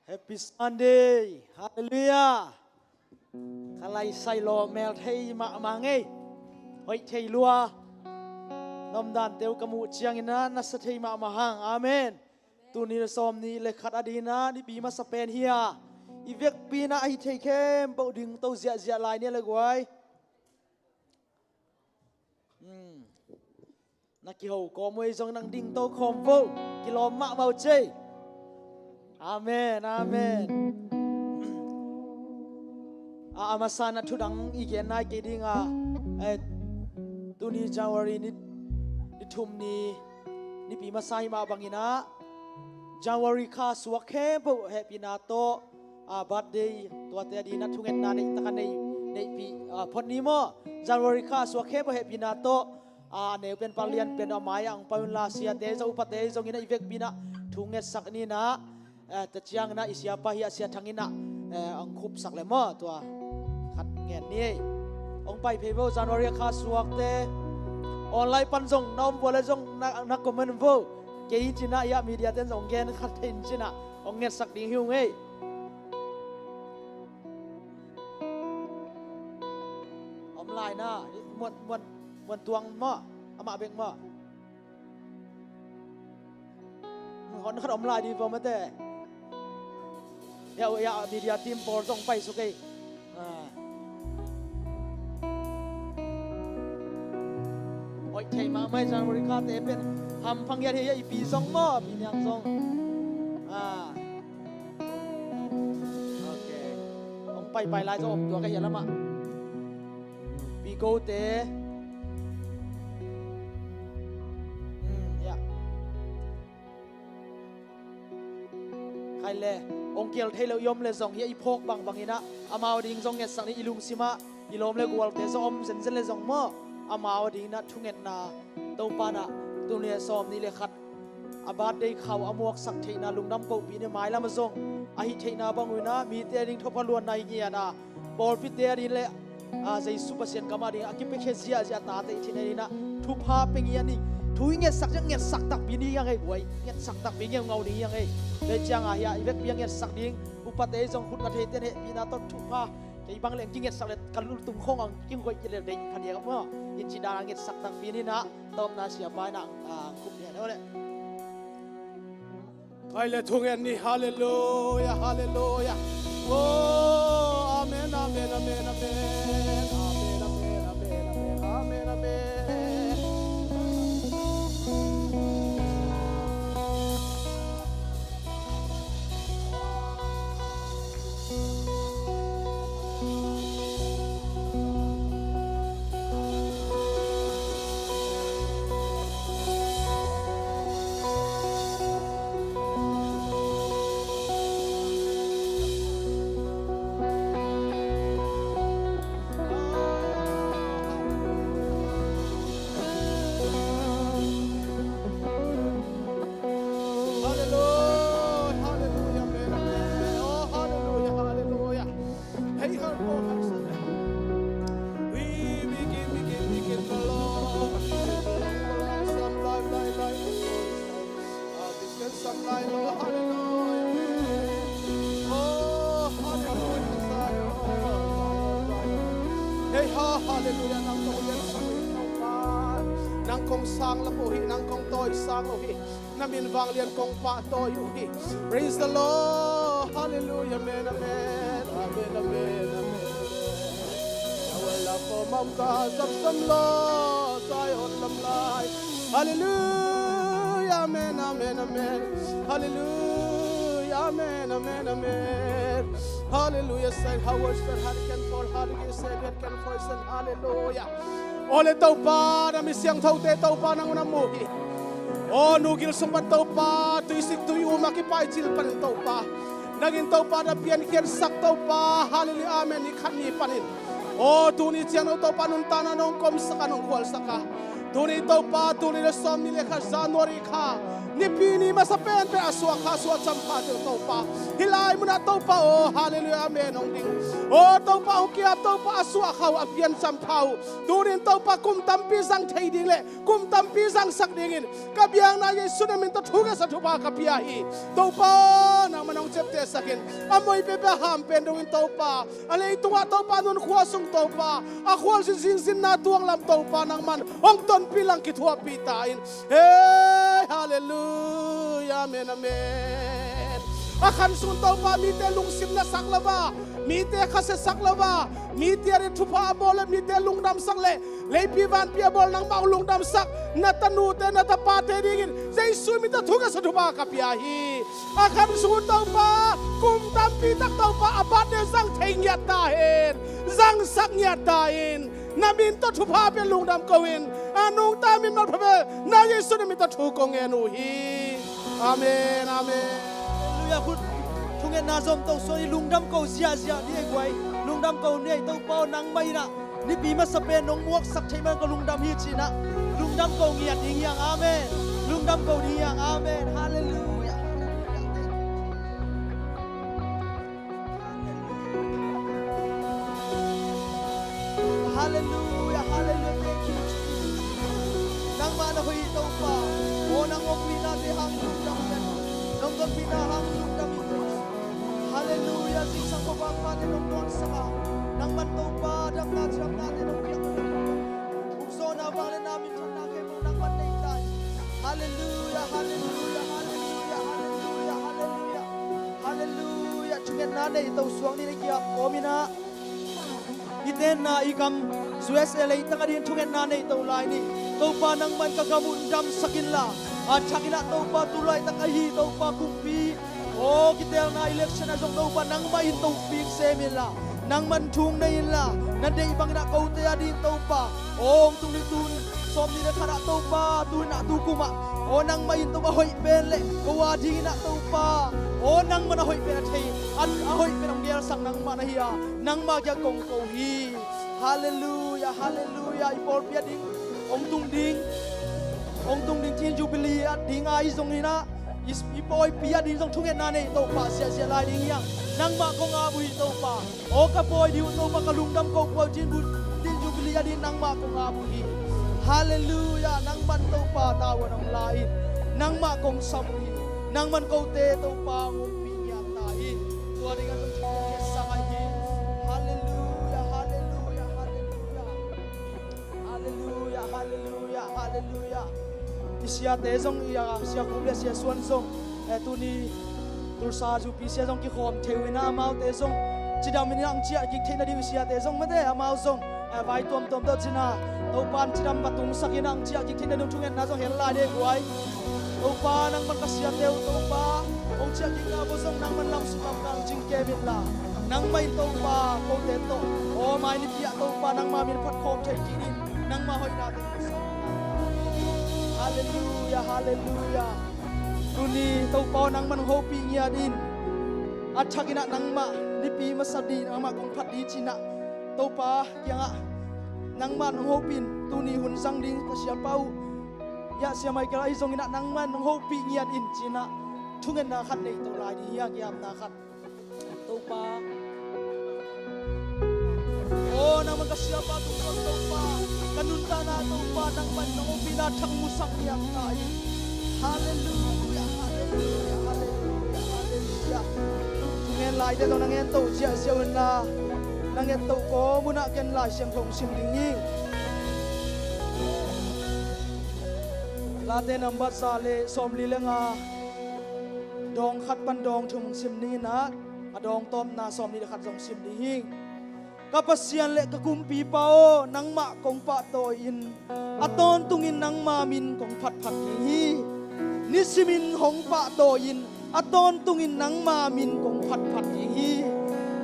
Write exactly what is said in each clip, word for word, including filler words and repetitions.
Happy Sunday. Halleluiah. Ka laisai lawh mel thei mahmah ngei. Hoih thei lua. Nomdan teu ka muh ciangin ah nasa thei mahmah hang. Amen. Tuni le sawm nih le khat a dingin ah nipi masa pen hi a, i vekpi in ah ahi thei khempeuh dingto ziahziah lai ni a le guai. Hmm. Na kiho kawm uh ei zong nang dingto khawm vo. Kilawm mahmah uh cei. Amen, amen. A, a masa in ah thudang i gen nai kei ding a, eh, tuni January ni, ni thum ni, nipi masa hi mah bangin ah January kha suak khempeuh hehpihna tawh, a, birthday tuate a dingin ah thungetna neih taka nei, neihpih, a, phot ni maw. January kha suak khempeuh hehpihna tawh, a, a neu pen palian pen a mai ah hong pai unla, siate zong upate zongin ah i vekpi in ah thu ngetsak ni in ah, a, tua ciangin ah i siapa hi a, Sia Thang in ah, eh, hong khupsak le maw, tua khat ngen ni ei. Hong pai phei vo, January a kha suakte. Online pan zong na om vua le zong na, na comment vo. Kei hi cin ah, i ah media ten zong gen khat thei in cin ah hong ngetsak ding hi ung ei. Om lai na, muan, muan, muan tuang maw, amah bek maw. Hon khat om lai dih vo mate. Ya, ya, media team pawl zong pai suk ei. Ah. Hoih thei mahmah ei, January khate pen hampha ngiat hi a, i pi zong maw, pi niang zong. Ah. Ok. Hong paipai lai zong om tua ka hia lamah. Pi Gote. Hmm, ya. Khai le, hong kial thei lo i om le zong hi a, i phawk bangbang in ah amau ding zong ngetsak ni, i lungsim ah i lawm le gualte zong om zenzen le zong maw, amau ding in ah thungetna Topa in ah tuni a sawm nih le khat a birthday khau a muaksak theihna lungdam kohpih ni. Mailam ah zong ahi theihna bang uh in ah mite ding thupha luanna i ngiat a, pawlpite a ding le, a, Jesu Pasian kam a ding a kipiakhia ziahziah a tate i theihna ding in ah thupha pia ngiat ni. Thu i ngetsak ciang ngetsak takpi ni hi hang ei guai, ngetsak takpi ngeungau ni hi hang ei. Tua ciang a hi a, i vekpi a ngetsak ding upate zong khut na theite hehpihna tawh thupha. Kei bang leng kingetsak le ka lultung khong ang kinghoih kei le deih kha diak a maw. In ci dan a ngetsak takpi ni in ah tawpna siapa in ah, a, khup lian aw le. Khai le thungen ni, halleluiah, halleluiah. Oh, amen, amen, amen, amen. Amen, amen, amen, amen. Amen, amen. Hallelujah, hallelujah, amen, amen. Oh, hallelujah, hallelujah. Hey, her, oh, her, son. We begin, begin, begin, the Lord. Some life, life, life. Ah, this can some life, Lord. Hallelujah, amen. Oh, hallelujah, Zion. Hey, ha, hallelujah. Nang kong lian sang lo hi, nang kong sang lo hi, nang kong tawi sang lo hi. Na min vanglian kong pahtawi uh hi. Praise the Lord. Hallelujah. Amen, amen. Amen, amen, amen. Our love for Mount Zion, Lord, Zion, lam lai. Hallelujah. Amen, amen, amen. Hallelujah. Amen, amen, amen. Hallelujah. Saint Howard, Saint Hurricane, for Hallelujah, Saint Hurricane, for Saint Hallelujah. Aw le Topa, na mi siangthote Topa nang na mu hi. Aw, nu gil sung pan Topa, tuisik tui um a kipaicil panin Topa, nangin Topa na piankhiatsak Topa, hallelujah, amen, ni khat ni panin. Aw, tuni ciang no Topa nuntakna nong komsak a, nong khualsak a, tuni Topa, tuni le sawm ni le khat January kha, nipi ni masa penpen a suak kha, suak cam kha teu Topa, hih lai munah Topa, aw, hallelujah, amen, hong ding. Aw Topa, hong kiap Topa, a suak kha uh, a pian cam kha uh, tunin Topa kum tampi zang thei ding le kum tampi zangsak dingin ka biakna Jesu na min tawh thu ka sa, thupha ka pia hi. Topa, nang man hong ciaptehsak in, a moi peuhpeuh a ham pen dongin Topa, a leitungah Topa, nunkhua sung Topa, a khualzin zingzinna tuanglam Topa nangman hong tonpih lang kithuahpih ta in. Hei, halleluia, amen, amen. A khan sung Topa mite lungsim nasak lo a, mite khasiasak lo a, mite a thupha a bawl le mite lungdamsak le leipi vanpi a bawl nangmah hong lungdamsak na tanute na tapate dingin Jesu min tawh thungetsa thupha ka pia hi. A khan sung Topa, kum tampi tak Topa a birthday zang thei ngiat ta hen, zangsak ngiat ta in, na min tawh thupha pia lungdam ko in, a nungta min manpha peuh na Jesu na min tawh thu kong ngen uh hi. Amen, amen. Halleluia. Khut thungetna zom to suan i lungdam ko ziahziah ni ei guai. Lungdam ko ni ei Topa aw, nangmah in ah nipi masa pen nong muaksak theih man ka lungdam hi ci-in ah lungdam ko ngiat ding hi hang. Amen. Lungdam ko ding hi hang. Amen. Halleluia. Halleluia, halleluia, thank you, Jesus. Nangmah na hoih hi Topa. Aw, nang ompihna te hang lungdam hi. Nong tonpihna hang lungdam hi Topa. Halleluia, zingsang khuavak mate nong dawnsak a, nangman Topa damna cidamna te nong piak. Ukzawhna vang le na minthanna khempeuh nangman nei ta hi. Halleluia, halleluia, halleluia, halleluia, halleluia. Halleluia. Thungetna nei to suak ni na kiap kawm in ah, i tenna i gam U S A leitang a ding thungetna nei to lai ni. Topa nangman ka gam un damsak inla, a thak in ah Topa tu laitak ahi Topa kumpi, aw, kitelna election ah zong Topa nangmah in topik sem inla, nangman thu nei inla, na deih bangin ah kote a ding Topa, aw, hong tung ding tun sawmnih le khat ah Topa, tu in ah tu kum ah, aw, nangmah in Topa hoih pen le ko a dingin ah Topa, aw, nangman a hoih pen a thei, a, a hoih pen hong gelsak nangmah na hi a, nangmah kiang kong ko hi. Halleluia, halleluia. I pawlpi a ding hong tung ding, hong tung ding Teen Jubilee a ding a i zong in ah, i, i pawipi a ding zong thungetna nei Topa ziahziah lai ding hi hang. Nangmah kong ap uh hi Topa. Aw, ka pawi ding uh Topa, ka lungdam ko pawi ding uh, Teen Jubilee a ding nangmah kong ap uh hi. Halleluia. Nangman Topa tavuan hong la in, nangmah kong sam uh hi. Nangman kote Topa hong ompih ngiat ta in. Tua ding a zong thungetna sang ahi. Halleluia, halleluia, halleluia. Halleluia, halleluia, halleluia. I siate zong, i a, Sia Khup le Sia Suan zong, eh, tuni Tulsa Zupi sia zong kikhawm thei uh in ah, amaute zong cidam in ah hong ciah kik theih nading uh, i siate zong mate, amau zong, eh, vai tuamtuam tawh cina Topa in cidam va tungsak in ah hong ciah kik theih nading uh thungetna zong hel lai ding guai. Topa nangman ka siate uh Topa, hong ciah kikna uh zong nangman lamsuk lamkang cing kem inla, nangmah in Topa kote tawh, aw, mai nipi ah Topa nangma min phat khawm thei kik in, nangma hoihna tawh. Halleluia, halleluia. Tuni Topa aw, nangman hong hopih ngiat in, a thak in ah nangmah nipi masa ding, nangmah kong phat ding ci-in ah Topa kiangah nangman hong hopih in, tuni hun zang ding ka siapa uh, ya, Sia Michael ahi zongin ah nangman hong hopih ngiat in ci-in ah thungetna khat nei to lai ding hi a, kiamna khat. Topa aw, nangman ka siapa tungtawn Topa, ka nuntakna Topa, nangman nong ompihna thak musak ngiat ta in. Halleluia, halleluia, halleluia, halleluia. Thungen laite tawh na ngen to ziahziah un la, na nget to kawm un ah ken Lai Siangtho hong sim ding hi. Late nambat za le sawmli le nga, dawng khat pan dawng thum hong sim ni in ah, a dawng tawpna sawmli le khat zong sim ding hi. Ka Pasian le ka Kumpipa aw, nangmah kong pahtawi in, a tawntungin nangma min kong phatphat ding hi. Nisimin hong pahtawi in, a tawntungin nangma min kong phatphat ding hi.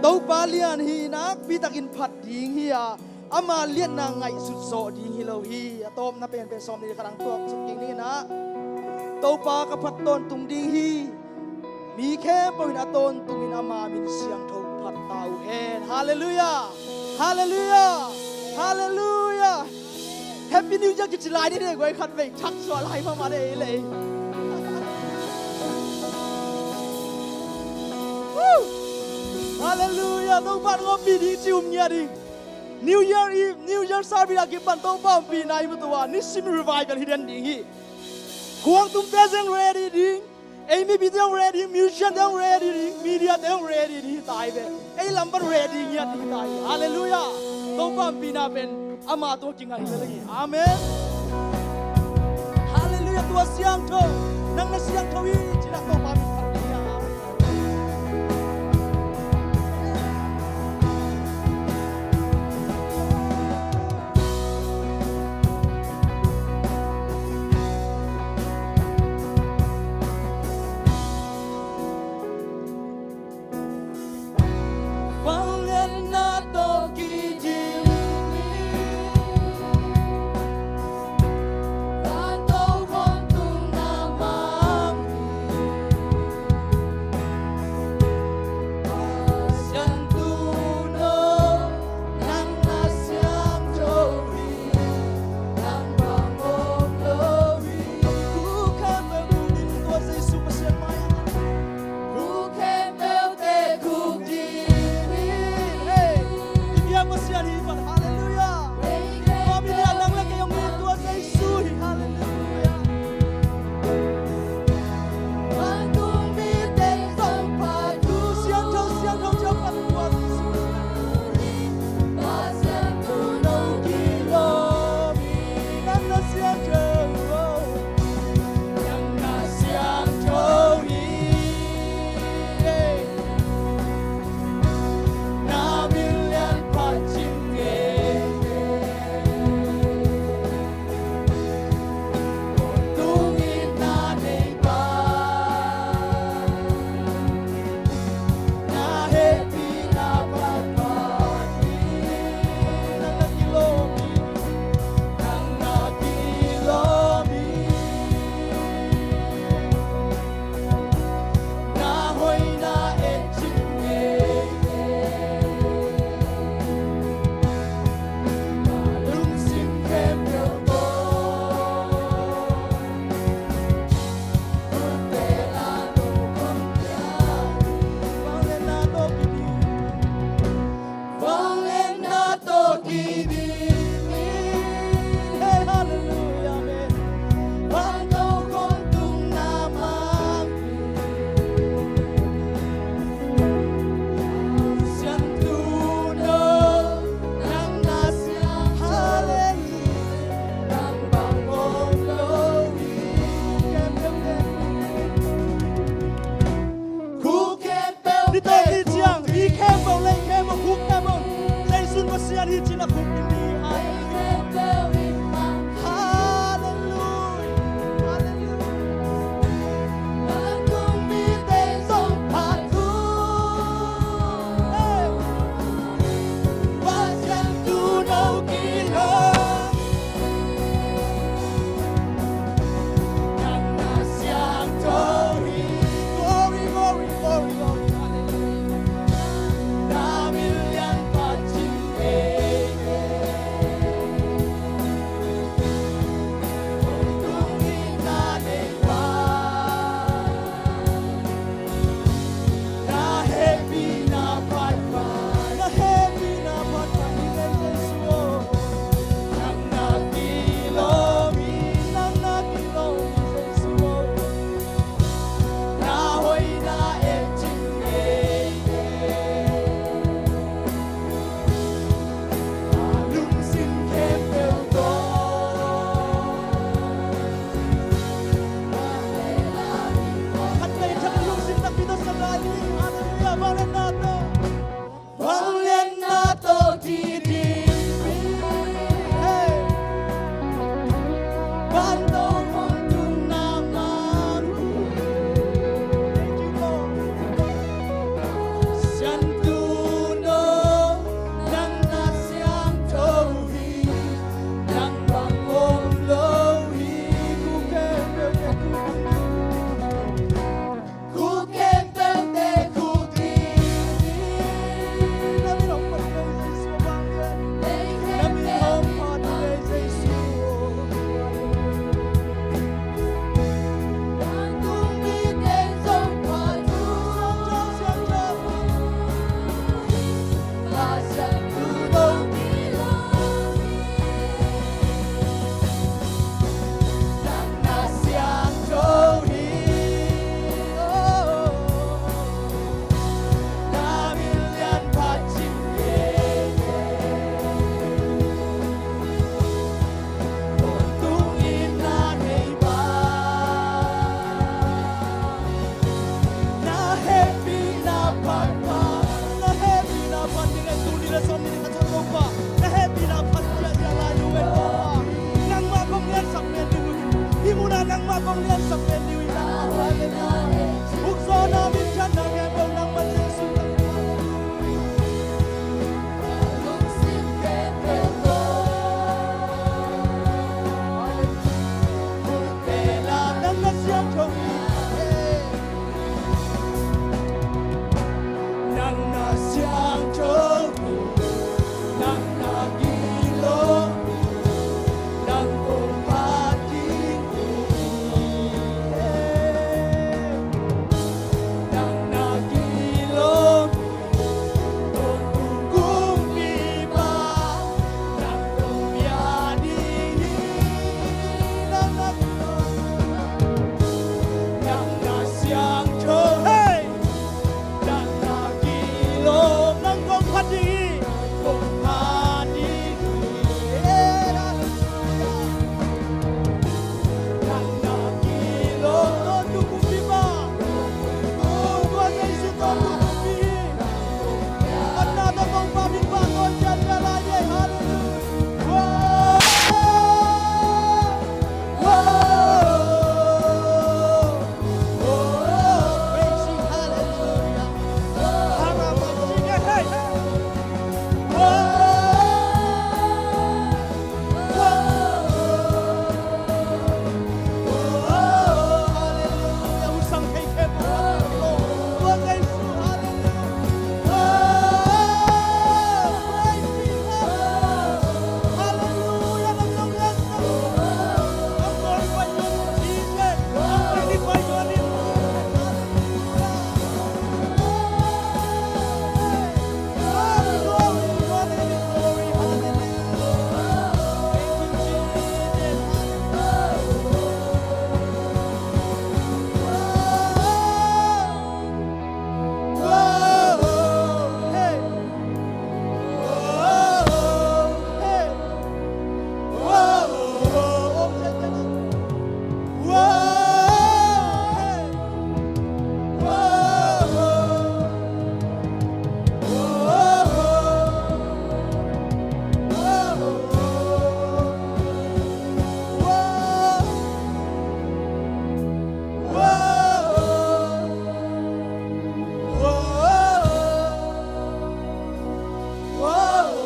Topa lian hi, nakpi takin phat ding hi a, ama liatna ngaihsut zawh ding hi lo hi. A tawpna penpen sawmli le khat hong tuak suk kik ni in ah, Topa ka phat tawntung ding hi. Mi khempeuh in a tawntungin ama min siangtho phat ta uh hen. Halleluia! Halleluia! Halleluia! Happy New Year kici lai ni deh guai, khat vei thak suah lai mahmah deh ei leh. Woo! Halleluia! Topa in hong ompih ding ci um ngiat ding. New Year Eve, New Year service a kipan Topa ompihna i mu tua, nisim revival hi den ding hi. Khuangtumte zong ready ding. Ei mipite hong ready, musiciante hong ready ding, mediate hong ready ding hi ta hi ve. Ei lam pan ready ngiat ding hi ta hi. Halleluiah. Topa ompihna pen ama tawh kingah hi lel hi. Amen. Halleluiah. Tua siangtho, nang na siangtho hi ci-in ah Topa min phat ding hi. Amen. Vangliatna tawh kidim in, vantokhom tungah mang hi. Pasian tuuno, nang na siangtho hi, nang bang om lo hi. Khukhempeuh in tua Jesu Pasian mai-ah, khukhempeuhte khukdim in. Hey, i biak Pasian hi pan, halleluiah. Tua mi-in ah nang le kei hong it tua Jesu hi, halleluiah. Vantung mite zong phat uh. Siangtho, siangtho ci-a phat uh tua Jesu. Pasian tuuno kilawm hi, nang na siangtho. Nang na siangtho hi. Na min lian phat cing ngei. Tawntung itna nei pa, na hehpihna phat pah hi. Nang na kilawm hi. Nang na kilawm hi. Na hoihna et cing ngei. Na lungsim khempeuh tawh, vangliatna tawh kidim, vangliatna tawh kidim in. Hey, halleluiah, amen. Vantokhom tungah mang hi. Pasian tuuno, nang na siangtho hi, nang bang om lo hi. Khukhempeuhte, ni tawh ni ciang, i khempeuh le i khempeuh, khukhempeuh, Jesu in Pasian hi ci-in ah khukdim ding hi. Halleluiah. Halleluiah. Vantung mite zong phat uh. Hey. Pasian tuuno kilawm. Nang na siangtho hi. Glory, glory, glory, glory. Halleluiah. Liansak pen ni uh hi, nang mah, hallelujah. Ukzawhna, minthanna, khempeuh nangmah, Jesuh. Nang na siangtho hi. Nang na siangtho hi. Nang na gilo. Nang kong phat ding hi. Nang na gilo. Tawntung kumpipa. Nang kong pia ding hi. Nang na gilo. Nang na siangtho. Hey! Nang na gilo. Nang kong phat ding hi. Kong phat ding hi. Hey, hallelujah. Nang na gilo. Tawntung kumpipa. Oh, tua Jesuh tawntung kumpi hi. Phatna tawh Topa min pahtawi ciat hi a lai hi. Hallelujah. Wow. Wow. Oh, praise Him, hallelujah. Hallelujah, hey, hey. Oh, oh, oh, oh, hallelujah. Husang thei thei, oh, oh, oh, Jesu, hallelujah. Oh, praise Him, hallelujah. Hallelujah.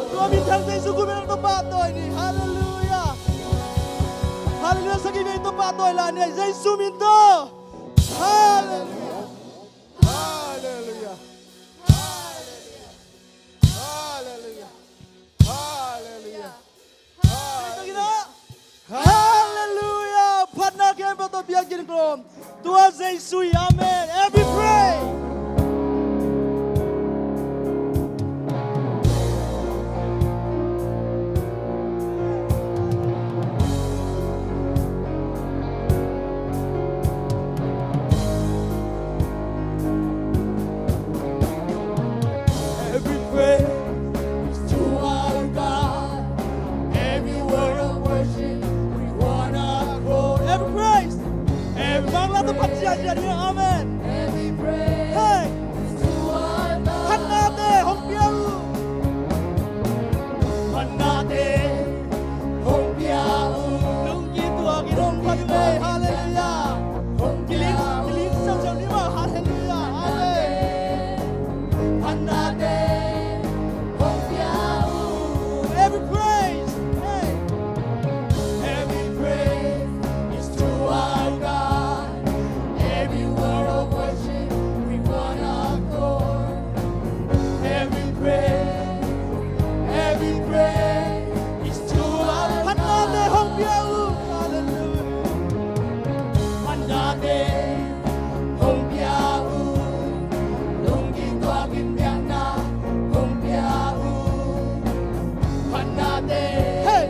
Tua minthang Jesu kumin tawh pahtawi ni. Hallelujah. Hallelujah. Sagih vei tawh pahtawi lai ni. Jesu min tawh. Hallelujah. Hallelujah. Hallelujah. Hallelujah. Hallelujah. Hallelujah. Phatna khempeuh tawh biakinn kawm tua Jesu hi. Amen. Every praise. Every praise is to our God. Every word of worship, we wanna go. Every praise. Every Bang la tawh phat ziahziah ding. Amen. Every praise. Hey. Is to our God. Phatnate hong pia uh. Phatnate hong pia uh. Lungki tuakin hong phat uh. Hallelujah. Hong pia uh. Kilin, kilin siausiau ni maw. Hallelujah. Amen. Phatnate hong pia uh. Every praise, hey. Every praise is to our God. Every word of worship, we wanna go. Every praise, every praise is to our God. Phatnate hong pia uh. Hallelujah. Phatnate hong pia uh. Lungki tuakin biakna hong pia uh. Phatnate, hey.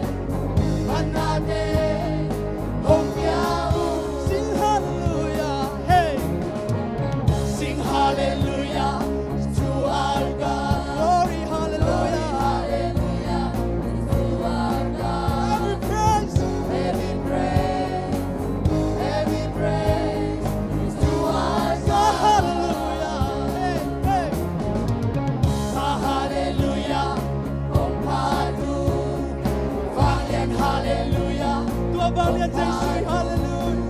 Phatnate hong pia uh. Sing hallelujah, hey. Sing hallelujah to our God. Glory, hallelujah. Glory, hallelujah. Every praise, every praise, every praise is to our God. Hallelujah. Hey, hey. Sa hallelujah. Hong phat uh. Vanglian hallelujah. Tua vanglian Jesu, hallelujah.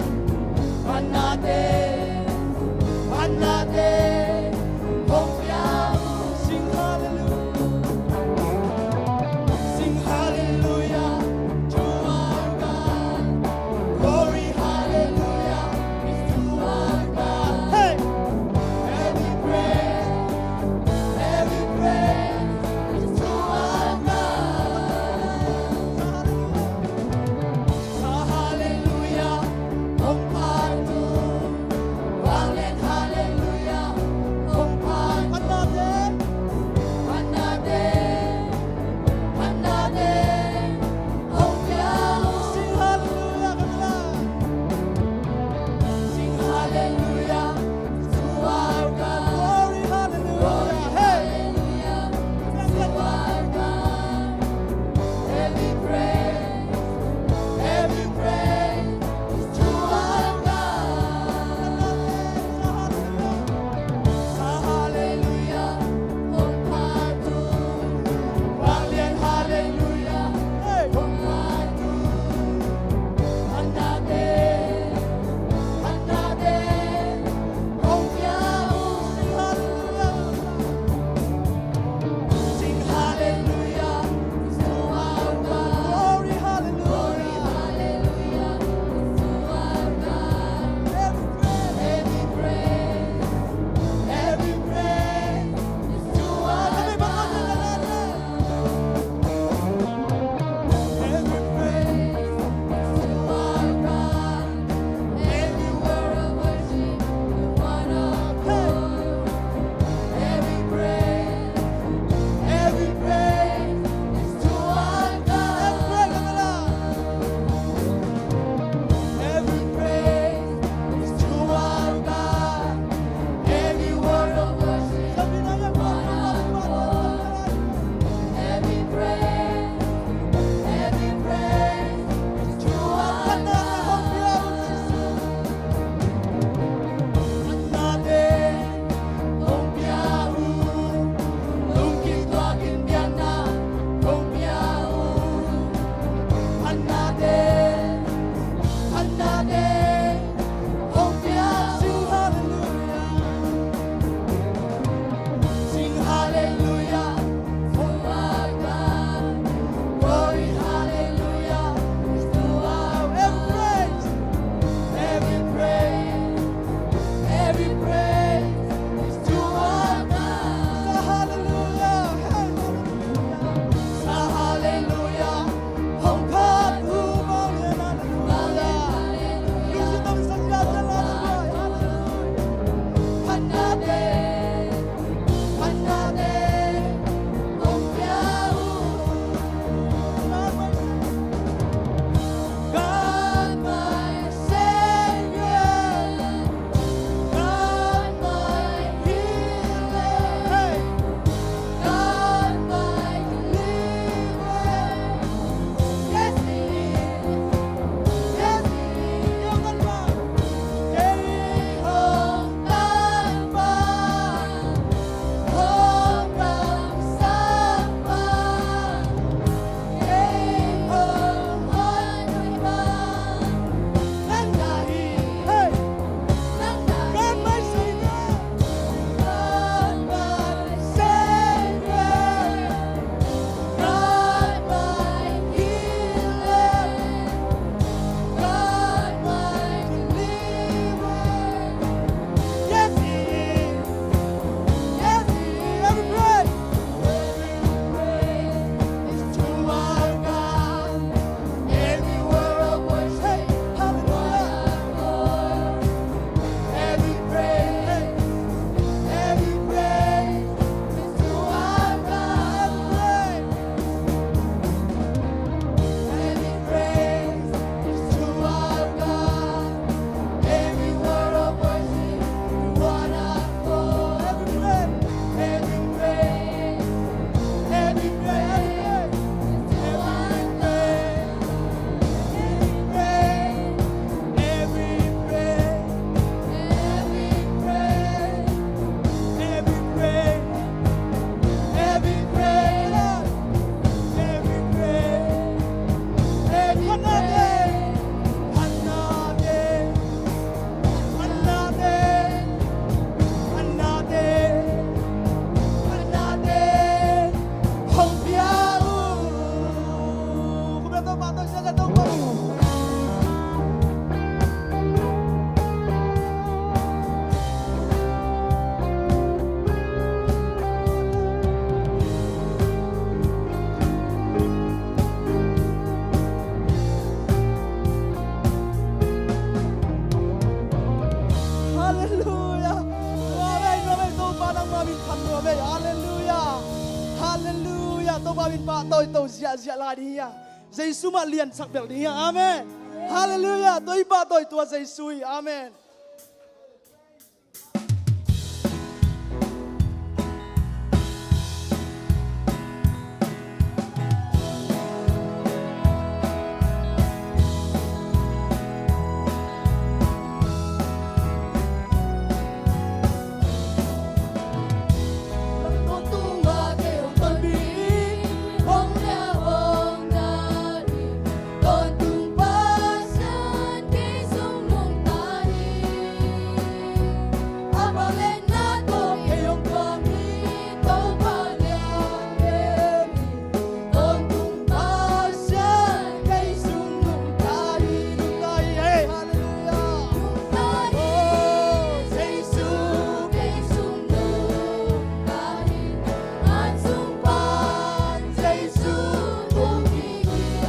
Halleluiah. Topa min pahtawi to ziahziah lai ding hi a, Jesu mah liansak bel ding hi a. Amen. Halleluiah. Topa pahtawi tua Jesu hi. Amen.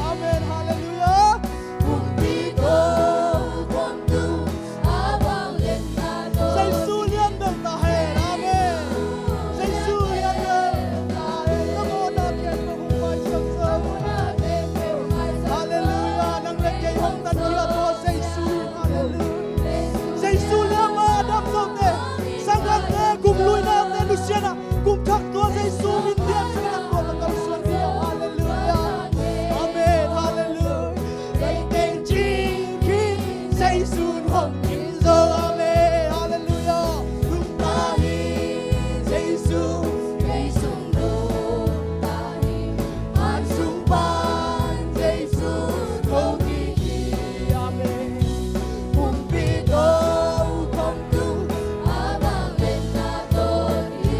Amen. Halleluiah. Jesu lian bel ta hen. Amen. Jesu lian bel ta hen. Ka mawhna khempeuh hong maisak zo. Halleluiah. Nang le kei hong tankhia tua Jesu. Halleluiah. Jesu lian mah a dam zote, sanggamte, kum luinate, nusiatna, kum thak tua Jesu min lian sa na tua ka kalsuan hi. Halleluiah. Amen. Halleluiah. Leiteng cing khin Jesu hong kim zo. Amen. Halleluiah. Lungta hi Jesu, Jesu lungta hi. An sung pan Jesu ko kik hi. Amen. Pumpi to khom tung a bang len na to hi.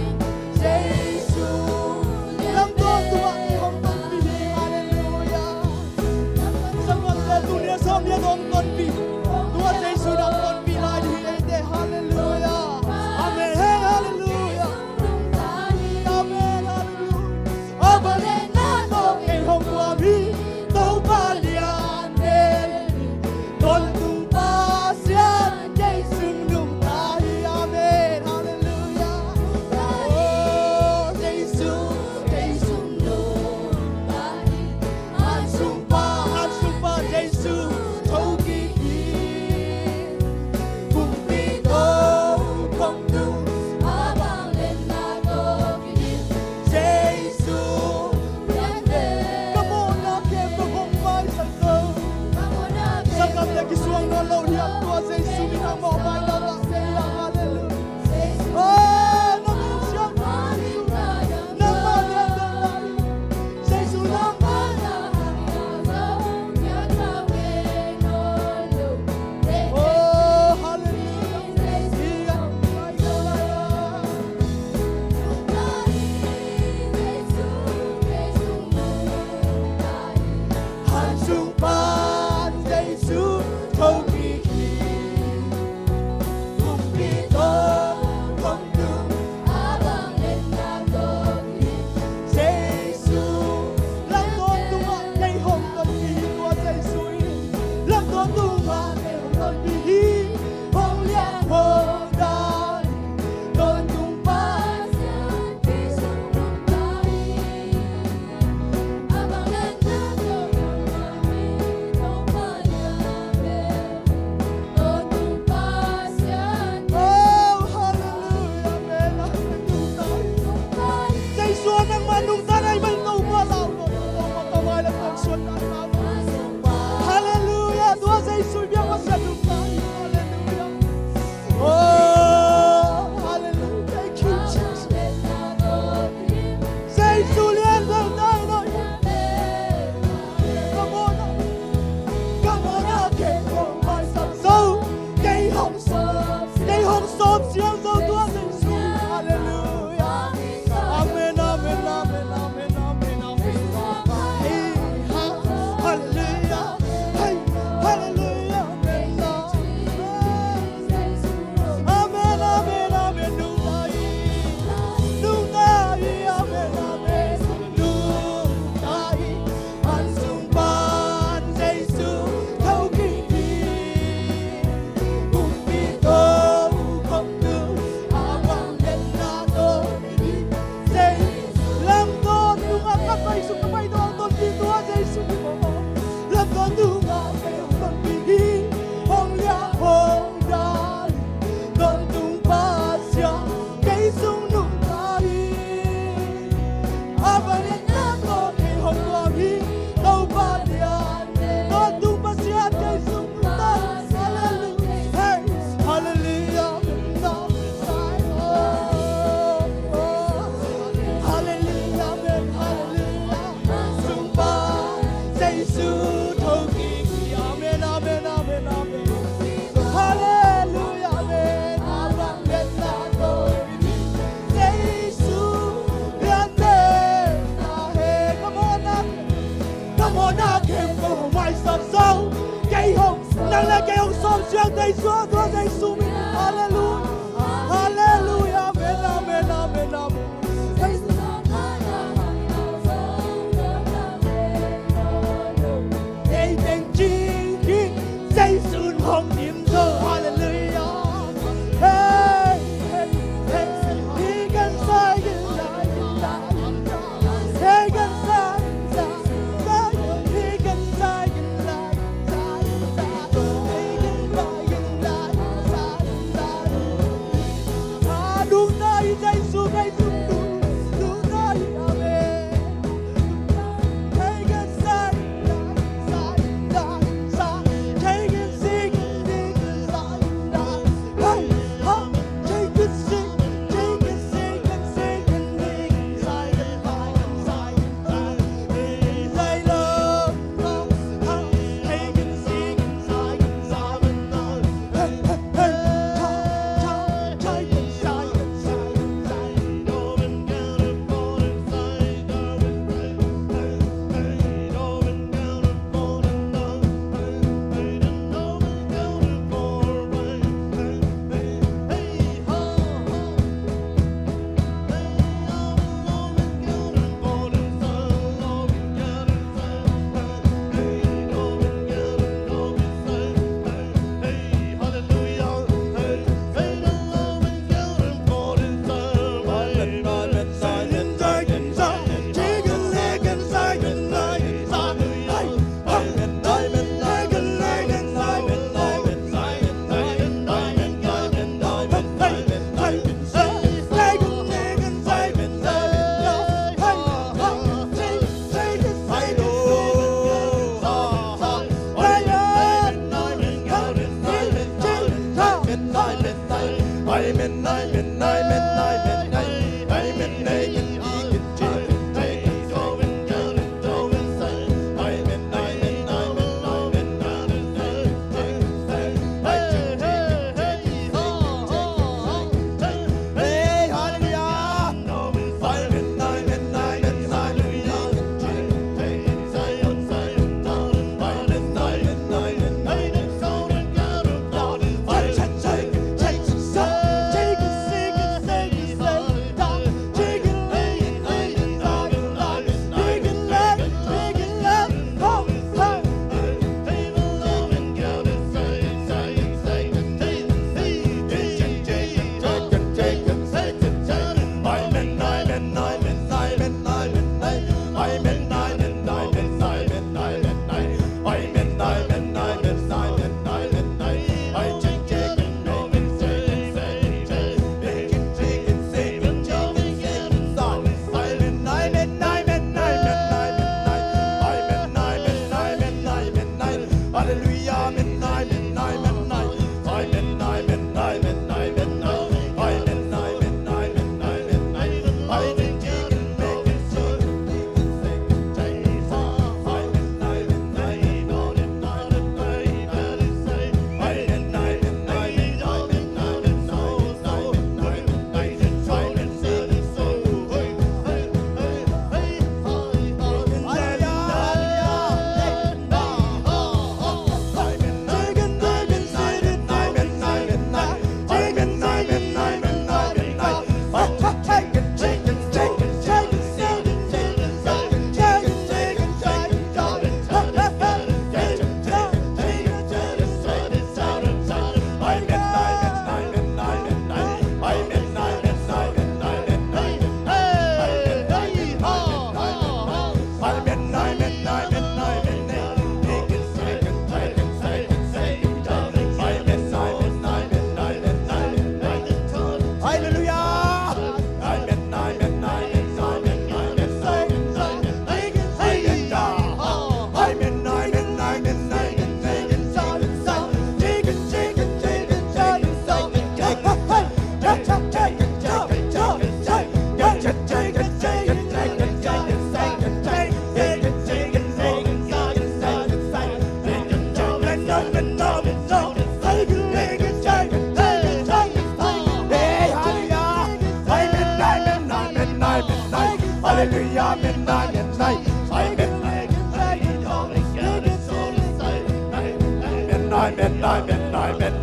Tua, tua Jesu min. Halleluia. Halleluia. Amen, amen, amen, amen. Halleluia. Hey, hey,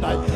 hey.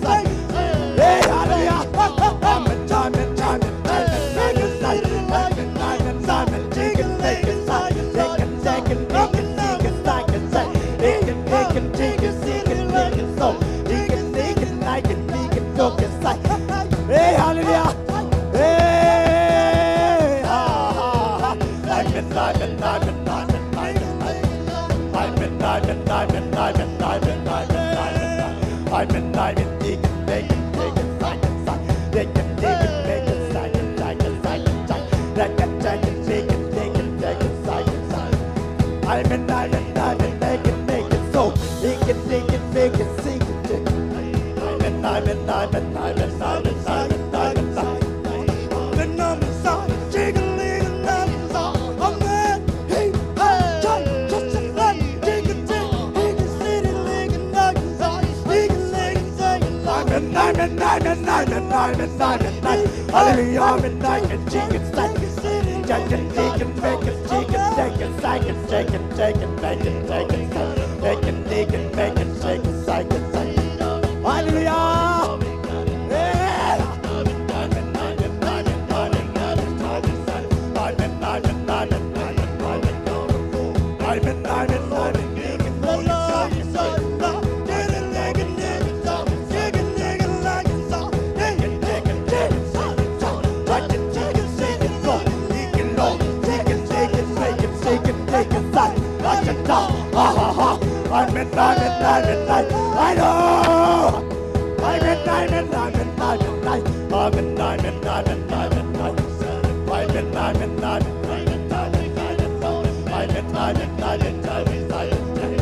Hey, hallelujah. Hey, ha, ha, ha. Amen, amen, amen, amen, amen, amen. Amen, amen, amen, amen, amen, amen, amen. Amen, amen, amen, amen, amen, amen. Amen, amen, amen, amen, amen, amen, amen. Amen, amen, amen, make it, make it so. Make it, make it, make it, sing it, sing it. Amen, amen, amen, amen, amen, amen, amen. Amen, amen, amen, amen, amen, amen, amen. Hallelujah, amen, amen, amen, amen, amen. Shake it, shake it, shake it, shake it, shake it, shake it, shake it, shake it, shake it, shake it, make it, make it, make it, make it, make it, shake it, shake it, shake it. Hallelujah. Yeah. Amen, amen, amen, amen. I know. Amen, amen, amen, amen, amen. Amen, amen, amen, amen, amen. Amen, amen, amen, amen, amen, amen. Amen, amen, amen, amen, amen.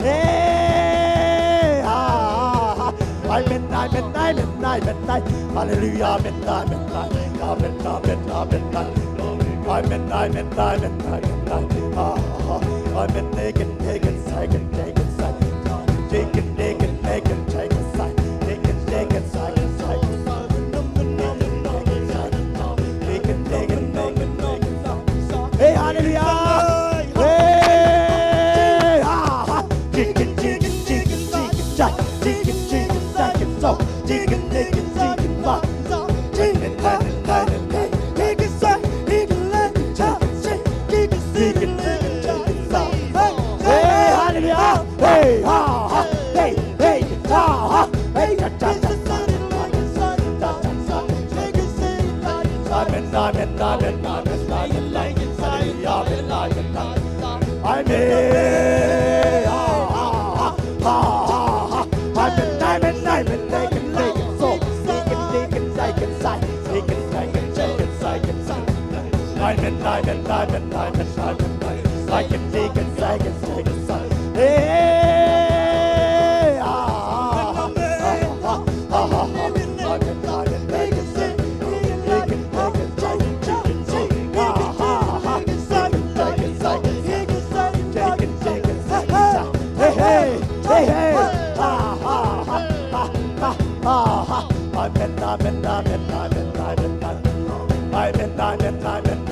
Hey, ha, ha, ha. Amen, amen, amen, amen, amen. Hallelujah, amen, amen, amen, amen, amen, amen, amen. Amen, amen, amen, amen, amen. Ah, ah, amen, take it, take it, take it, take it, take it. Take it, take it, take it, take it, take it. Take it, take it, take it, take it. Take it, take it, take it, take it. Hey, hallelujah. Hey, ah, ah. Take it, take it, take it, take it, take it. Take it, take it, take it, so. Take it, take it, take it, so. Take it, take it, take it, take it. Hey, hallelujah. Hey, ha, ha. Hey, hey, ha, ha. Hey, cha, cha, cha, cha. Amen, amen, amen, amen, amen, amen. Hallelujah, amen, amen, amen. Amen. Ha, ha, ha, ha. Amen, amen, amen. Take it, take it, so. Take it, take it, take it, take it, take it, take it, take it, take it. Amen, amen, amen, amen, amen, amen. Take it, take it, take it, take it, take it. Hey, ha, ha, ha, ha, ha. Amen, amen, amen, amen, amen, amen. Amen, amen, amen, amen.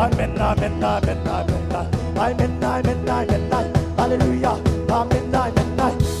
Amen, amen, amen, amen, amen. Hallelujah. Amen, amen, amen.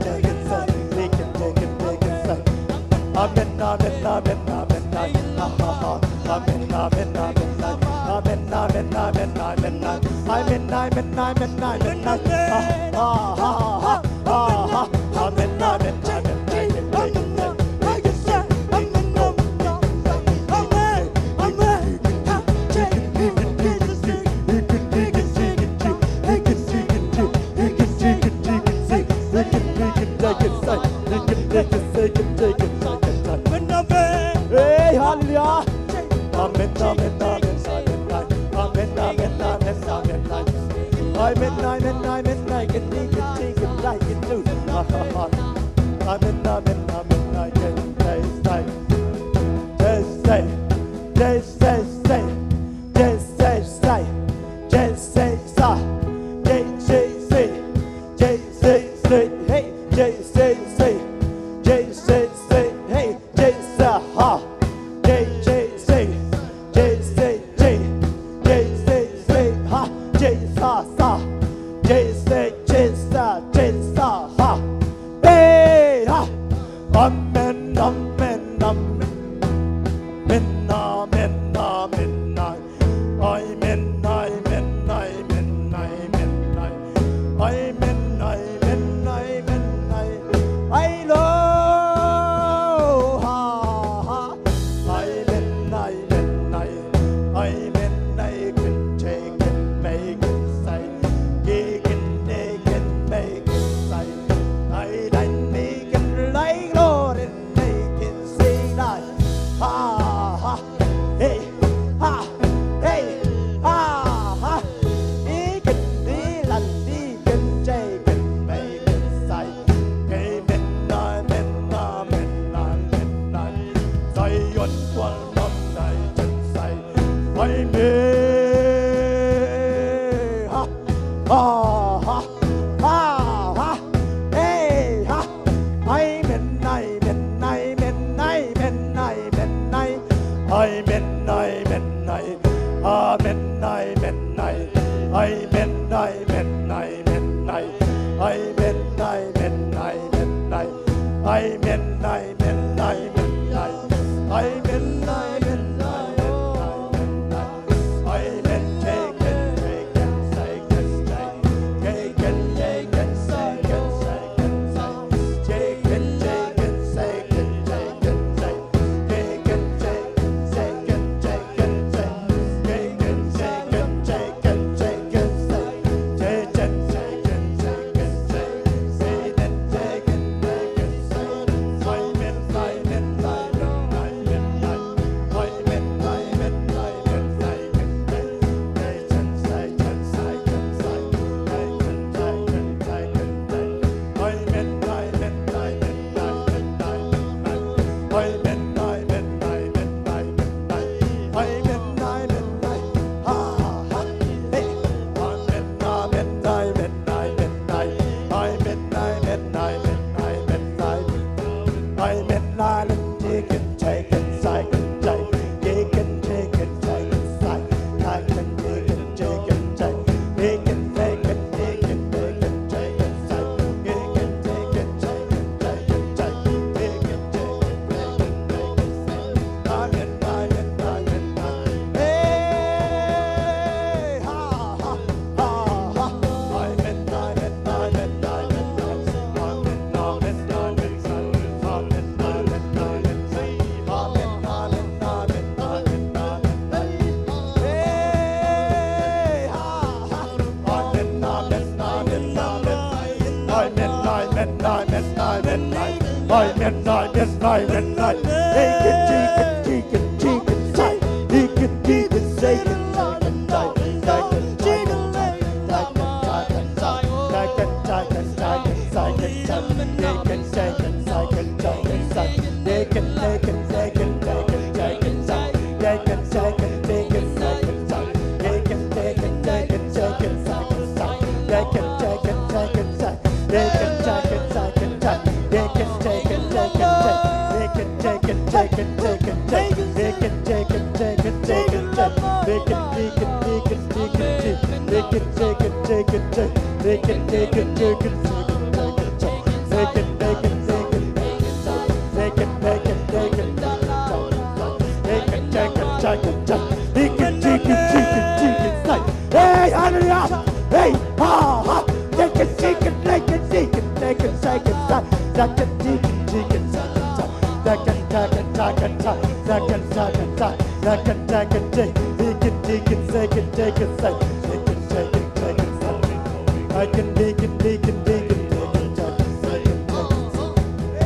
Amen, amen, amen, amen, amen. Amen, amen, amen, amen. Amen, amen, amen, amen. Amen, amen, amen, amen, amen. Ha, ha, ha, ha, ha. Amen, amen, amen, amen, amen. Hey, hallelujah. Amen, amen, amen, amen, amen. Amen, amen, amen, amen, amen. Amen, amen, amen, amen. Amen, amen, amen, amen. J C C, J C C, J C C, J C C, J C C, hey, J C C, J C C, hey, J C C, ha, J C C, J C C, J C C, ha. Ha! Hey! Ha! Ha! Ikin dilan ikin jaikin maikin sai. Kei men nai men na men nai men nai. Sai yon tuan lam nai jen sai. Ai me. Ha! Ha! Ha! Ha! Ha! Hey! Ha! Ai men nai men nai men nai men nai men nai. Ai men nai men nai. A men nai men nai. Ai men nai men nai men nai. Ai men nai men nai men nai. Ai men nai men nai men nai. Ai men nai men nai men nai men nai. Hey, hallelujah. Hey, ha, ha. Hey,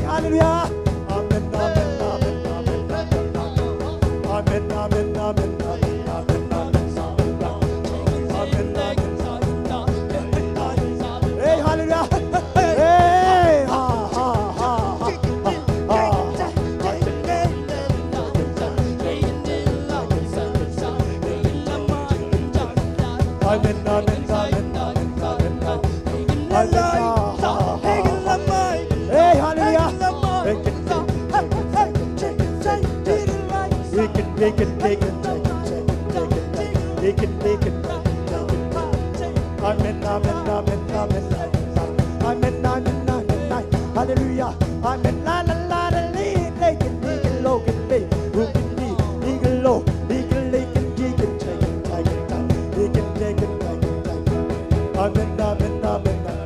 hallelujah. Amen, amen, amen, amen, amen. Amen, amen, amen, amen, amen. Amen, amen, amen, amen, amen. Hey, hallelujah. Hey, ha, ha, ha, ha, ha. Amen, amen, amen, amen, amen, amen. Amen, ha, ha, ha, ha. Hey, hallelujah. Amen, amen, amen, amen, amen. Amen, amen, amen, amen. Hallelujah. Amen. La, la, la, la, li, li, li, li, lo, li, li, ru, li, li, li, lo, li, li, li, li, li. Amen, amen, amen, amen.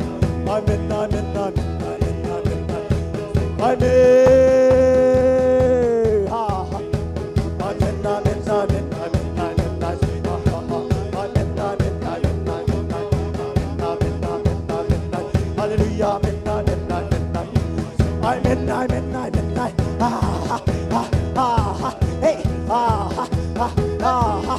Amen, amen, amen, amen, amen, amen. Amen. Ha, ha. Amen, amen, amen, amen, amen, amen. Ha, ha, ha. Amen, amen, amen, amen, amen, amen, amen, amen. Hallelujah, amen, amen, amen, amen. Amen, amen, amen, amen. Ha, ha, ha, ha, ha. Hey, ha, ha, ha, ha, ha.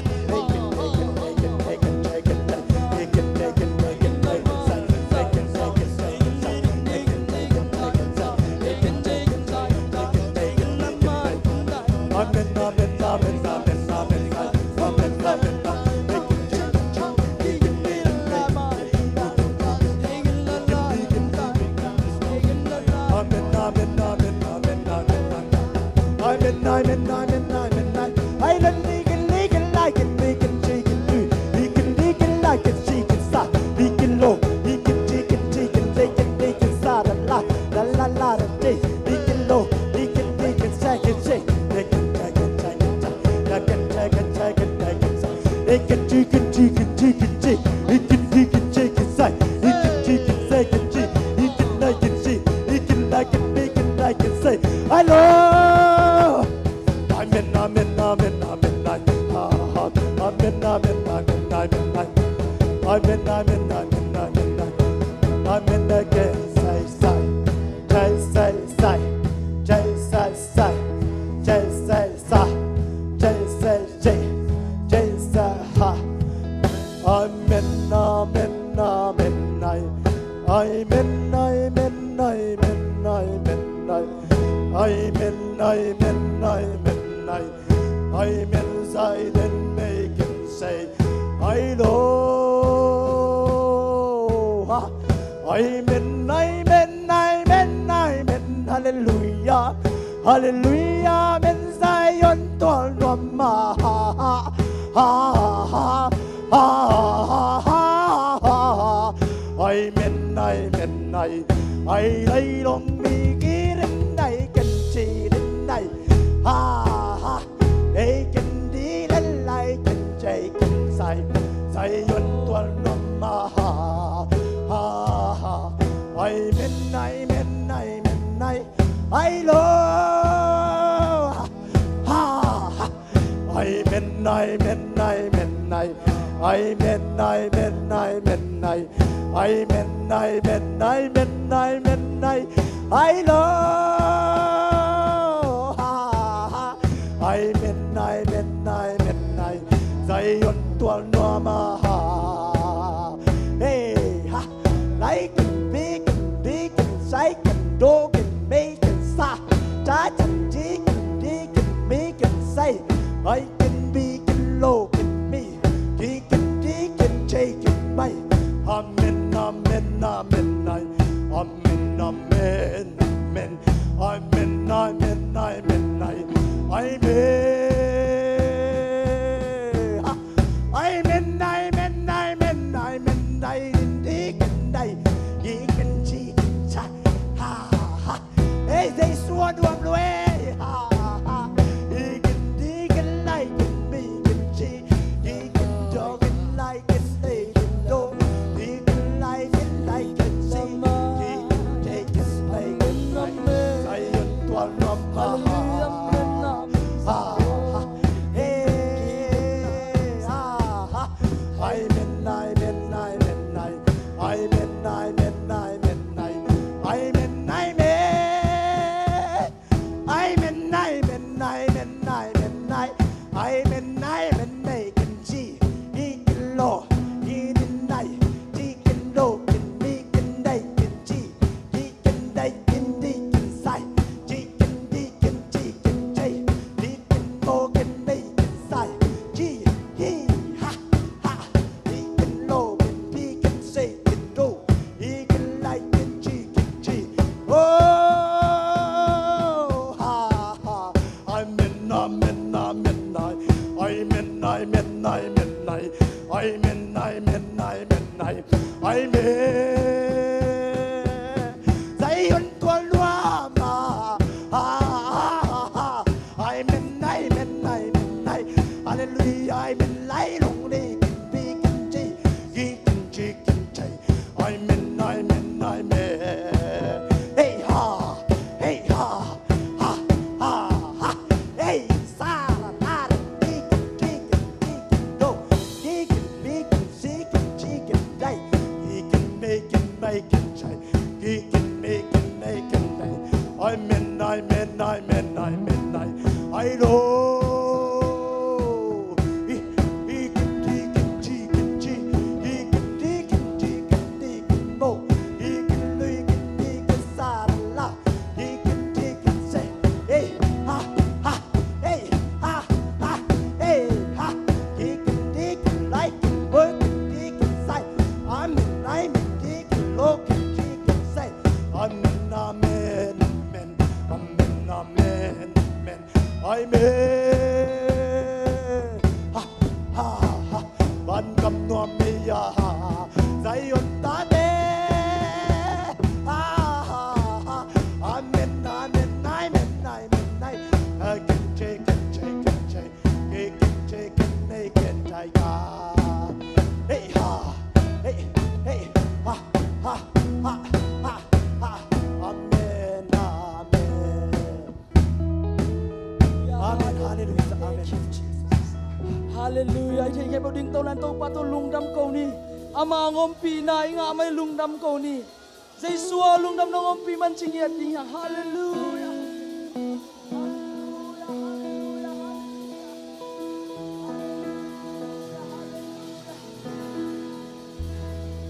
Amen, amen, amen, amen, amen. Ai, la, li, kin, li, kin, la, kin, li, kin, chi, kin, lu, li, kin, li, kin, la, kin, chi, kin, sa, li, kin, lo, li, kin, chi, kin, chi, kin, li, kin, li, kin, sa, la, la, la, la, la, la, chi, li, kin, lo, li, kin, li, kin, sa, kin, chi, li, kin, cha, kin, cha, kin, cha, la, kin, cha, kin, cha, kin, cha, kin, sa, li, kin, chi, kin, chi, kin, chi, kin, chi, li, kin, li, kin, chi, kin, sa, li, kin, chi, kin, sa, kin, chi, li, kin, la, kin, chi, li, kin, la, kin, li, kin, la, kin, sa. Hello. Amen, amen, amen, amen, amen. Ah, ah. Amen, amen, amen, amen, amen. Amen, amen, amen, amen, amen. Amen again, say, say. Say, say, say. Say, say, say. Say, say, say. Say, say, say. Say, say, ha. Amen, amen, amen, amen. Amen, amen, amen, amen, amen. Amen, amen, amen, amen. Amen, say, then make him say, I Lord. Amen, amen, amen, amen. Hallelujah. Hallelujah. Amen, Zion tual nuam ma. Ha, ha, ha, ha. Ha, ha, ha, ha, ha. Amen, amen, ai. Ai, ai, long mi ki rin ai, ken chi rin ai. Ha, ha. Ei, ken di len lai, ken chei, ken sai. Sai yon tual nom ma. Ha, ha, ha. Amen, amen, amen, ai. Ai lo. Ha, ha. Amen, amen, amen, ai. Amen, amen, amen, ai. Amen, amen, amen, amen, ai. Ai lo. Ha, ha. Amen, amen, amen, ai. Zion tual nuam a ha. Hey, ha. Lai ken bi ken di ken sai ken do ken mei ken sa. Ta ken di ken di ken mi ken sai. Ai ken bi ken lo ken mi. Di ken di ken chei ken mai. Amen, amen, amen, ai. Amen, amen, amen. Amen, amen, amen, ai. Amen. Ha. Amen, amen, amen, amen, ai. Din di ken dai. Di ken chi ken cha. Ha, ha. Ei, Jesu a nuam lo ei. Ha, ha. Di ken di ken lai. Amen, amen, amen, amen. Zion khua nuam ah. Amen, amen, amen, amen. Hallelujah, amen. Lai lung ni kin pi kin ci, kin ci, kin ci. Amen, amen, amen. Hey ha, hey ha, ha, ha, ha. Hey, sa, ra, ra, ra, di, di, di, di, do. Di, di, di, di, di, di, di, di. Di, di, di, di, di, di, di. Di, di, di, di, di, di, di. Amen, amen, amen, amen, amen. Ai lo. Di, di, di, di, di, di, di. Di, di, di, di, di, di, di, di, mo. Di, di, di, di, di, di, sa, ra, la. Deacon, deacon, say, hey, ha, ha, hey, ha, ha, hey, ha. Deacon, deacon, like it, work it, deacon, say, amen, amen, deacon, look it, deacon, say, amen, amen, amen, amen, amen, amen, amen. Ha, ha, ha. Van gam nuam mei a, Zion tate. Ha, ha, ha. Amen, amen, amen, amen, amen. Ken che, ken che, ken che. Ken che, ken che, ken che. Hey, ha. Hey, hey. Ha, ha, ha, ha, ha. Amen, amen. Amen. Hallelujah. Amen. Hallelujah. I theih khempeuh ding to, nan Topa tawh lungdam ko ni. Ama ngompihna i ngah mai lungdam ko ni. Jesu aw, lungdam nong ompih man ci ngiat ding hi hang. Hallelujah. Hallelujah. Hallelujah.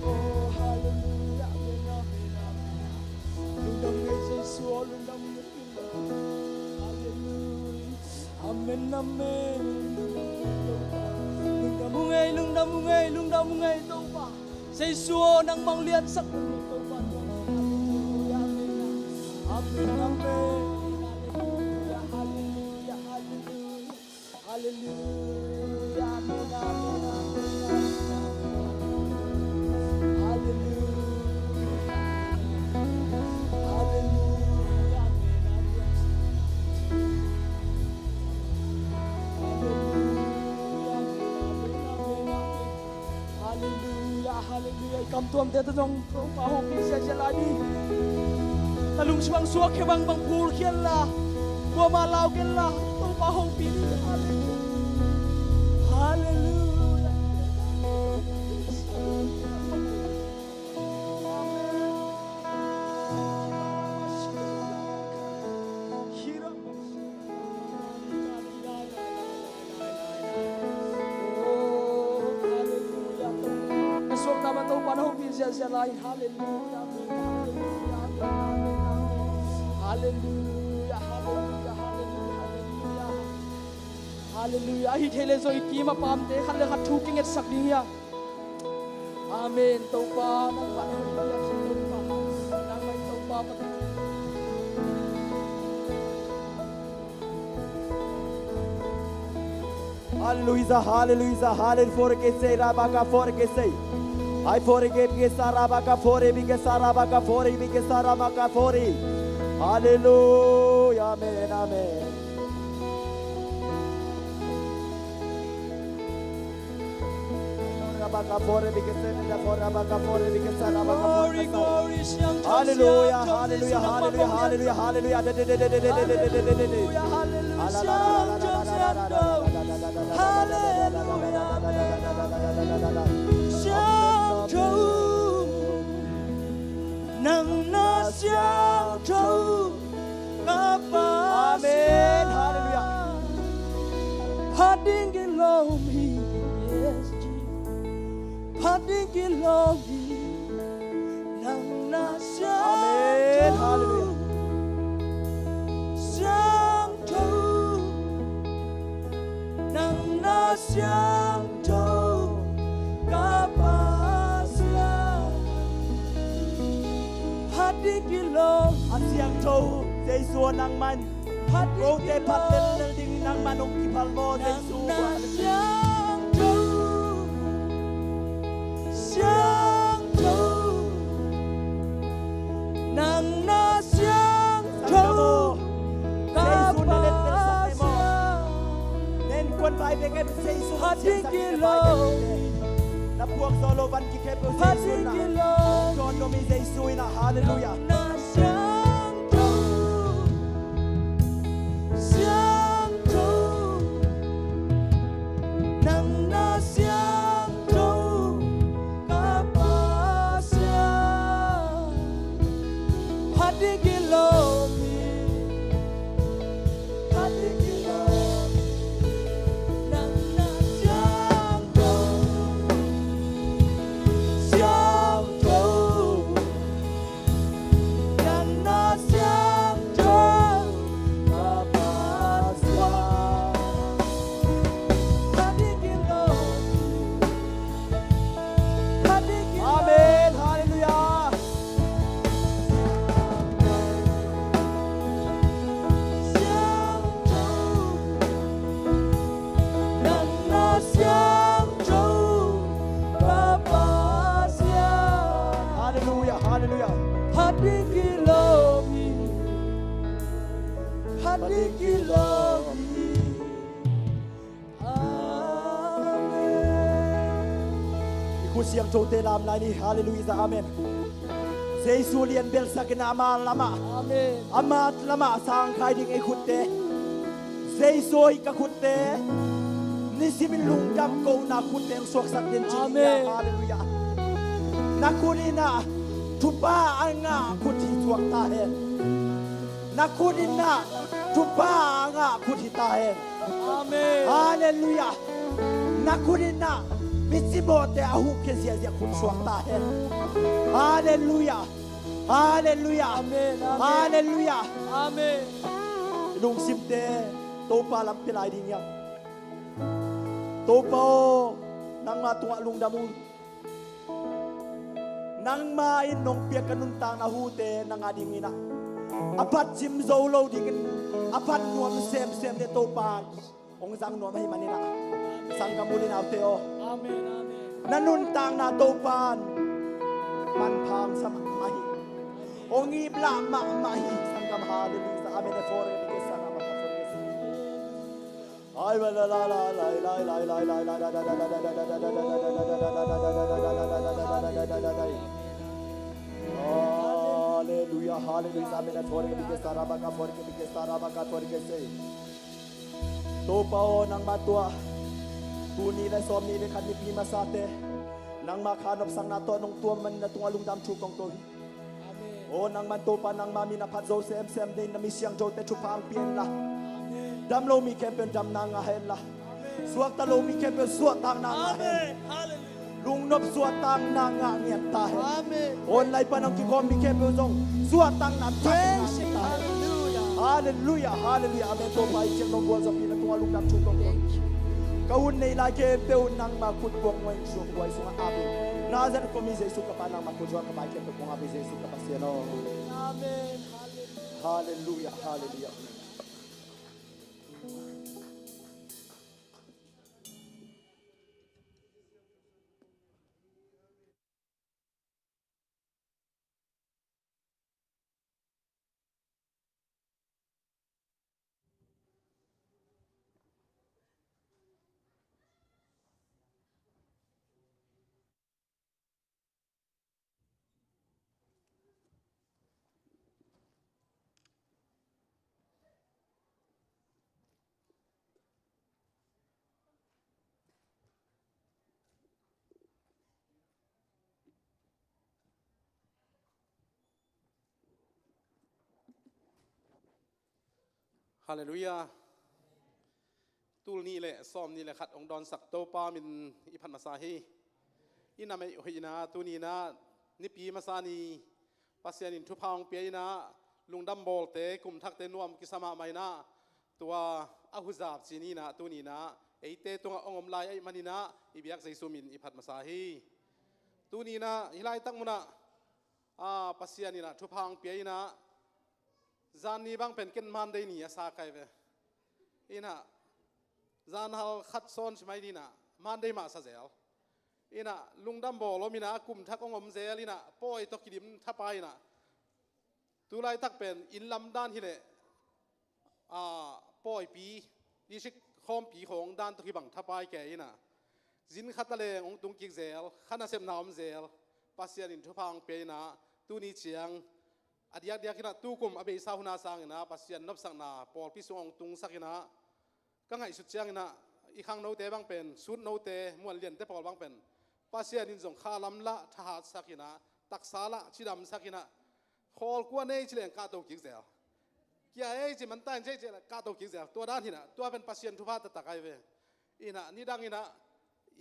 Oh, hallelujah. Amen. Amen. Amen. Lungdam ngei Jesu aw, lungdam ngei. Hallelujah. Amen, amen. Lungdam ung ei, lungdam ung ei, lungdam ung ei Topa. Jesu aw, nangmah hong liansak ung ei Topa. Hallelujah, amen. Amen, amen. Hallelujah, hallelujah, hallelujah. Hallelujah, amen, amen, amen, amen, amen. Hallelujah. Hallelujah, amen, amen. Hallelujah, amen, amen, amen, amen. Hallelujah, hallelujah. I kamtuamte tawh zong Topa hopih ziahziah lai ni. Na lungsim ah suakkhia bangbang phulkhia inla, kuamah lau kei inla, Topa hopih ni. Hallelujah. Hallelujah. Amen. Oh, hallelujah. Na suakta mah Topa na hopih ziahziah lai. Hallelujah. Hallelujah. Hallelujah. Hallelujah. Hallelujah. Ahi thei leh zong i kim a pamte khat le khat thu kingetsak ding hi hang. Amen. Topa nangmah in hong piak hi, Topa. Nangmah in Topa Pasian. Hallelujah, hallelujah, hallelujah, fore que sei, rabaka fore que sei. Ai fore que que sa rabaka fore, bi que sa rabaka fore, bi que sa rabaka fore. Hallelujah, amen, amen. Glory, glory, siangtho, hallelujah, siangtho, hallelujah, siangtho, hallelujah, hallelujah, hallelujah, hallelujah. Hallelujah, hallelujah, siangtho, siangtho, hallelujah, amen, amen. Siangtho, nang na siangtho. Ka Pasian. Amen. Hallelujah. Phat ding kilawm hi, yes, Jesus. Phat ding kilawm hi, nang na siangtho. Amen. Hallelujah. Siangtho. Nang na siangtho, ka Pasian. Phat ding kilawm. A siangtho, Jesu aw nangman. Phat ding kilawm. Kote phat lellel ding nangman hong kiphal maw, Jesu. Nang na siangtho. Na puak zo lo van kikhep lo Jesu na. Hong dawn nuam hi Jesu in ah. Halleluiah. Nang na siangtho, siangtho. Nang na siangtho, ka Pasian. Phat ding kilawm hi. Phat ding kilawm hi. Nang na siangtho, siangtho. Nang na siangtho, ka Pasian. Phat ding kilawm hi. Amen. Halleluiah. Halleluiah, halleluiah. Amen. I khut siangthote lam lai ni. Halleluiah, amen. Jesu lian belsak in ama lamah, amen, ama lamah sangkhai ding ei khutte. Jesu hi ka khutte. Nisimin lungdam kohna khutte hong suaksak den ci ni. Amen. Halleluiah. Na khut in ah thupha a ngah khut hi suak ta hen. Na khut in ah thupha a ngah khut hi ta hen. Amen. Halleluiah. Na khut in ah mi cimawhte a huhkhia ziahziah khut suak ta hen. Halleluiah. Halleluiah. Amen, amen. Halleluiah. Amen. Lungsimte Topa lam pia lai ding hiam? Topa aw, nangma tungah lungdam uh. Nangma in nong piak ka nuntakna hute nang a dingin ah a phat cim zo lo dingin a phat nuam semsemte Topa in hong zang nuam ahih manin ah, sanggam u le naute aw, amen, amen, na nuntakna Topa in manpha hong sa mahmah hi. Hong iplah mahmah hi. Sanggam, halleluiah. Amen. Halleluiah, halleluiah. Amen. Topa aw, nangma tua tuni le sawmnih le khat nipi masate nangma kha nopsakna tawh nong tuam manin na tungah lungdam thu kong ko hi. Aw, nangman Topa, nangma min a phat zo semsem dingin na mi siangthote thupha hong pia inla, dam lo mi khempeuh in damna ngah hen la, suakta lo mi khempeuh in suahtakna ngah hen. Amen. Halleluiah. Lungnop suahtakna ngah ngiat ta hen. Amen. Online pan hong kikhawm mi khempeuh zong suahtakna ngah ngiat ta hen. Halleluiah. Halleluiah, halleluiah. Amen. Topa i ciang nong gualzawhpih na tungah lungdam thu kong ko hi. Ka hun neih lai khempeuh nangma khut puak muai sungah ap in. Nazareth khua mi Jesu ka Pa, nangma khut sungah ka pai khempeuh kong ap hi Jesu ka Pasian aw. Amen. Halleluiah, halleluiah. Halleluiah. Tul nih le sawmnih le khat hong dawnsak Topa min i phat masa hi. I nam ei hoihna tuni-in ah nipi masa ni Pasian in thupha hong pia in ah lungdam bawlte, kum thakte nuam kisa mahmah in ah tua a huzap ci ni-in ah tuni-in ah eite tungah hong om lai ahih manin ah i biak Jesu min i phat masa hi. Tuni-in ah hih laitak munah, a, Pasian in ah thupha hong pia in ah, zan ni bang pen ken Monday ni a sa kai ve. In ah, zan hal khat sawn ci mai ni-in ah, Monday mah sa zel. In ah, lungdam bawl om in ah, kum thak hong om zel in ah, pawi tawh kidim thapai in ah, tu laitak pen inn lam dan hi leh, a, pawipi, district khawmpi khawng dan tawh kibang thapai kei in ah, Zin khat a leng hong tung kik zel, kha nasepna om zel, Pasian in thupha hong pia in ah, tuni ciang a diakdiak in ah tukum a beisa hun a sang in ah Pasian nopsakna pawlpi sung hong tungsak in ah, ka ngaihsut ciang in ah i khangnote bang pen, sutnote, muanliante pawl bang pen Pasian in zong kha lam lah thahatsak in ah, taksa lah cidamsak in ah, khawl kua nei ci leng kahto kik zel, kia ei ci, man ta in ci ei ci leng kahto kik zel. Tua dan hi in ah, tua pen Pasian thupha taktak ahi ve. In ah nidang in ah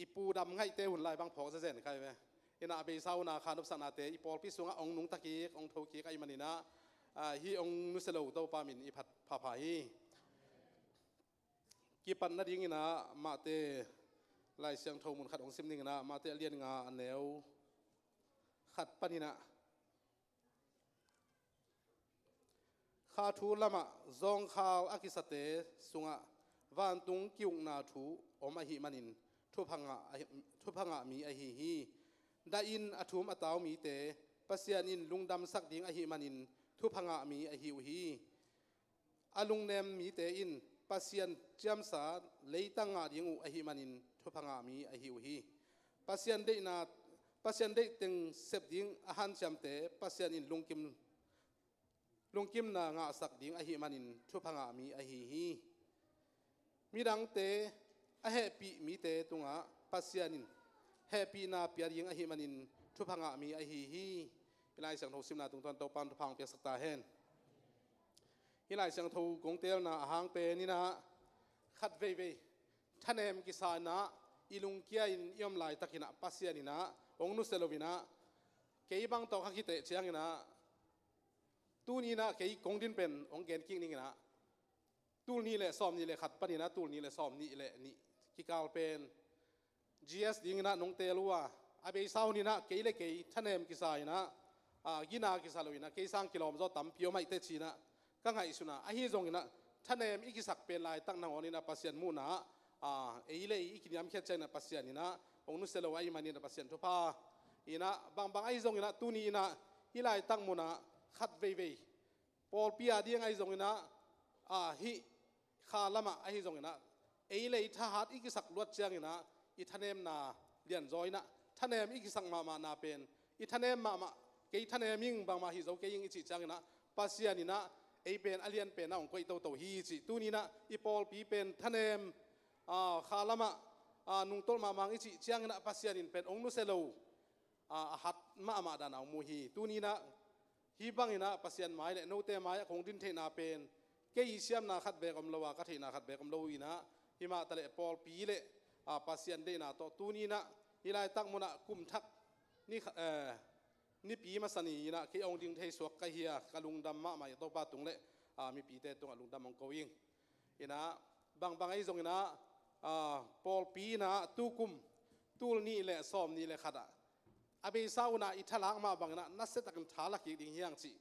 i pu dam ngaihte hun lai bang phawk zezen kha hi ve. In ah a beisa hun a kha nopsaknate i pawlpi sungah hong nungta kik, hong tho kik ahih man in ah, ah, hih hong nusia lo Topa min i phat phapha hi. Kipat nading in ah Matthai Lai Siangtho mun khat hong sim ning in ah, Matthai a lian nga, a neu khat pan in ah, kha thu lamah zawngkhal a kisate sungah vantung ki-ukna thu om ahih manin thupha ngah, thupha ngah mi ahi hi. Dah in a thum a tau mite Pasian in lungdamsak ding ahih manin thupha ngah mi ahi uh hi. A lungnem mite in Pasian ciamsa leitang ngah ding uh ahih manin thupha ngah mi ahi uh hi. Pasian deihna, Pasian deih teng sep ding a hanciamte Pasian in lungkim, lungkimna ngahsak ding ahih manin thupha ngah mi ahi hi. Midangte a hehpih mite tungah Pasian in hehpihna pia ding ahih manin thupha ngah mi ahi hi. I Lai Siangtho simna tungtawn Topa'n thupha hong piaksak ta hen. Hih Lai Siangtho kong teelna a hang pen in ah, khat veivei thanem kisa in ah i lungkia in i om laitak in ah Pasian in ah hong nusia lo in ah, kei bang tawh ka kiteh ciang in ah, tuni in ah kei kong din pen hong gen kik ning in ah, tul nih le sawm nih le khat pan in ah tul nih le sawm nih le nih kikal pen G S ding in ah nong teel uh a, a beisa hun in ah kei le kei thanem kisa in ah, a, gina kisa lo in ah, kei sang kilawm zaw tampi om aih teh ci in ah ka ngaihsun a, ahi zong in ah thanem i kisak pen laitak nangawn in ah Pasian muhna ah, a, ei le ei i kiniamkhiat ciang in ah Pasian in ah hong nusia lo ahih man in ah Pasian thupha in ah, bangbang ahi zong in ah tuni in ah hih laitak mun ah khat veivei pawlpi a ding ahi zong in ah, a, hih kha lamah ahi zong in ah, ei le ei thahat i kisak luat ciang in ah i thanemna lianzaw in ah, thanem i kisak mahmahna pen, i thanem mahmah, kei thanem ing, bangmah hi zo kei ing i cih ciang in ah, Pasian in ah ei pen a lian pen ah hong koih toto hi cih. Tuni in ah i pawlpi pen thanem, a, kha lamah, a, nungtolh mahmah ing i cih ciang in ah Pasian in pen hong nusia lo, a, a hat mahmah dan a hong mu hi. Tuni in ah hih bang in ah Pasian mai le note mai ah kong din theihna pen, kei i siamna khat beek om lo a, ka theihna khat beek om lo in ah, himah taleh pawlpi le, a, Pasian deihna tawh tuni in ah hih laitak mun ah kum thak ni kha-, eh, nipi masa ni in ah kei hong ding thei suak ka hi a, ka lungdam mahmah hi a, Topa tung le, a, mipite tungah lungdam hong ko ing. In ah, bangbang ahi zong in ah, a, pawlpi in ah tukum tul nih le sawm nih le khat ah a beisa hun ah i thalak mah bang in ah nasia takin tha la kik ding hi hang cih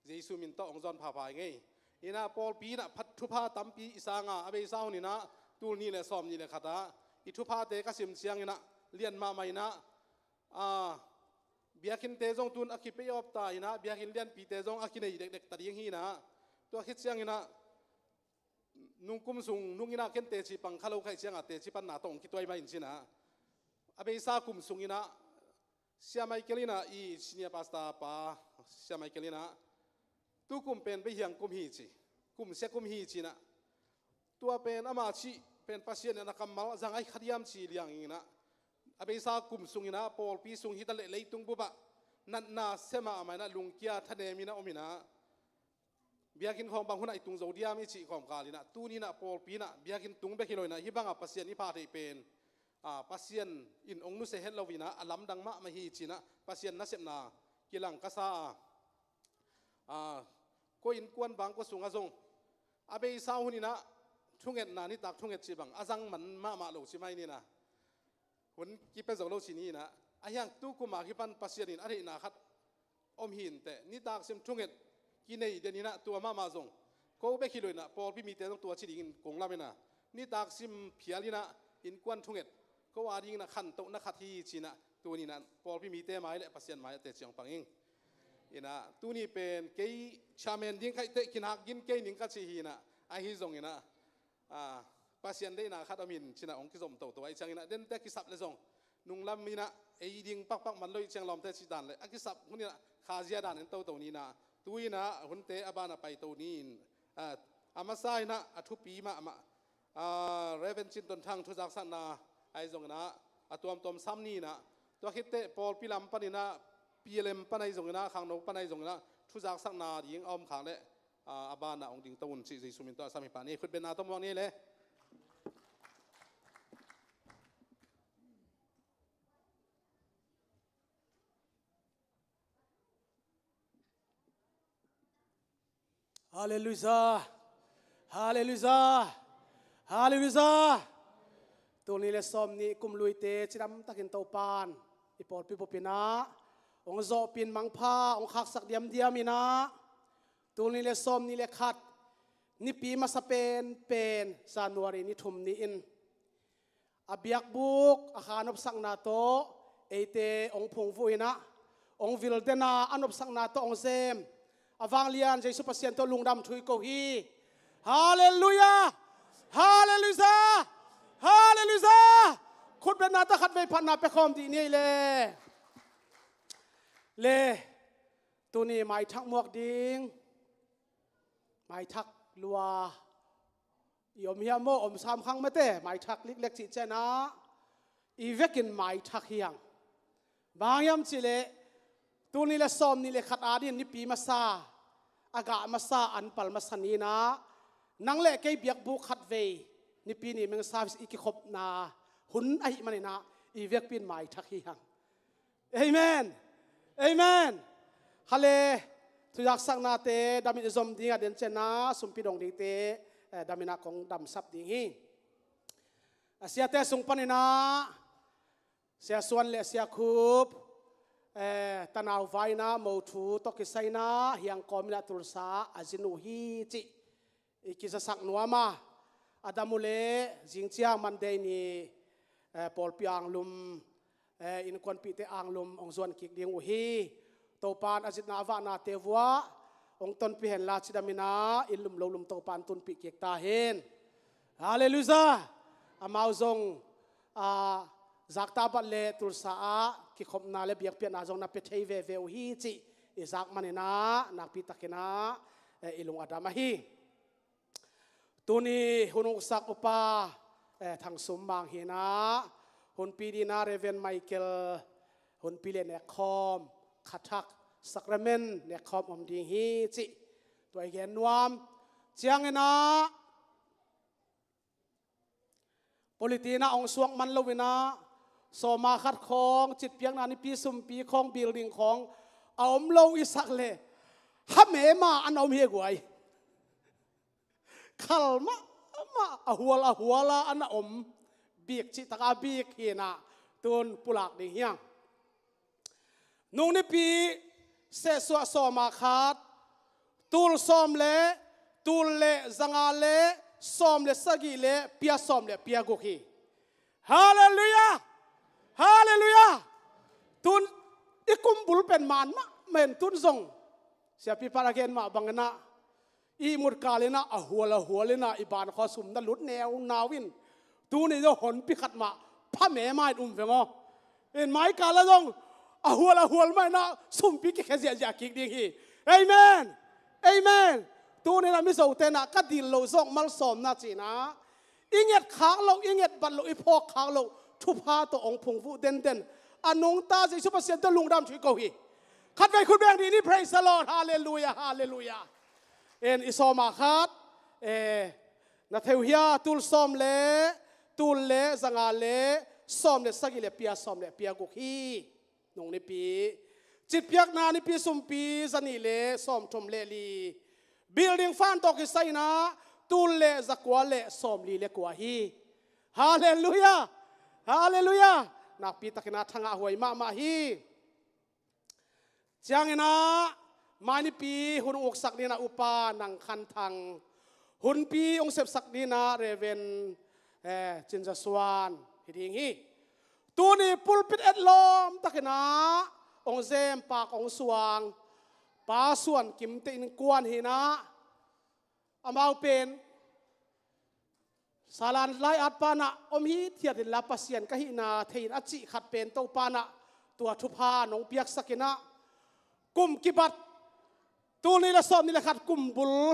Jesu min tawh hong zawn phapha ing ei. In ah pawlpi in ah phat thupha tampi i sang a, a beisa hun in ah tul nih le sawm nih le khat ah i thuphate ka sim ciang in ah lian mahmah in ah, a, biakinnte zong tun a ki-pay off ta in ah, biakinn lianpite zong a kinei dekdek ta ding hi in ah, tua khit ciang in ah nungkum sung nung in ah ken teci pang kha lo ka hih ciang a, teci panna tawh hong kituai mah in ci in ah, a beisa kum sung in ah Sia Michael in ah, i senior pastor pa Sia Michael in ah, tukum pen beihiang kum hi ci, kum sia kum hi ci in ah, tua pen ama cih pen Pasian in a kammal zang ahi kha diam ci liang in ah, a beisa kum sung in ah pawlpi sung hi taleh leitung bup ah natna sia mahmah in ah lungkia thanem in ah om in ah, biakinn khawng bang hun ah i tung zo diam i cih kawmkal in ah, tuni in ah pawlpi in ah biakinn tung bek hi lo in ah, hih bang ah Pasian i phat theih pen, a, Pasian in hong nusia het lo in ah a lamdang mahmah hi ci in ah Pasian nasepna kilang ka sa a, a, kua innkuan bang kua sung ah zong a beisa hun in ah thungetna, nitak thunget cih bang a zang man mahmah lo ci mai ni in ah, hun kipia zo lo ci ni in ah, ahi hang tukum a kipan Pasian in a theihna khat om hi inteh, nitak sim thunget kinei den in ah tua mahmah zong ko bek hi lo in ah pawlpi mite zong tua ci dingin kong lam in ah, nitak sim phial in ah innkuan thunget ko a ding in ah khantohna khat hi ci in ah, tuni in ah pawlpi mite mai le Pasian mai ah teci hong pang ing. In ah tuni pen kei chairman ding ka hih teh kinak gin kei ning ka ci hi in ah, ahi zong in ah, a, Pasian deihna khat om in cinah hong kizom toto ahih ciangin ah, dente kisap le zong nunglam inah ei ding pakpak man lo ih ciang lawmte cih dan le a kisap hun inah khazia dan en toto ninah, tu inah hunte a banah paito ni in, ah, a masa inah a thupi mahmah, ah, Reverend Cin Ton Thang thuzaksakna ahi zong inah a tuamtuam sam ninah, tua khitteh pawlpi lam paninah, P L M pan ahi zong inah, khangno pan ahi zong inah thuzaksakna ding a om khak leh, ah, a banah hong dingto un cih Jesu min tawh a sam hi pah ni. Khutbetna tawh muak ni le. Halleluiah. Halleluiah. Halleluiah. Tul nih le sawm nih kum luite cidam takin Topan i pawlpi bupinah hong zawhpin mangpha hong khaksak diamdiam inah, tul nih le sawm nih le khat nipi masa penpen January ni thum ni-in a biakbuk a kha nopsakna tawh eite hong phungvuh inah, hong vil dena a nopsakna tawh hong zem a vanglian Jesu Pasian tawh lungdam thu i ko hi. Halleluiah. Halleluiah. Halleluiah. Khutbetna tawh khatvei phatna pia khawm dih ni ei le. Le, tuni maithak muak ding, maithak lua i om hiam maw? Om sam khang mate, maithak liklek cih cianah i vekin maithak hi hang. Bang hiam cihleh, tul nih le sawm nih le khat adingin nipi masa a gah masa an pal masa ninah, nang le kei biakbuk khatvei nipi ni meng service i kikhopna hun ahih maninah i vekpi in maithak hi hang. Amen. Amen. Hale, thuzaksaknate damin i zom dingah den cianah sumpi dong dingte, eh, daminah kong damsap ding hi. A siate sung paninah Sia Suan le Sia Khup, eh, tanau vaina mo thu tawh kisaina hiang kawminah Tulsa a zin uh hi cih i kizasak nuam a, a dam uh leh zingciang Monday ni, eh, pawlpi anglum, eh, innkuanpihte anglum hong zuan kik ding uh hi. Topan a zitna a vahnate vuah hong tonpih henla cidaminah inn lum lo lum Topan tunpih kik ta hen. Halleluiah. Amau zong, ah, zakta bat le Tulsa ah kikhopna le biakpiakna zong na pia thei veve uh hi cih i zak maninah nakpi takinah, eh, i lung a dam ahi. Tuni hun uksak upa, eh, Thang Sum Mang hinah, hunpi dinah Reverend Michael, hunpi le nekkhawm, khathak, sacrament nekkhawm om ding hi cih tua i gen nuam. Cianginah politinah hong suak man loinah sawma khat khawng, citpiakna nipi sumpi khawng, building khawng a om lo i sak le, ha mema an a om hi guai. Khal mahmah a hual a huala an a om bik cih taka bik hinah tun pulak ding hiang. Nung nipi sehsuah sawma khat, tul sawm le, tul le zanga le sawm le sagih le pia sawm le pia guk hi. Halleluiah. Halleluiah. Tun i kumbul pen man mahmah in tun zong siapi pan a gen mah banginah ihmut kalinah a hual a hualinah i bankhaw sum na lut neunau in tuni zong honpi khat mah pha mema in um veng aw. In mai kala zong a hual a hual mah inah sumpi kikhia ziahziah kik ding hi. Amen. Amen. Tuninah Mizo tenah ka dil lo zawk malsawmna cinah i nget khak loh, i nget bat loh, i phawk khak loh thupha tawh hong phungvuh denden a nungta Jesu Pasian tawh lungdam thu i ko hi. Khatvei khut beng dih ni, praise the Lord. Halleluiah. Halleluiah. En i sawma khat, eh, na theu hia, tul sawm le, tul le zanga le sawm le sagih le pia sawm le pia guk hi. Nung nipi, citpiakna nipi sumpi zanih le sawmthum le li. Building fan tawh kisaina tul le zakua le sawmli le kua hi. Halleluiah. Halleluiah. Nakpi takinah thangah huai mahmah hi. Cianginah mainipi hun uksak dinah upa Nang Khan Thang, hunpi hong sepsak dinah Reverend, eh, Cin Za Suan hi ding hi. Tuni pulpit etlawm takinah hong zempak hong suang Pa Suan Kimte innkuan hinah, amau pen Salan lai-at panah om hithiat inla Pasian ka hihna thei in a cih khat pen Topa in ah tua thupha nong piaksak in ah kum kibat tul nih le sawm nih le khat kum bul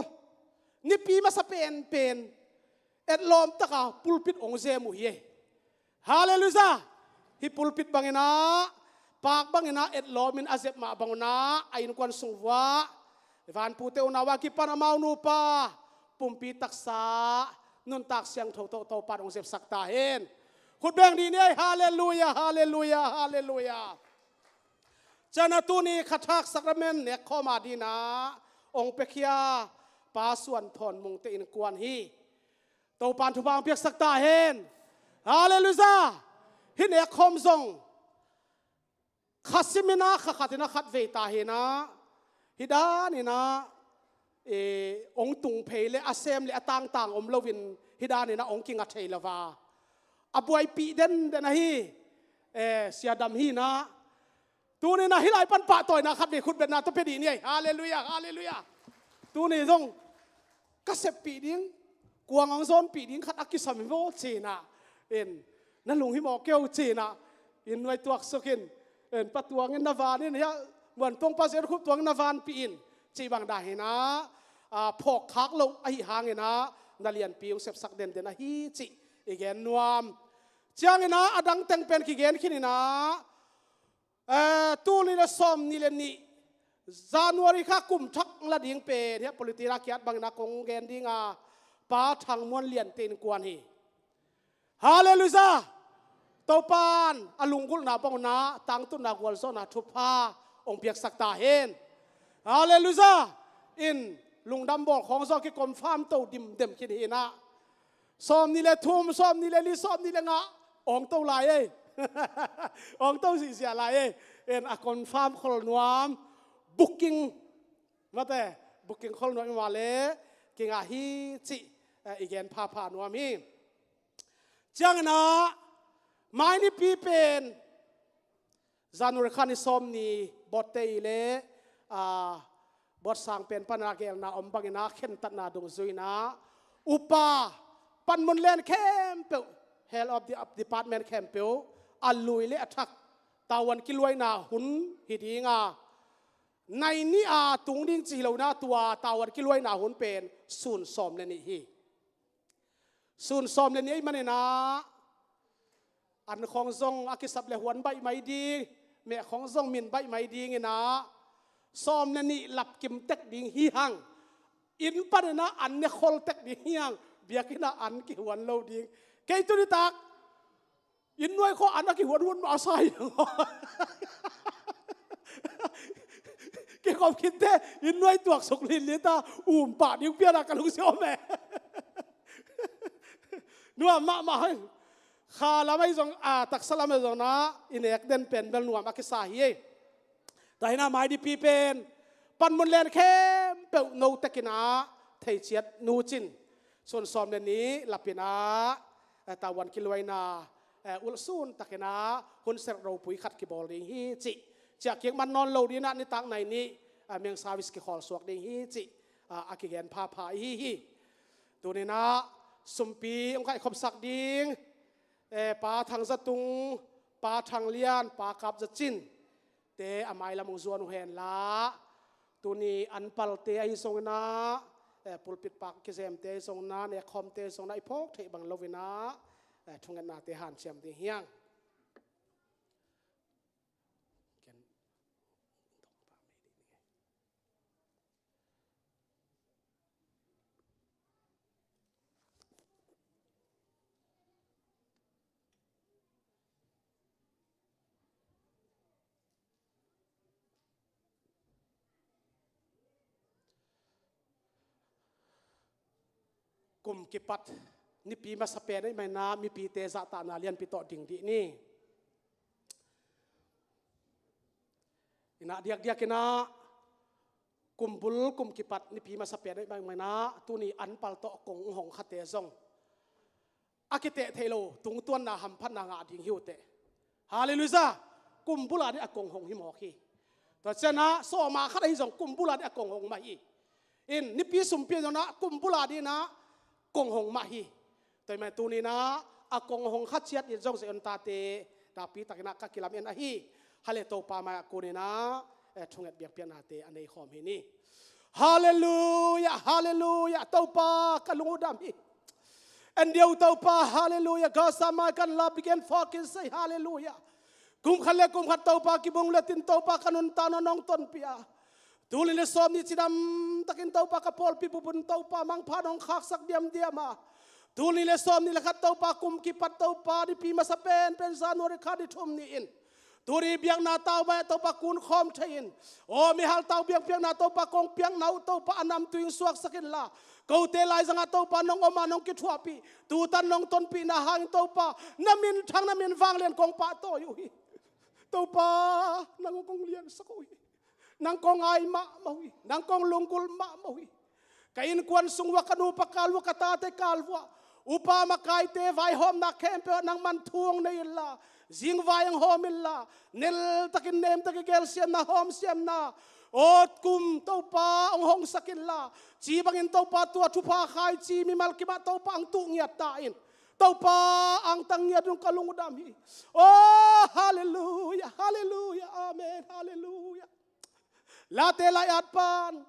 nipi masa penpen etlawm taka pulpit ong zem uh hi ei. Halleluiah. Hih pulpit bangin ah, paak bangin ah etlawm in a zep mah bang un ah a innkuan sung vuah vanpute unau a kipan amau nupa pumpi taksa nuntak siangtho tawh Topa in ong zepsak ta hen. Khut beng dih ni ei. Halleluiah, halleluiah, halleluiah. Ciangin ah tuni khathak sakramen nekkhawm a dingin ah ong piakhia Pa Suan Thawn Mungte innkuan hi. Topa in thupha ong piaksak ta hen. Halleluiah. Hih nekkhawm zong kha sim in ah kha khat in ah khat vei ta hi in ah, hih dan in ah, eh, ong tung phei le a sem le a tangtang om loin hih dan in ah ong kinga thei lo a, a buaipih denden ahi, eh, Sia Dam hi in ah, tuni in ah hih lai pan pahtawina khat vei khut betna tawh pia dih ni ei. Halleluiah, halleluiah. Tuni zong ka seppih ding, kuang ong zawnpih ding khat a kisam hi maw ci in ah, in na lunghimawh kei o ci in ah, in nuai tuaksuk in, in Pa Tuang in na van in, hiah Muan Tuang Pa Zen Khup Tuang in na vanpih in, cih bang dan hi in ah, a, phawk khak loh ahi hangin ah na lianpi ong sepsak denden ahi cih i gen nuam. Ciangin ah a dang teng pen kigen khin in ah, eh, tul nih le sawm nih le nih January kha kum thak la ding pen hiah polity in ah kiat bangin ah kong gen ding a, Pa Thang Muan Liante innkuan hi. Halleluiah. Topa in a lunggulhna bang un ah tangtunna gualzawhna thupha ong piaksak ta hen. Halleluiah. In lungdam bawl khawng zong kiconfirm to dimdem khin hi in ah, sawm nih le thum, sawm nih le li, sawm nih le nga ong to lai ei. Ong to ziahziah lai ei. In a confirm khol nuam, booking, mate, booking khol nuam i mah le kingah hi cih, eh, i gen phapha nuam hi. Ciangin ah mai nipi pen January kha ni sawm ni bawtte i le, ah, bawt sang pen pan a gelna om bangin ah khentatna dungzui in ah upa panmun len khempeuh, health of the department khempeuh a lui le a thak tavuan kiluaina hun hi ding a, nai nih a tung ding ci hi lo in ah tua tavuan kiluaina hun pen sun sawm le nih hi. Sun sawm le nih ahih manin ah an khawng zong a kisap le huan baih mai ding, meh khawng zong min baih mai ding in ah sawm le nih lapkim tek ding hi hang. Inn panin ah an ne khol tek ding hi hang. Biakinn ah an kihuan lo ding. Kei tu nitak inn nuai khawng an a kihuanhuan masa hi. Kikhop khinte inn nuai tuaksuk linlin ta, um pah ding pian a ka lungsim om e. Nuam mahmah hi. Kha lam ahi zong, a, taksa lam ahi zong in ah i nek den pen bel nuam a kisa hi ei. Tua hi in ah mai nipi pen panmun len khempeuh no tek in ah thei ciat nu cin sun sawm le nih lap in ah, eh, tavuan kiluaina, eh, ulhsun tak in ah hun serh ropui khat kibawl ding hi cih ciah kik man nawn lo ding in ah nitak nai nih, eh, meng service kikholsuak ding hi cih, ah, a kigen phapha i hi hi. Tuni in ah sumpi ong kaihkhopsak ding, eh, Pa Thang Za Tung, Pa Thang Lian, Pa Kap Za Cin te a mailam ong zuan uh hen la, tuni an palte ahi zong in ah, eh, pulpit paak kizemte ahi zong in ah, nekkhawmte ahi zong in ah i phawk theih bang lo in ah, eh, thungetnate hanciam ding hi hang. Kum kipat nipi masa pen ahih manin ah mipite zahtahna lianpi tawh ding dih ni. In ah diakdiak in ah kum bul kum kipat nipi masa pen ahih manin ah tuni an pal tawh kong hong khate zong a kiteh theih lo tungtuanna hamphatna ngah ding hi uh teh. Halleluiah. Kum bul a ding a kong hong hi mawk hi. Tua ciangin ah sawma khat ahi zong kum bul a ding a kong hong mah hi. In nipi sumpi zong in ah kum bul a ding in ah kong hong mah hi. Tua ahih manin tuni-in ah a kong hong kha ciat in zong Zion tate nakpi takin ah ka kilamen ahi. Hale Topa mai-ah kunin ah, eh, thunget biakpiaknate a nei khawm hi ni. Halleluia, halleluia. Topa ka lung uh dam hi. En dih o Topa, halleluia. Gaza mai kan la bigen phawkin sei, halleluia. Kum khat le kum khat Topa kibung letin Topa ka nuntakna nong tonpih a, tul nih le sawm nih cidam takin Topa ka pawlpi bup un Topa mangpha nong khaksak diamdiam a, tul nih le sawm nih le khat Topa kum kipat Topa nipi masa penpen January kha ni thum ni-in tuni biakna tau mai-ah Topa kun khawm thei-in, aw mihal tau biakpiakna Topa kong piakna uh Topa a namtui in suaksak inla, kote laizangah Topa nong om a nong kithuahpih, tutan nong tonpihna hangin Topa na minthang na min vanglian kong pahtawi uh hi. Topa nang kong liansak uh hi. Nang kong ai mahmah uh hi. Nang kong lunggulh mahmah uh hi. Ka innkuan sung uah, ka nupa kal uah, ka tate kal uah, upa makaite vaihawmna khempeuh ah nangman thu hong nei inla, zingvai hong hawm inla, neltakin nemtakin gelsiamna hawmsiamna aw kum Topa hong hongsak inla, ci bangin Topa tua thupha khaici mimal kimah Topa hong tuh ngiat ta in. Topa angtang ngiat un ka lung uh dam hi. Aw halleluia, halleluia, amen, halleluia. Late lai-at pan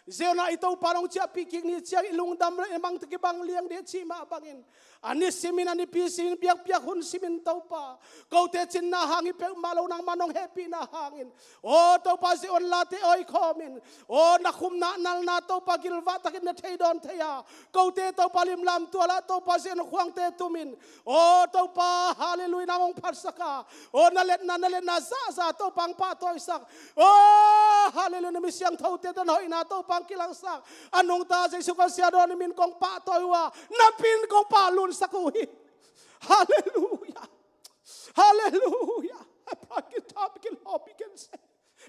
Zion ah i Topa nong ciahpih kik ni ciang i lungdam le i mangte kibang liang dih cih mah bangin, a ni simin a nipi simin biakpiak hun simin Topa, kote cinna hang hi peuhmah lo nangmah nong hehpihna hangin, aw Topa Zion late oikhawmin, aw na khumna nalna Topa gilvah takin na thei dawn thei a, kote Topa limlam tualah Topa Zion khuangte tumin, aw Topa halleluia nang hong phatsak a, aw na letna na letna zahzah Topa hong pahtawisak. Aw halleluia, na mi siangthote tawh na hoihna Topa hong kilangsak. A nungta Jesu Khazih siangtho min kong pahtawi uh a, na pin kong pahlunsak uh hi. Halleluia. Halleluia. Abraham kin thap kin hawp i ken se.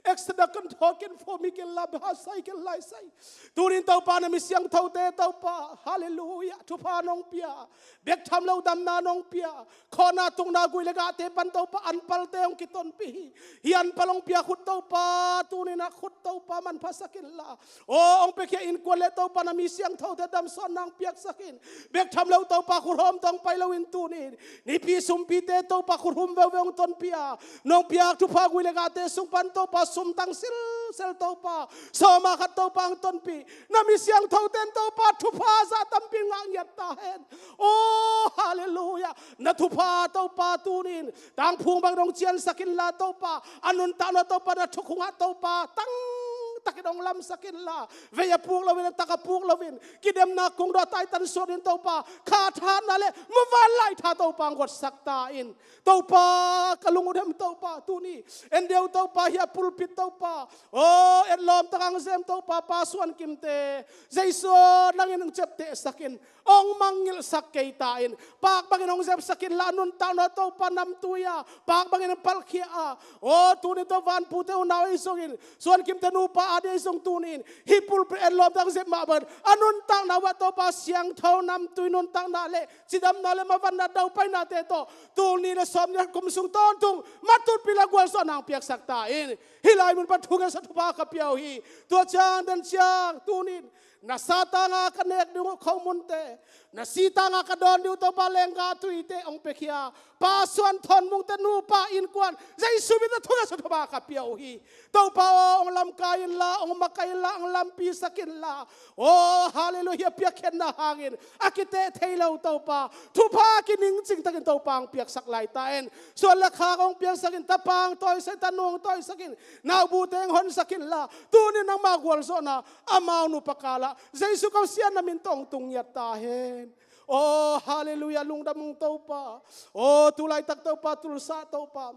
Exodus kan thawk ken fawm i ken la, Bahasai ken laisai. Tunin Topa na mi siangthote Topa, halleluia, thupha nong pia, bek tham lo damna nong pia, khawhna tungna gui le gahte pan Topa anpalte hong kitonpih hi. Hi anpal hong pia khut Topa tunin ah khut Topa manphasak inla, aw hong piakhia innkuan le Topa na mi siangthote damsawn nang piaksak in. Bek tham lo Topa khuthawm tawh hong pai loin tunin nipi sumpite Topa khuthum veuveu hong tonpih a, nong piak thupha gui le gahte sung pan Topa sumtang silsel Topa sawma khat Topa hong tonpih. Na mi siangthote in Topa thupha zah tampi ngah ngiat ta hen. Aw halleluia. Na thupha Topa tunin tangphung bang dong ciansak inla Topa, a nuntakna Topa na thukhungah Topa tangtakin hong lamsak inla, vei a puk loin a tak a puk loin kidemna kungdawh taitan suanin Topa kha thatna le muvanlai tha Topa hong guatsak ta in. Topa ka lung uh dam Topa tuni en dih o Topa hi a pulpit Topa, aw etlawm tak hong zem Topa Pa Suan Kimte, Jesu nangin hong ciaptehsak in, hong mangngilhsak kei ta in. Pak bangin hong zepsak inla, nuntakna Topa namtui a pak bangin hong palkhia a, aw tunin Topa vanpute unau ahi zongin Suan Kimte nupa ading ahi zong tunin hih pulpit etlawm tak hong zep mah bangin a nuntakna uah Topa siangtho namtui nuntakna le cidamna le mavanna daupainate tawh tul nih le sawm nih kum sung tawntung matutpi le gualzawhna hong piaksak ta in. Hih lai mun pan thungetsa thupha ka pia uh hi. Tua ciang den ciang tunin na satanga ka nek ding uh khomunte, na sitanga ka dawn ding uh Topa lengga tuite hong piakhia Pa Suan Thawn Mungte nupa innkuan Jesu min tawh thungetsa thupha ka pia uh hi. Topa aw hong lamkai inla, hong makai inla, hong lampisak inla, aw halleluia, hih a piakkhiatna hangin a kiteh thei lo Topa thupha kiningcing takin Topa hong piaksak lai ta in. Suan le khak hong piaksak in, tapa hong tawisak in, tanu hong tawisak in, naubute hong honsak inla, tunin nangma gualzawhna amau nupa kalah Jesu Khazih siangtho na min tawh hong tung ngiat ta hen. Aw halleluia, lungdam ung Topa. Aw tu laitak Topa, tulsa Topa,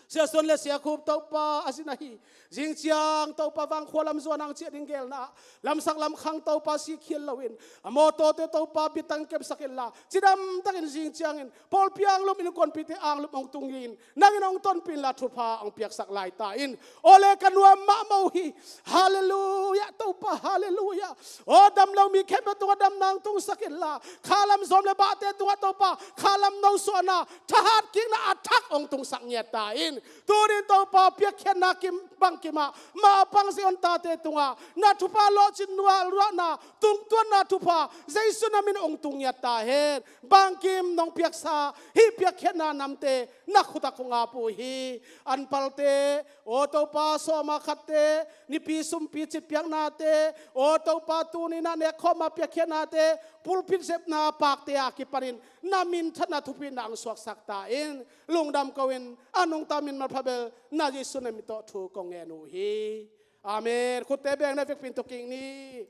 Sia Suan le Sia Khup Topa a zin ahi. Zing ciang Topa Vangkhua lam zuan ang ciah ding gelna, lamsak lamkhang Topa sikkhial loin a mawtawte Topa bittang kepsak inla, cidam takin zing ciangin pawlpi anglum, innkuanpihte anglum hong tung in, nangin hong tonpih inla thupha hong piaksak lai ta in. Aw le ka nuam mahmah uh hi. Halleluia Topa, halleluia. Aw damlo mi khempeuh tungah damna hong tungsak inla, khalam zawm le bahte tungah Topa khalam nosuahna, thahat kikna a thak hong tungsak ngiat ta in. Tunin Topa piakkhiatna kim bangkimah mapang Zion tate tungah na thupha lawhcin nuah luahna tungtuanna thupha Jesu na min ong tung ngiat ta hen. Bangkim nong piaksa hih piakkhiatna namte na khutah kong ap uh hi. An palte, aw Topa, sawma khatte, nipi sumpi citpiaknate, aw Topa, tuninah nekkhawma piakkhiatnate, pulpit sepna pakte a kipanin na minthanna thupina ang suaksak ta in. Lungdam ko in a nungta min malpha bel na Jesu na min tawh thu kong ngen uh hi. Amen. Khutte beng na vekpin tuk kik ni.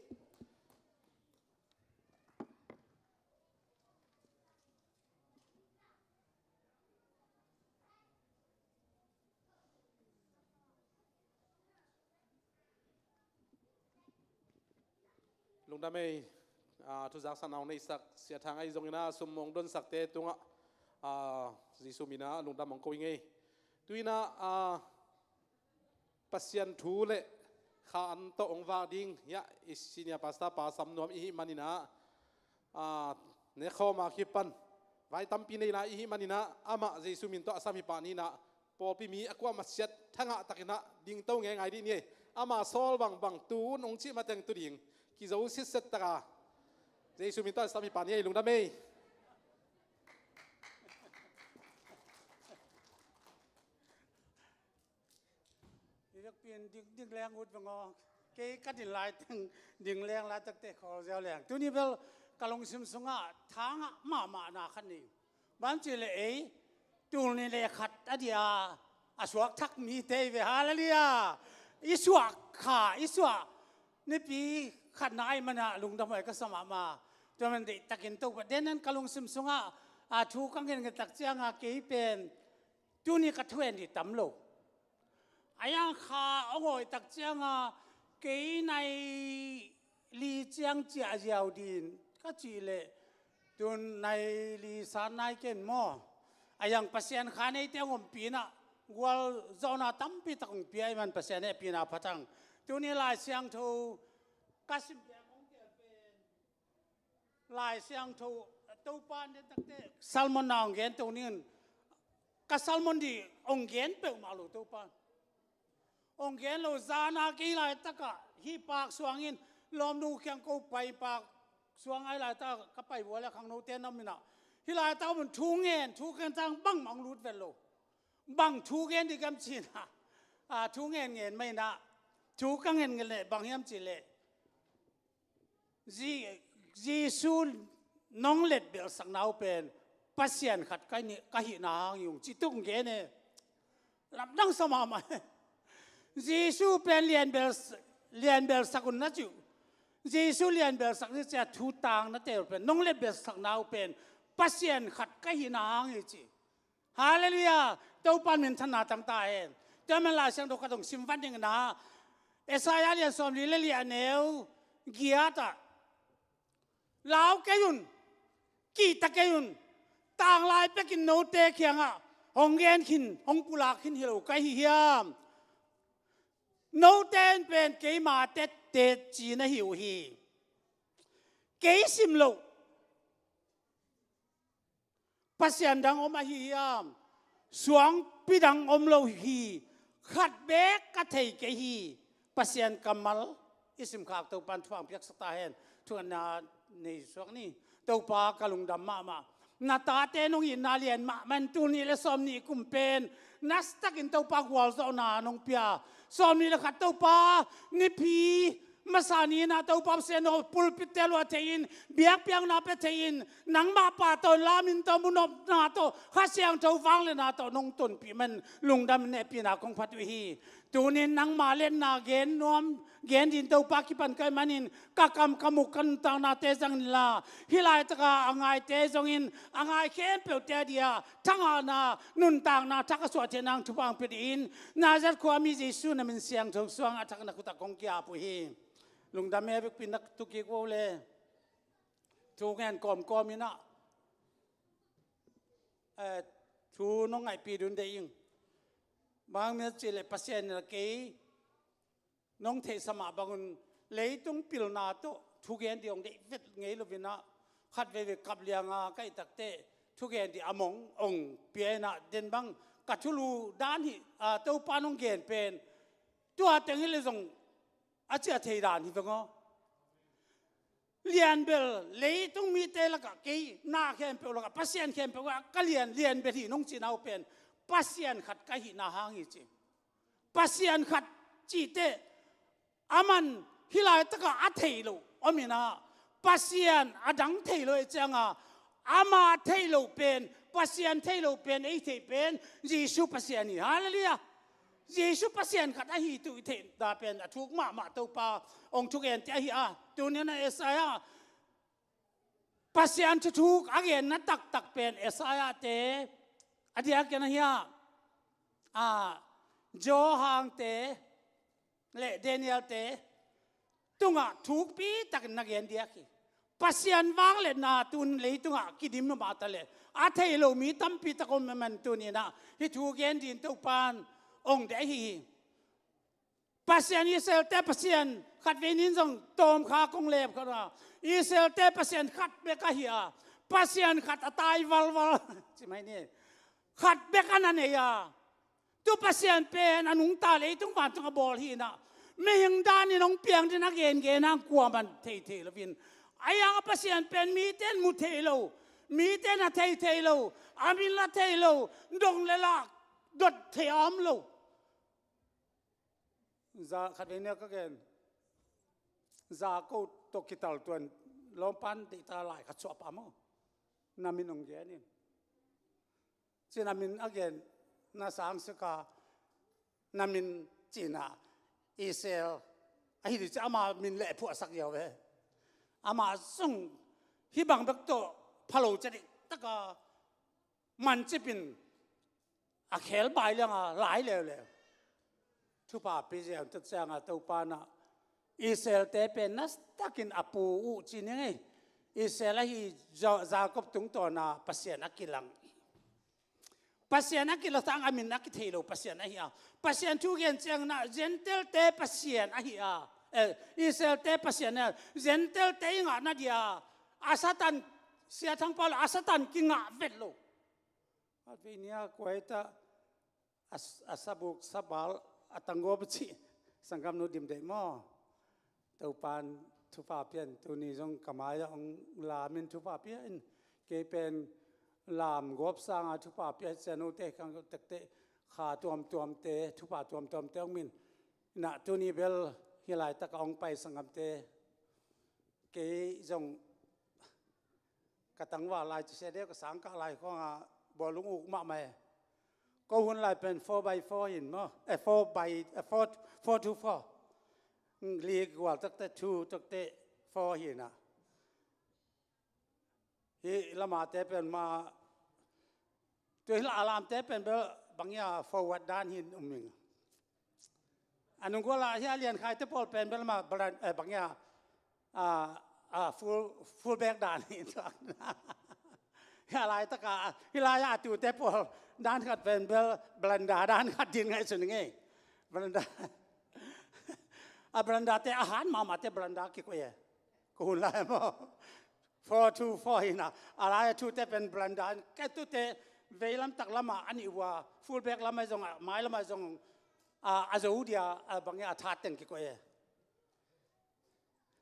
Lungdam ei, ah, thuzak sanau neisak siathang ahi zongin ah sum mong donsakte tungah, ah, Jesu minah lungdam mong ko i ngei. Tuinah, ah, Pasian thu le kha an tawh hong vak ding hiah i senior pastor pa sam nuam i hih maninah, ah, nekhawma kipan vai tampi nei lai i hih maninah amah Jesu min tawh a sam hi pah ninah pawlpi mi a kuamah siat thangah takinah dingto ngeingai dih ni ei. Ama sawl bangbang tu un hong cih mateng tu ding kizo sitset taka Jesu min tawh a sam hi pah ni ei. Lungdam ei. I vekpi in ding, ding leng ut veng aw. Kei ka din laiteng ding leng laitakte khawl ziau leng. Tuni bel ka lungsim sungah thangah mahmahna khat nei. Ban cih leh ei tul nih le khat a dia a suak thak mite i ve. Halleluiah. I suak kha, i suak nipi khatna ahi mana lungdam huai ka sa mahmah. Tua man deihtakin Topa denan ka lungsim sungah a thu ka ngen ngen tak cianga kei pen tuni ka thuhen dih tam lo. A yang kha a ngawi tak cianga kei nai li ciang ciah ziau din ka cih leh tun nai li san nai ken maw? A yang Pasian kha neite a ngompi inah gual zawhna tampi tak hong pia i man Pasian hehpihna phatang. Tuni Lai Siangtho ka sim piak hong tel pen Lai Siangtho Topa an den takte sermon na hong gen to ning. Ka sermon dih hong gen peuhmah lo Topa. Hong gen lo zana kei laitakah hih pak suangin lawmnu kiang ko pai pak suang ai laitakah ka pai bual a khangnote na minah hih laitakah mun thu ngen thu kentang bangmah hong lut vet lo. Bang thu gen dih kam cinah a thu ngen ngen mah inah thu ka ngen ngen leh bang hiam cih leh Ji-, Jesu nong letbelhsakna uh pen Pasian khat ka ni-, ka hihna hang hi ung cih tuk gen e. Lamdang sa mahmah e. Jesu pen lianbel, lianbelsak un na cih uh. Jesu lianbelsak ni cia thu tang na tel pen nong letbelhsakna uh pen Pasian khat ka hihna hang hi ci. Halleluiah. Topa minthanna tang ta hen. Tua man Lai Siangtho ka dong sim van ding na Isaiah lian sawmli le li a neu giatah lau kei un, kihta kei un, tanglai pekin note kiangah hong gen khin hong pulak khin hi lo ka hi hiam? Note in pen keima tette ci na hi uh hi. Kei sim loh Pasian dang om ahi hiam? Suangpi dang om lo hi. Khat beek ka thei kei hi. Pasian kammal i simkhak Topan thupha piaksak ta hen. Thu na nei suak ni. Topa ka lungdam mahmah. Na tate nong itna lian mahmah in tul nih le sawm nih kum pen nasatakin Topa gualzawhna nong pia. Sawm nih le khat Topa nipi masa ni-in ah Topa Pasian aw, pulpit te luah thei-in, biakpiakna pia thei-in, nangmah pa tawh, lamin tawh, munopna tawh, Kha Siangtho vangliatna tawh nong tonpih man lungdam in hehpihna kong phat uh hi. Tunin nangmah letna gen nuam, gen din Topa kipan ka hih manin, ka kam ka muk ka nuntaknate zang inla, hih laitaka a ngaite zongin, a ngai khempeuhte a dia thangahna, nuntakna thak a suah theih nang thupha ang pia dih in, Nazareth khuami Jesu na min siangtho suang a thak na khut ah kong ki-ap uh hi. Lungdam e, vekpi na tu kik vo le. Thu ngen kawmkawm in ah, eh, thu nong ngaihpih dun deih ing. Bang hang hiam cih leh Pasian in ah kei nong theihsa mah bangun leitung pilna tawh thugen dih hong deih vet ngei lo in ah, khat veivei kap lianga ka hih takteh thugen dih a mong hong pia in ah, den bang Ka thulu dan hi, a, Topa nong gen pen tua teng hi le zong a ciah thei dan hi veng aw. Lianbel leitung mite lakah kei na khempeuh lakah Pasian khempeuh lakah ka lian, lianbel hi nong cih nau pen Pasian khat ka hihna hang hi ci. Pasian khat cihte aman hih laitakah a thei lo om inah Pasian a dang thei lo ei cianga ama thei lo pen, Pasian thei lo pen ei thei pen Jesu Pasian hi. Halleluiah. Jesu Pasian khat ahi tu i theihna pen a thuk mahmah Topa ong thugente ahi a. Tuninah Isaiah Pasian thuthuk a genna taktak pen Isaiah te a diakin ahi a, a, Johan te le Daniel te tungah thukpi takin na gen diak hi. Pasian vangliatna tun leitungah kidim mahmah ta le a thei lo mi tampi tak om man tuninah hih thu gen din Topan ong deih hi. Pasian Israel-te Pasian khat vei nin zong tawmkha kong lep khat a, Israel-te Pasian khat bek ahi a, Pasian khat a tai valval ci mai ni. Khat bek a na nei a, tu Pasian pen a nungta leitung vantung a bawl hi inah mihing danin hong piang din a gengen hang kuaman thei thei loin a iang a Pasian pen mite in mu thei lo, mite in a thei thei lo, a min la thei lo, dong le lak dot thei a om lo. Za khat vei nia ka gen, za ko tawh kital tuan lawmpan deihta lai khat suah pah maw? Na min hong gen in. Cin a min a gen na sang sika na min cina Israel ahi di ci ama min le phuahsak yau ve. Ama sung hi bang bek tawh phalo ca dih taka mancipin a khel bai lianga lai leuleu. Thupha pi ziau tat cianga Topa na Israel-te pen nastakin a pu uh ci ni ngei. Israel ahi Ja-, Jacob tungtawna Pasian a kilang. Pasian a kilang sang a min a kithei lo Pasian ahi a. Pasian thu gen ciang na Gentile-te Pasian ahi a. Eh, Israel-te Pasian ahi a. Gentile-te i ngahna dia a Satan, Sia Thang Paul a Satan kingah vet lo. At vei nia kuaita a, a sabuk sabal a tanggawp a cih sanggamnu dim deih maw? Topan thupha pian tuni zong ka mai-ah hong lamin thupha pia in kei pen lam gawp sanga thupha pia cianote khang tekte kha tuamtuamte thupha tuamtuamte hong min. Inah tuni bel hi laitaka hong pai sanggamte kei zong ka tangval lai ci sia deuh ka sangkah lai khuanga bawlung uk mahmah e. Ko hun lai pen four by four hin maw? Eh, four by, eh, four, four to four. Li gual takte two takte four hinah. Hi lamate pen ma Tua hi la a lamte pen bel bangia forward dan hin um ing. A nung guala hi a lian khaite pawl pen bel ma balan, eh, bangia, a, a full, full back dan hin. Hi a laitaka hi lai a tute pawl dan khat pen bel balanda dan khat din ngai sun nge. Balanda. A balanda te a han mama te balanda kikoih e. Ko hun lai maw? Four two four hinah a lai a thute pen balanda in ka tute veilam tak lama a nih ua full back lama zong a mai lama zong a, a zo dia a bangia a that teng kikoih e.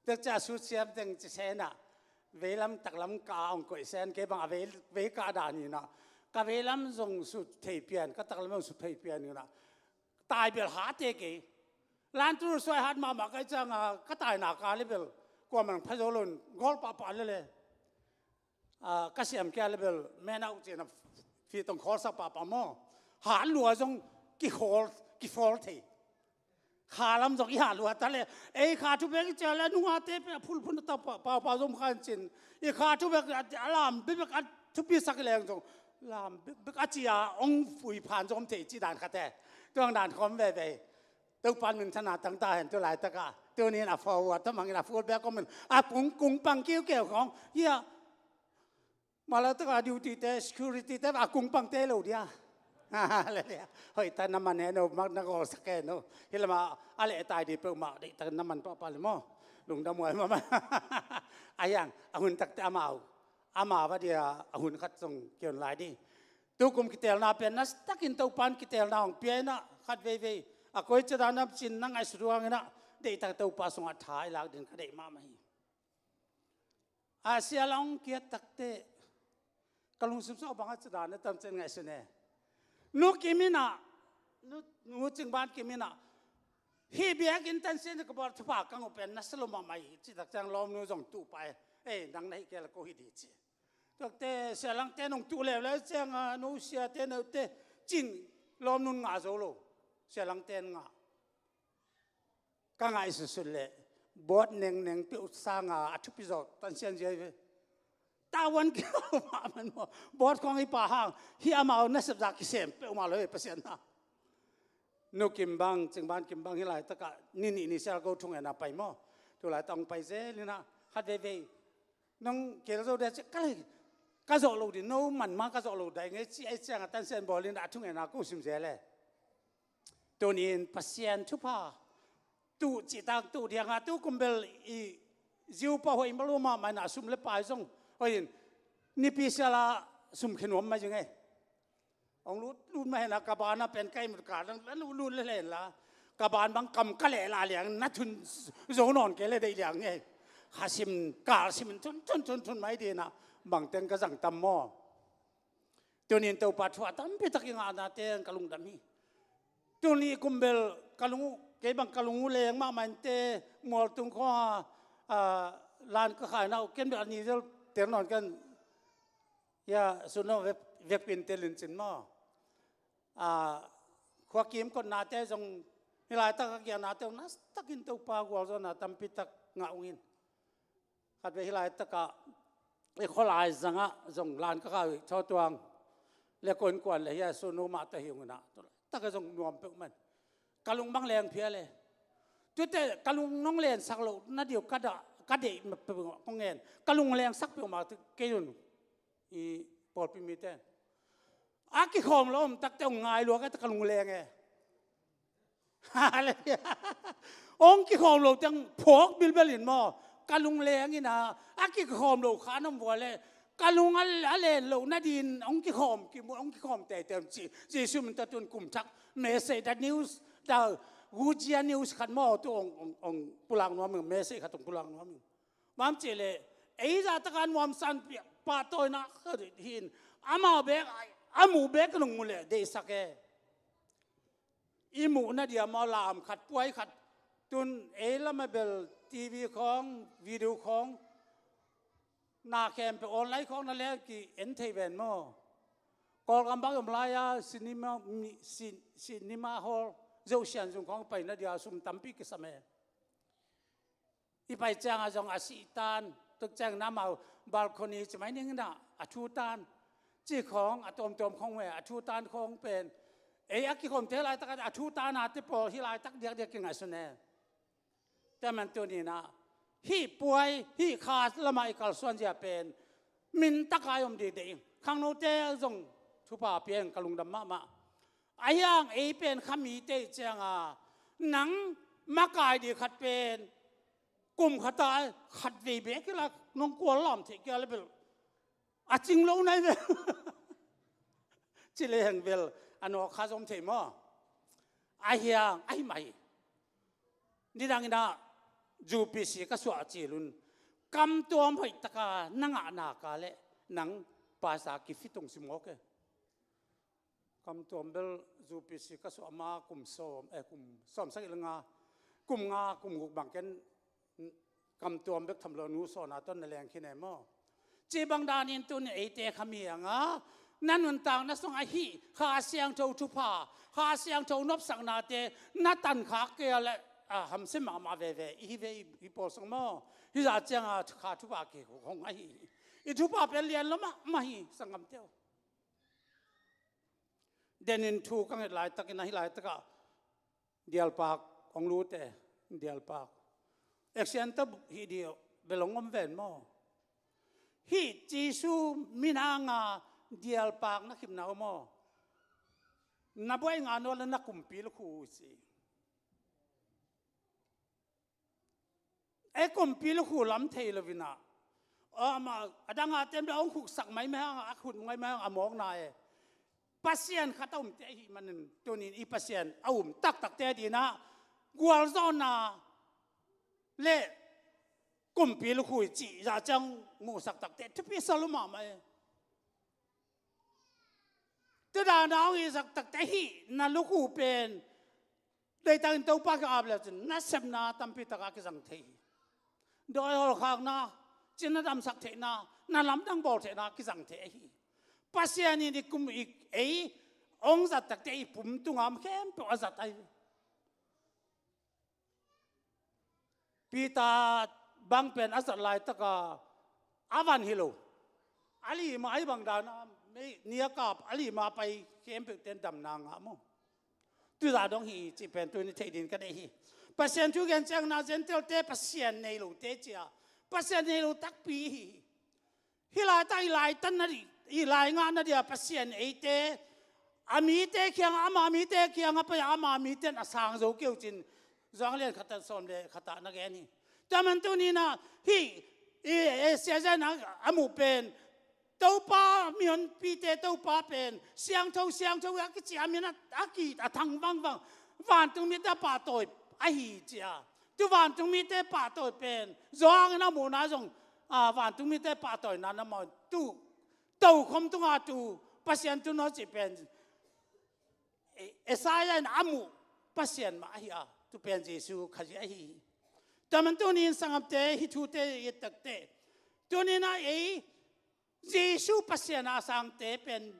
Tek cia sut siam teng ci senah veilam tak lam ka ong koih sen kei bang a vei, vei ka dan hinah ka veilam zong sut thei pian ka tak lam zong sut thei pian hinah tai bel hate kei. Lan tu suai hat mahmah kai cianga ka taina ka le bel kuaman phazo lon gol pahpah lele. A, ka siam kia le bel menau cina fi tong khol sak pahpah maw? Hat lua zong kikhol kifawl thei. Khalam zong i hat lua ta le ei kha thu bek i cia le nungate pe phulphun ta pahpah zong khan cin i kha thu bek a lam bebek a thupi sak leng zong lam bebek a cia ong pui phan zong thei ci dan khate. Tuang dan khom veve. Topan min thana tangta hen tu laitaka tunin a forward tamangin a full back komin a pung kung pang kiu keu khong hia. Mala taka duty te security te a kung pang te lo dia. Hoi ta na man heno mak na gol sak heno hilama a le tai di peuh mak dei ta na man pahpah le maw? Lungdam huai mama. A hiang a hun takte amau ama va dia a hun khat zong kion lai di. Tukum kiteelna pen na takin Topan kiteelna hong pia inah khat veivei a koi ciat a nam cin na ngaihsut uh hanginah deihtak Topa sungah tha i lak ding ka deih mahmah hi. A sia la hong kiat takte ka lungsim sungah bangah ciat a na tam ciat ngaihsun e. Nu Kim inah, nu, nu Cingban Kim inah hih biakinn tansian ka bawl thupha ka ngah pen na sa lo mahmah hi cih tak ciang lawmnu zong tuh pah e. Ei, nang na hih kei la ko hi dih ci. Tuakte sialangte nong tuh leuleu cianga nu siate note cin lawmnun ngah zo lo. Sialangte ngah. Ka ngaihsutsut leh bawt nengneng peuh sanga a thupi zawh tansian zia hi ve. Tavuan kihau mahmah maw. Bawt khawng hi pah hang hih amau nasep zah kisem peuhmah lo hi Pasian na. Nu Kim bang, Cingban Kim bang hih laitakah ni nih ni sial ko thungetna pai maw. Tu laitak hong pai zel inah khat veivei nong kei la zo dia ci ka lei ka zawh lo ding no man ma ka zawh lo dai ngei ci ai cianga tansian bawl inah a thungetna ko sim zel e. Tuni in Pasian thupha tuh cihtak tuh dianga tukum bel i ziu pah hoih malu mahmah inah sum le pai zong hoih in nipi siala sum khe nuam mai zing e. Hong lut lut mah henla ka bana pen ka imut ka dang la lut lut le henla ka ban bang kam ka leh la liang na thun zo nawn kei le deih liang e. Kha sim kal sim in thun thun thun thun mai dinah bangteng ka zang tam maw. Tunin Topa thu a tampi tak i ngahnate ka lungdam hi. Tuni kumbel ka lung uh kei bang ka lung uh leng mahmah inte mualtung khawnga lan ka khaina uh ken bel a ni zel ter nawn ken. Ya suno vekpin telin cin maw. Khua kim kotnate zong hih laitak a kianate uh nastakin Topa gualzawhna tampi tak ngah ungin. Khatvei hih laitakah i khualai zangah zong lan ka kha uh thawtuang le kuankuan le hia sunu mah tawh hi unginah tu laitakah zong nuam peuhmah in ka lung bang leng phial e. Tute ka lung nong lensak loh na diu ka dah ka deih peuhmah kong ngen ka lung lengsak peuhmah kei un. I pawlpi mite a kikhawm lo om takte hong ngai lua ka ta ka lung leng e. Halleluiah. Hong kikhawm lo teng phawk bilbel in maw ka lung leng ina a kikhawm lo kha nam vua le ka lung a len lo nadin hong kikhawm kimu hong kikhawm teitei om ci Jesu min tatun kum thak message da news da gujia news khat maw tu hong pulak nuam ing message khat hong pulak nuam ing. Bang cih leh ei zahtaka nuamsan pahtawina hi in amau bek a muh bek nong mu leh deihsak e. I muhna dia maw lam khat puai khat tun ei lama bel TV khawng video khawng na khempeuh online khawng na leng ki en thei ven maw. Kawlgam bang om lai-a cinema hall zohsian zung khawng paina dia sum tampi kisam e. I pai cianga zong a sih tan tuk ciang namau balcony ci mai ningna a thu tan ci khawng a tuamtuam khawng ve a thu tan khawng pen ei a kikhawmte laitak a thu tan a te pawl hi laitak diakdiak kingaihsun e. Teman tuninah hih puai hih kha lamah i kalsuan zia pen min taka i om dikdek ing. Khangnote zong thupha pia ing ka lungdam mahmah. Ahiang ei pen khamite cianga nang makai dik khat pen kum khata khat vei bek kila nong kual lam theih kia le bel a cing lo nai ve. Ci le heng bel a nawk kha zom thei maw. Ahiang ahi mah hi. Nidang inah UPC ka suah cilun kamtuam hoihtaka na ngah naka le nang pasa kifitung simawk e. Kamtuam bel UPC ka suah ma kum sawm e kum sawm sagih le nga kum nga kum guk bang ken kamtuam bek tham lo nu sawna ton na leng khin e maw. Cibang danin tun eite khami anga na nuntakna sung ahi Kha Siangtho thupha Kha Siangtho nopsaknate na tankhak kei a le a hamse mahmah veve i hi ve i pawl sung maw. Hizah cianga kha thupha kei hong ahi i thupha pen lian lo mahmah hi sanggamte aw. Denin thu ka nget laitakin ahi laitakah dialpak hong lute dialpak action ta hih dih bel hong om ven maw. Hih Jesu minanga dialpak na khipna uh maw. Na buai nga nual na kumpi lukhu uh si. E kumpi lukhu lam thei lovinah a danga tem da hong khuksak maimai hanga a khut maimai hanga a mawkna e. Pasian khat a umte ahih manin tunin i Pasian a um taktakte adingin ah gualzawhna le kumpi lukhu i cih zah ciang muhsak takte thupi sa lua mahmah e. Tua dan a hong hihsak takte hih na lukhu pen deihtakin Topa kiang ap le cin nasepna tampi takah kizang thei hi. Dawi hawlkhakna, cina damsak theihna, na lamdang bawl theihna kizang thei ahi. Pasian in i kum i ei hong zat takte i pum tunga om khempeuh a zat ahi. Peter bang pen a zat laitaka a van hi lo. A lima ahi bang dan a mei ni a kap a lima pai khempeuh ten damna ngah maw? Tuza dong hi cih pen tuni thei dingin ka deih hi. Pasian thu gen ciangin ah Gentile-te Pasian nei lote cia, Pasian nei lo takpi hi. Hih laitak i laitan nadih, i laingah nadih a Pasian eite, a mite kiangah, ama mite kiangah pai a ama mite in a sang zo kei uh cin Johan lian khat a sawm le khat ah na gen hi. Tua man tuninah hih i Asia zan a, a muh pen Topa mihonpite Topa pen siangtho siangtho a kici a min a, a ki a thang vangvang vantung mite a pahtawi ahi cia. Tu vantung mite pahtawi pen Johan in a muhna zong a, vantung mite pahtawina na mawh tu tokhom tunga tu Pasian tu naw cih pen Isaiah in a muh Pasian mah ahi a, tu pen Jesu Khazih ahi hi. Tua man tunin sangamte hih thute i et takte tuninah ei Jesu Pasian a sangte pen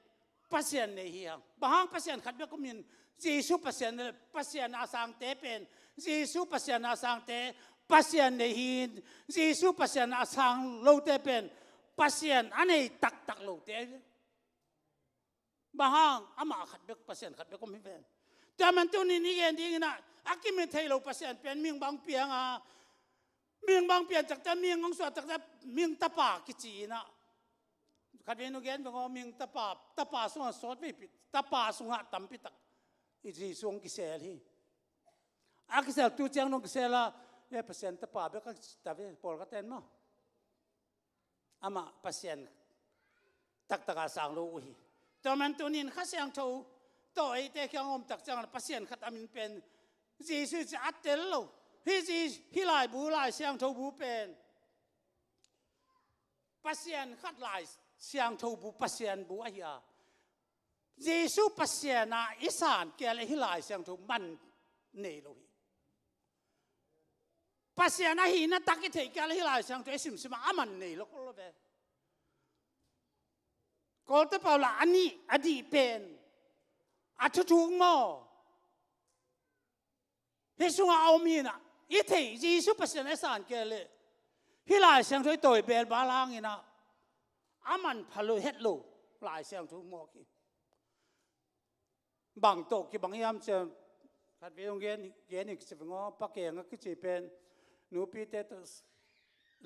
Pasian nei hi hang. Bang hang Pasian khat bek om in Jesu Pasian, Pasian a sangte pen Jesu Pasian a sangte Pasian nei hi in Jesu Pasian a sang lote pen Pasian a nei taktak lote. Bang hang amah khat bek Pasian khat bek om hi ven. Tua man tunin i gen dinginah a kimin thei lo Pasian pen ming bang pianga ming bang pian takte ming hong suah takte ming tapa kici inah khat vei nu gen veng aw ming tapa tapa sungah sawt veipi tapa sungah tampi tak i Jesu hong kisel hi. A kisel tu ciang nong kisel a e Pasian tapa bek a ta ve pawl ka ten maw? Amah Pasian taktakah sang lo uh hi. Tua man tunin Kha Siangtho tawh eite kiang om tak ciang Pasian khat a min pen Jesu ci a tel lo. Hih Jesu hih laibu Lai Siangtho bu pen Pasian khat Lai Siangtho bu Pasian bu ahi a Jesu Pasian a i san kei le hih Lai Siangtho man nei lo hi. Pasian ahihna tak i theih kei le hih Lai Siangtho i simsim a man nei lo kol lo ve. Kawlte pau la a nih a dih pen a thuthuk maw? Hih sungah a om hinah i theih Jesu Pasian a i san kei le hih Lai Siangtho i tawi bel bal hanginah a manpha lo het lo Lai Siangtho mawk hi. Bang tawh kibang hiam cian khat vei hong gen gen in kici veng aw pakeng a kici pen nupite tawh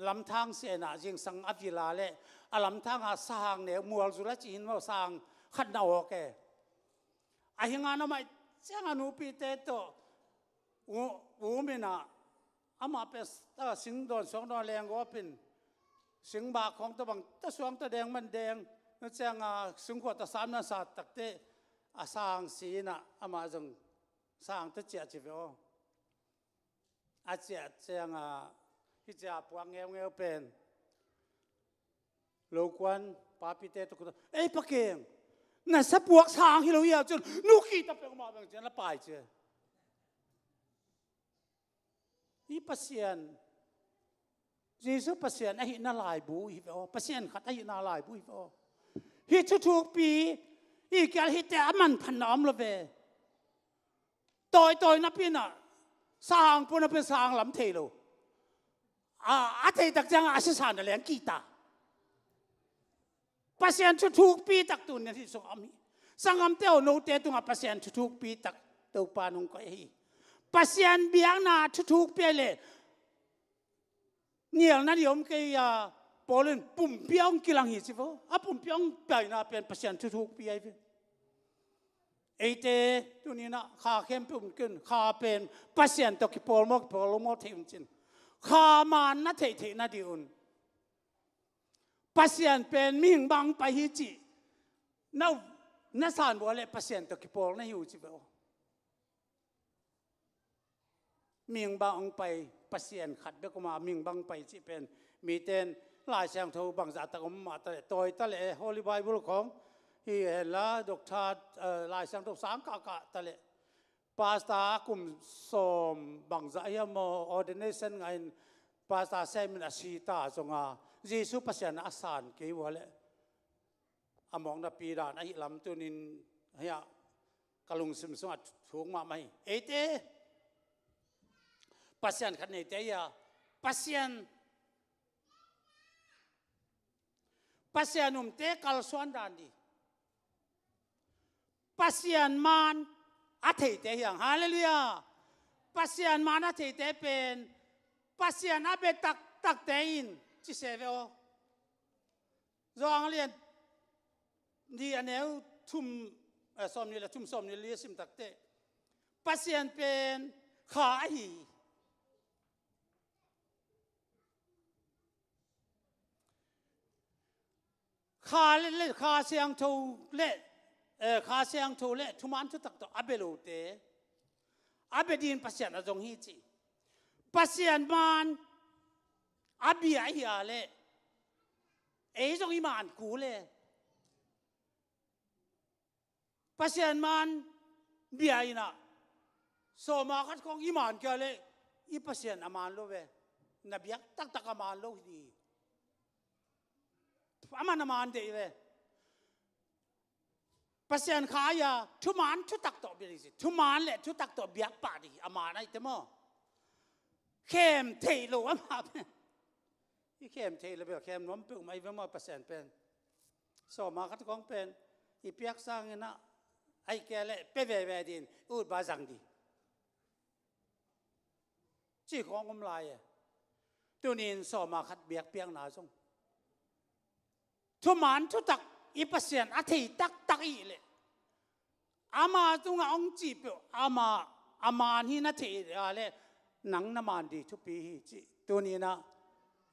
lamthang senah zingsang a vila le a lamthangah sahang ne mualzul a cihin maw sahang khat na awk e. A hinga na maih cianga nupite tawh uminah amah pen singdawn suangdawn lenggawpin singbak khawng tawh bang tawh suang tawh deng man deng na cianga singkhuah tawh sam na sa takte a sang sinah amah zong sang tawh ciah ci ve aw. A ciah cianga hih cia puak ngeungeu pen lokuan papite tawh kut ei pakeng na sapuak sang hi lo hi a cun nukhi ta peuhmah beng cian la pai cia. Hih Pasian Jesu Pasian ahihna laibu hi ve aw. Pasian khat ahihna laibu hi ve aw. Hih thuthukpi i kial hihte a manphatna om lo ve. Tawitawi napinah sahang pun a pin sahang lam thei lo. A thei tak ciangah a sisan a leng kihta. Pasian thuthukpi tak tunin hih sungah om hi. Sanggamte aw note tungah Pasian thuthukpi tak Topa nong koih hi. Pasian biakna thuthukpi a le nialna ni om kei a Paul in pumpi a hong kilang hi ci vo. A pumpi a hong paina pen Pasian thuthukpi ahi ve. Eite tuninah kha khempeuh kin kha pen Pasian tawh kipawl maw kipawl lo maw thei un cin kha maan na theihtheih na dih un. Pasian pen mihing bang pai hi cih na Na san uh a leh Pasian tawh kipawl na hi uh ci ve aw. Mihing bang hong pai, Pasian khat bek om a, mihing bang pai cih pen mite in Lai Siangtho bangzah tak om mah ta leh, tawi ta leh, Holy Bible khawng hi henla, Doctor, eh, Lai Siangtho sang kahkah ta leh, Pastor a kum sawm bangzah hiam maw, ordination ngah in Pastor sem in a si ta zong a, Jesu Pasian a san kei uh a leh, a mawknapi dan ahih lam tunin hiah ka lungsim sungah thuk mahmah hi. Eite Pasian khat neite hi a, Pasian, Pasian umte kalsuan dan dih, Pasian maan a theite hi hang. Halleluiah. Pasian maan a theite pen Pasian a bia taktakte in ci se ve aw. Johan a lian nih, a neu thum, eh, sawmnih le thum, sawmnih le li a sim takteh, Pasian pen kha ahi hi. Kha le, le, Kha Siangtho le, eh, Kha Siangtho le thuman thutak tawh a bia lote, a bia ding Pasian a zong hi ci. Pasian maan a bia ahi a leh, ei zong i maan kul e. Pasian maan bia in ah, sawma khat khawng i maan kei a leh, i Pasian a maan lo ve. Na biak taktak a maan lo hi ding hi. Amah na maan deih ve. Pasian kha ahi a, thuman thutak tawh bia ding hi. Thuman le thutak tawh biak pah ding hi. A maan ahih teh maw, khem theih lo amah pen. I khem theih lo bel khem nuam peuhmah i ve maw, Pasian pen. Sawma khat khawng pen i piak sangin ah, ahih kei a leh pia veve ding, ut ba zang ding, ci khawng om lai e. Tunin sawma khat biakpiakna zong, thuman thutak i Pasian a thei taktak i hih leh, ama tungah hong cih peuh, ama, a maan hi na theih a leh, nang na maan ding thupi hi cih tunin ah,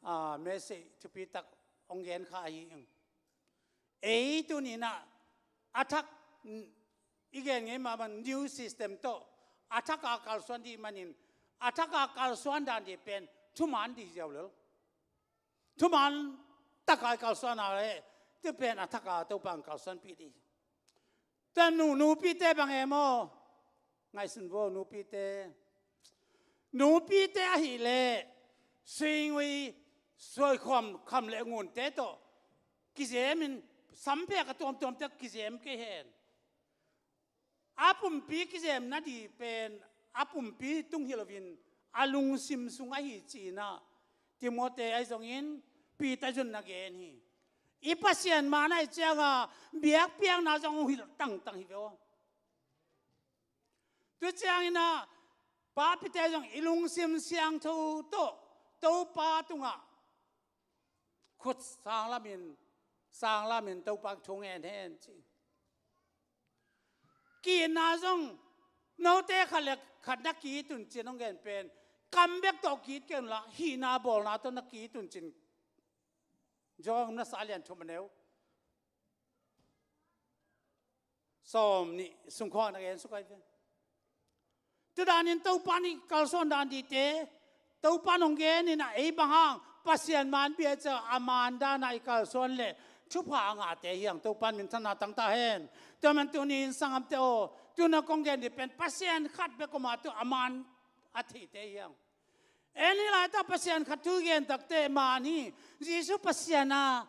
ah, message thupi tak hong gen kha hi ing. Ei tunin ah, a thak, i gen ngei mahmah new system tawh a thak a kalsuan ding manin, a thak a kalsuan dan ding pen thuman ding hi ziau lel. Thuman tak a i kalsuan a leh, tu pen a thak a Topa in kalsuanpih ding. Tua nu, nupite bang e maw? Ngaihsun vo, nupite. Nupite ahih leh, singui, suaikhawm, kham le ngunte tawh kizem in, samphek a tuamtuamte kizem kei hen. A pumpi kizem nading pen, a pumpi tung hi loin, a lungsim sung ahi ci-in ah, Timote ahi zongin, Peter zong na gen hi. I Pasian maan ahih ciangin, biakpiakna zong hong hilh tangtang hi ve aw. Tu ciangin ah, papite zong i lungsim siangtho tawh, Topa tungah khut sanglamin, sanglamin Topa thu ngen hen ci. Ki-itna zong, note khat le khat na ki-it un ci-in hong gen pen, kam bek tawh ki-it kei unla, hihna bawlna tawh na ki-it un ci-in. Johan na sa lian thum a neu sawmnih sung khawng na gen suk ahi ve. Tua danin Topa in i kalsuan dan dingte, Topa in hong gen in ah, ei bang hang Pasian maan bia ciang a maan dan a i kalsuan leh thupha a ngahte hi hang. Topa in minthanna tang ta hen. Tua man tunin sanggamte aw, tu-in ah kong gen ding pen Pasian khat bek om a, tu a maan a theite hi hang. En hih laitak Pasian khat thu i gen takteh maan hi. Jesu Pasian a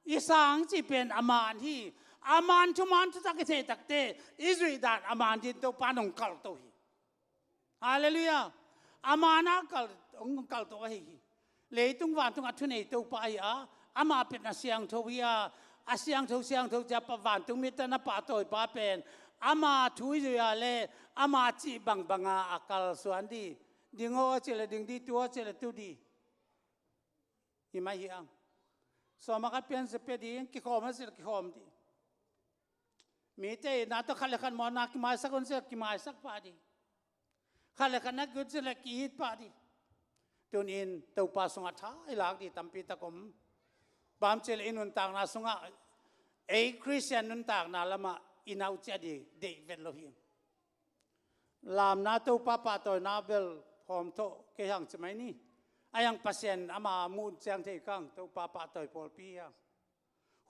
i sang cih pen a maan hi. A maan thuman thutak i theih takteh i zuih dan a maan ding Topa in hong kalh to hi. Halleluiah. A maan a kalh, hong kalh to ahi hi. Leitung vantung a thunei Topa ahi a, amah pen a siangtho hi a, a siangtho siangtho ci-a vantung mite na pahtawipa pen, ama thu i zuih a leh, ama cih bangbang a a kalsuan ding. Ding aw a cih leh ding ding, tu aw a cih leh tu ding. Hi mah hi ang. Sawm a khat pia in sia pia ding, kikhawm a cih leh kikhawm ding. Mite itna tawh khat le khat mawhna kimaisak un sia kimaisak pah ding. Khat le khat na ki-it sia leh ki-it pah ding. Tuni-in Topa sungah tha i lak ding tampi tak om. Bang hang cih leh i nuntakna sungah, ei Khristian nuntakna lamah i nau ciah ding deih vet lo hi. Lamna Topa pahtawina bel hawm thawh kei hang ci mai ni. A hiang Pasian ama mun ciang thei kang Topa pahtawi pawlpi hi hang.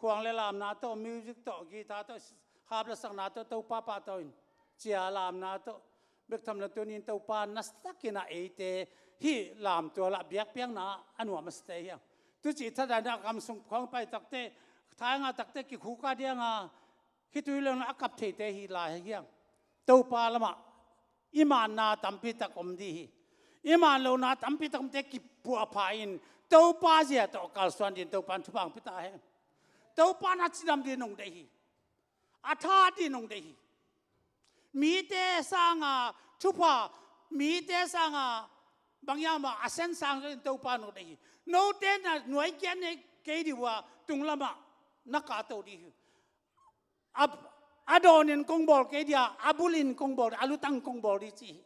Khuang le lamna tawh, music tawh, guitar tawh, hap le sakna tawh Topa pahtawi in, cia lamna tawh bek tham lo. Tunin Topa nasatak in ah eite hih lamtual ah biakpiakna a nuam a sate hi hang. Tuci thadah in ah kam sung khawng pai takte, thainga takte kikhuka dianga khitui leng a kap theite hi lai hi hang. Topa lamah i manna tampi tak om ding hi. I man lona tampi tak omte kiphuahpha in Topa zia tawh kalsuan ding Topa in thupha hong pia ta hen. Topa in a cidam ding nong deih hi. A tha ding nong deih hi. Mite sanga thupha, mite sanga bang hiam a, a sen sang zongin Topa nong deih hi. Note na nuai kiat nei kei ding uh a, tunglamah na kahto ding hi. A, a dawnin kong bawl kei ding a, a bulin kong bawl, a lutang kong bawl ding ci hi.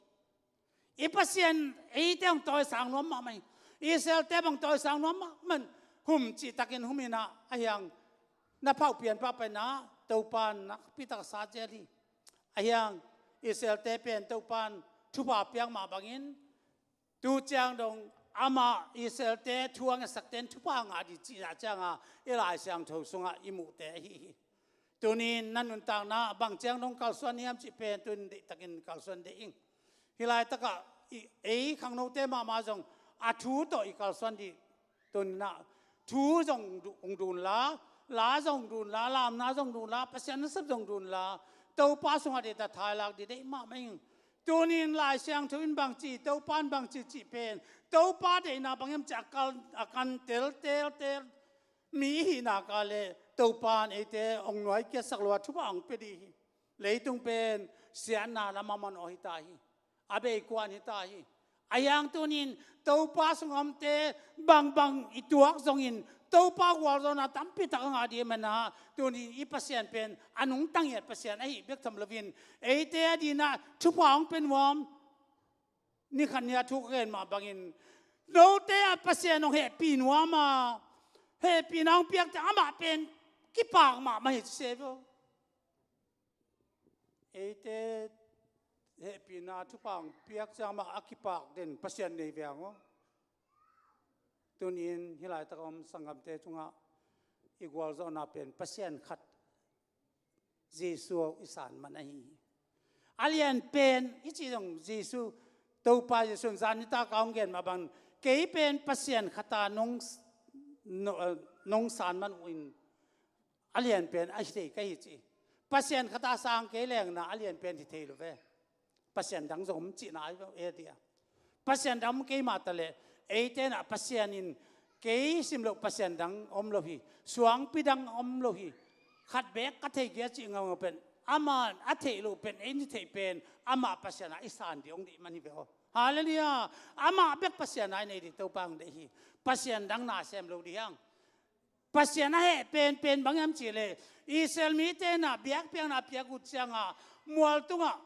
I Pasian eite hong tawisang nuam mahmah hi. Israelte bang tawisang nuam mahmah in hum cihtakin hum in ah, a hiang na phauh pian pah pen ah Topa in nakpi tak sa zel hi. A hiang Israelte pen Topa in thupha piak mah bangin tu ciang dong amah Israelte thu a ngetsak ten thupha ngah ding cihna cianga i Lai Siangtho sungah i muhte ahi hi. Tunin na nuntakna bang ciang dong kalsuan hiam cih pen tunin deihtakin kalsuan ding ing. Hih laitakah i, ei khangnote mahmah zong a thu tawh i kalsuan ding. Tunin ah thu zong du-, hong dun la, la zong dun la, lamna zong dun la, Pasian nasep zong dun la, Topa sungah deihtak thailak ding deih mahmah ing. Tunin Lai Siangtho in bangci, Topa in bangci cih pen Topa deihna bang hiam cih a kan, a kan tel, tel, tel. Mi ihihna ka le Topa in eite hong nuaikiatsak lo a thupha hong pia ding hi. Leitung pen siatna lamah manawh hi ta hi. A bei kuan hi ta hi. A hiang tunin Topa sungah omte bangbang i tuak zongin Topa gualzawhna tampi tak a ngah ding a manah tunin i Pasian pen a nungta ngiat Pasian ahi bek tham loin eite a dinah thupha hong pia nuam. Ni khat ni a thu ka gen mah bangin note a Pasian hong hehpih nuam a, hehpihna hong piak ciang amah pen kipak mahmah hi ci se ve aw. Eite hehpihna thupha hong piak ciang amah a kipak den Pasian nei ve hang aw. Tunin hih laitak a om sanggamte tungah i gualzawhna pen Pasian khat Jesu i san man ahi hi. A lian pen i cih zong Jesu, Topa Jesu in zan nitak a hong gen mah bang, kei pen Pasian khat a nong, no-, nong san man uh in a lian pen ahi thei ka hi ci. Pasian khat a sang kei leng na a lian pen hi thei lo ve. Pasian dang zong om cihna ahi ve aw, e dia. Pasian dang om kei mah ta leh, eite na Pasian in kei sim loh Pasian dang om lo hi, suangpi dang om lo hi, khat beek ka thei kei a cih ngaungau pen, amah a theih loh pen, ei i theih pen, amah Pasian a i san ding hong deih man hi ve aw. Halleluiah. Amah bek Pasian a i nei ding Topa hong deih hi. Pasian dang na sem lo ding hi hang. Pasian a heh penpen bang hiam cih leh, Israel mite na biakpiakna a piak uh cianga mual tungah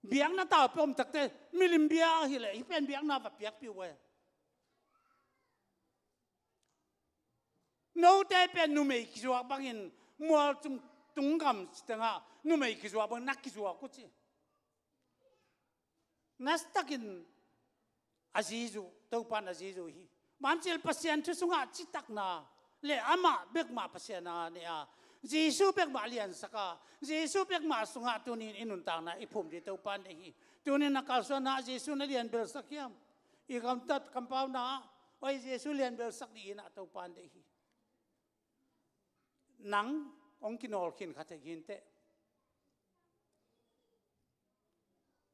biakna tau pia om takte, milim bia ahi leh hih pen biakna va piakpih uh e. Note pen numei kizuak bangin mual cung tunggam tengah numei kizuak bangin na kizuak uh ci. Nastakin a zizu, Topa in a zizu hi. Bang hiam cih leh Pasian thu sungah citakna le amah bekmah Pasian a ne a, Jesu bekmah a liansak a, Jesu bekmah sungah tunin i nuntakna i phum ding Topa in deih hi. Tunin na kalsuanna ah Jesu na lianbelsak hiam? I gamtat kampauna ah, oi, Jesu lianbelsak dih in ah Topa in deih hi. Nang hong kinawlkhin kha thei hi inteh.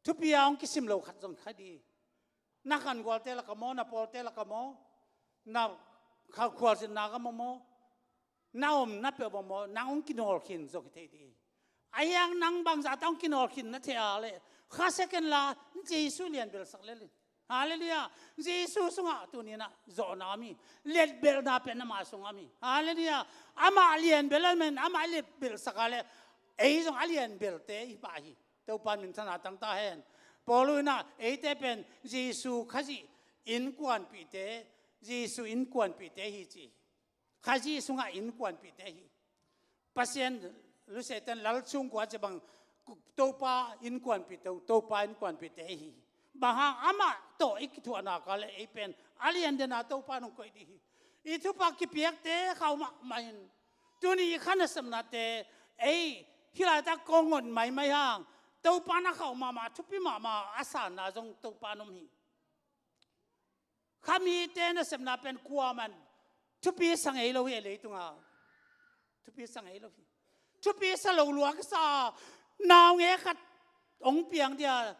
Thupi a hong kisim lo khat zong kha dih. Na khangualte lakah maw, na pawlte lakah maw, na kha-, khualzinna gam ah maw, na om na peuh ah maw, nang hong kinawlkhin zong hi thei dih. A hiang nang bangzah ta hong kinawlkhin na thei a leh, kha second la Jesu lianbelsak lel in. Halleluiah. Jesu sungah tuninah zawhna om hi. Letbelhna pen amah sungah om hi. Halleluiah. Amah lianbel a men, amah letbelhsak a leh ei zong a lianbelte hi pah hi. Topa in minthanna tang ta hen. Paul in ah eite pen Jesu Khazih innkuanpihte, Jesu innkuanpihte hi ci hi. Khazih sungah innkuanpihte hi. Pasian Lusetan lal sungkua ci bang Topa innkuanpihte, Topa innkuanpihte ei hi. Bang hang amah tawh i kithuahna ka le ei pen a lian dena Topa nong koih dih hi. I thupha kipiakte khauh mahmah in tuni i kha nasepnate ei hih laitak kong ngot maimai hang Topa na khauh mahmah, thupi mahmah a sanna zong Topa nong hi. Khamite nasepna pen kuaman thupi sa ngei lo hi a leitunga. Thupi sa ngei lo hi. Thupi sa lo lua kisa naungek khat hong piang dia,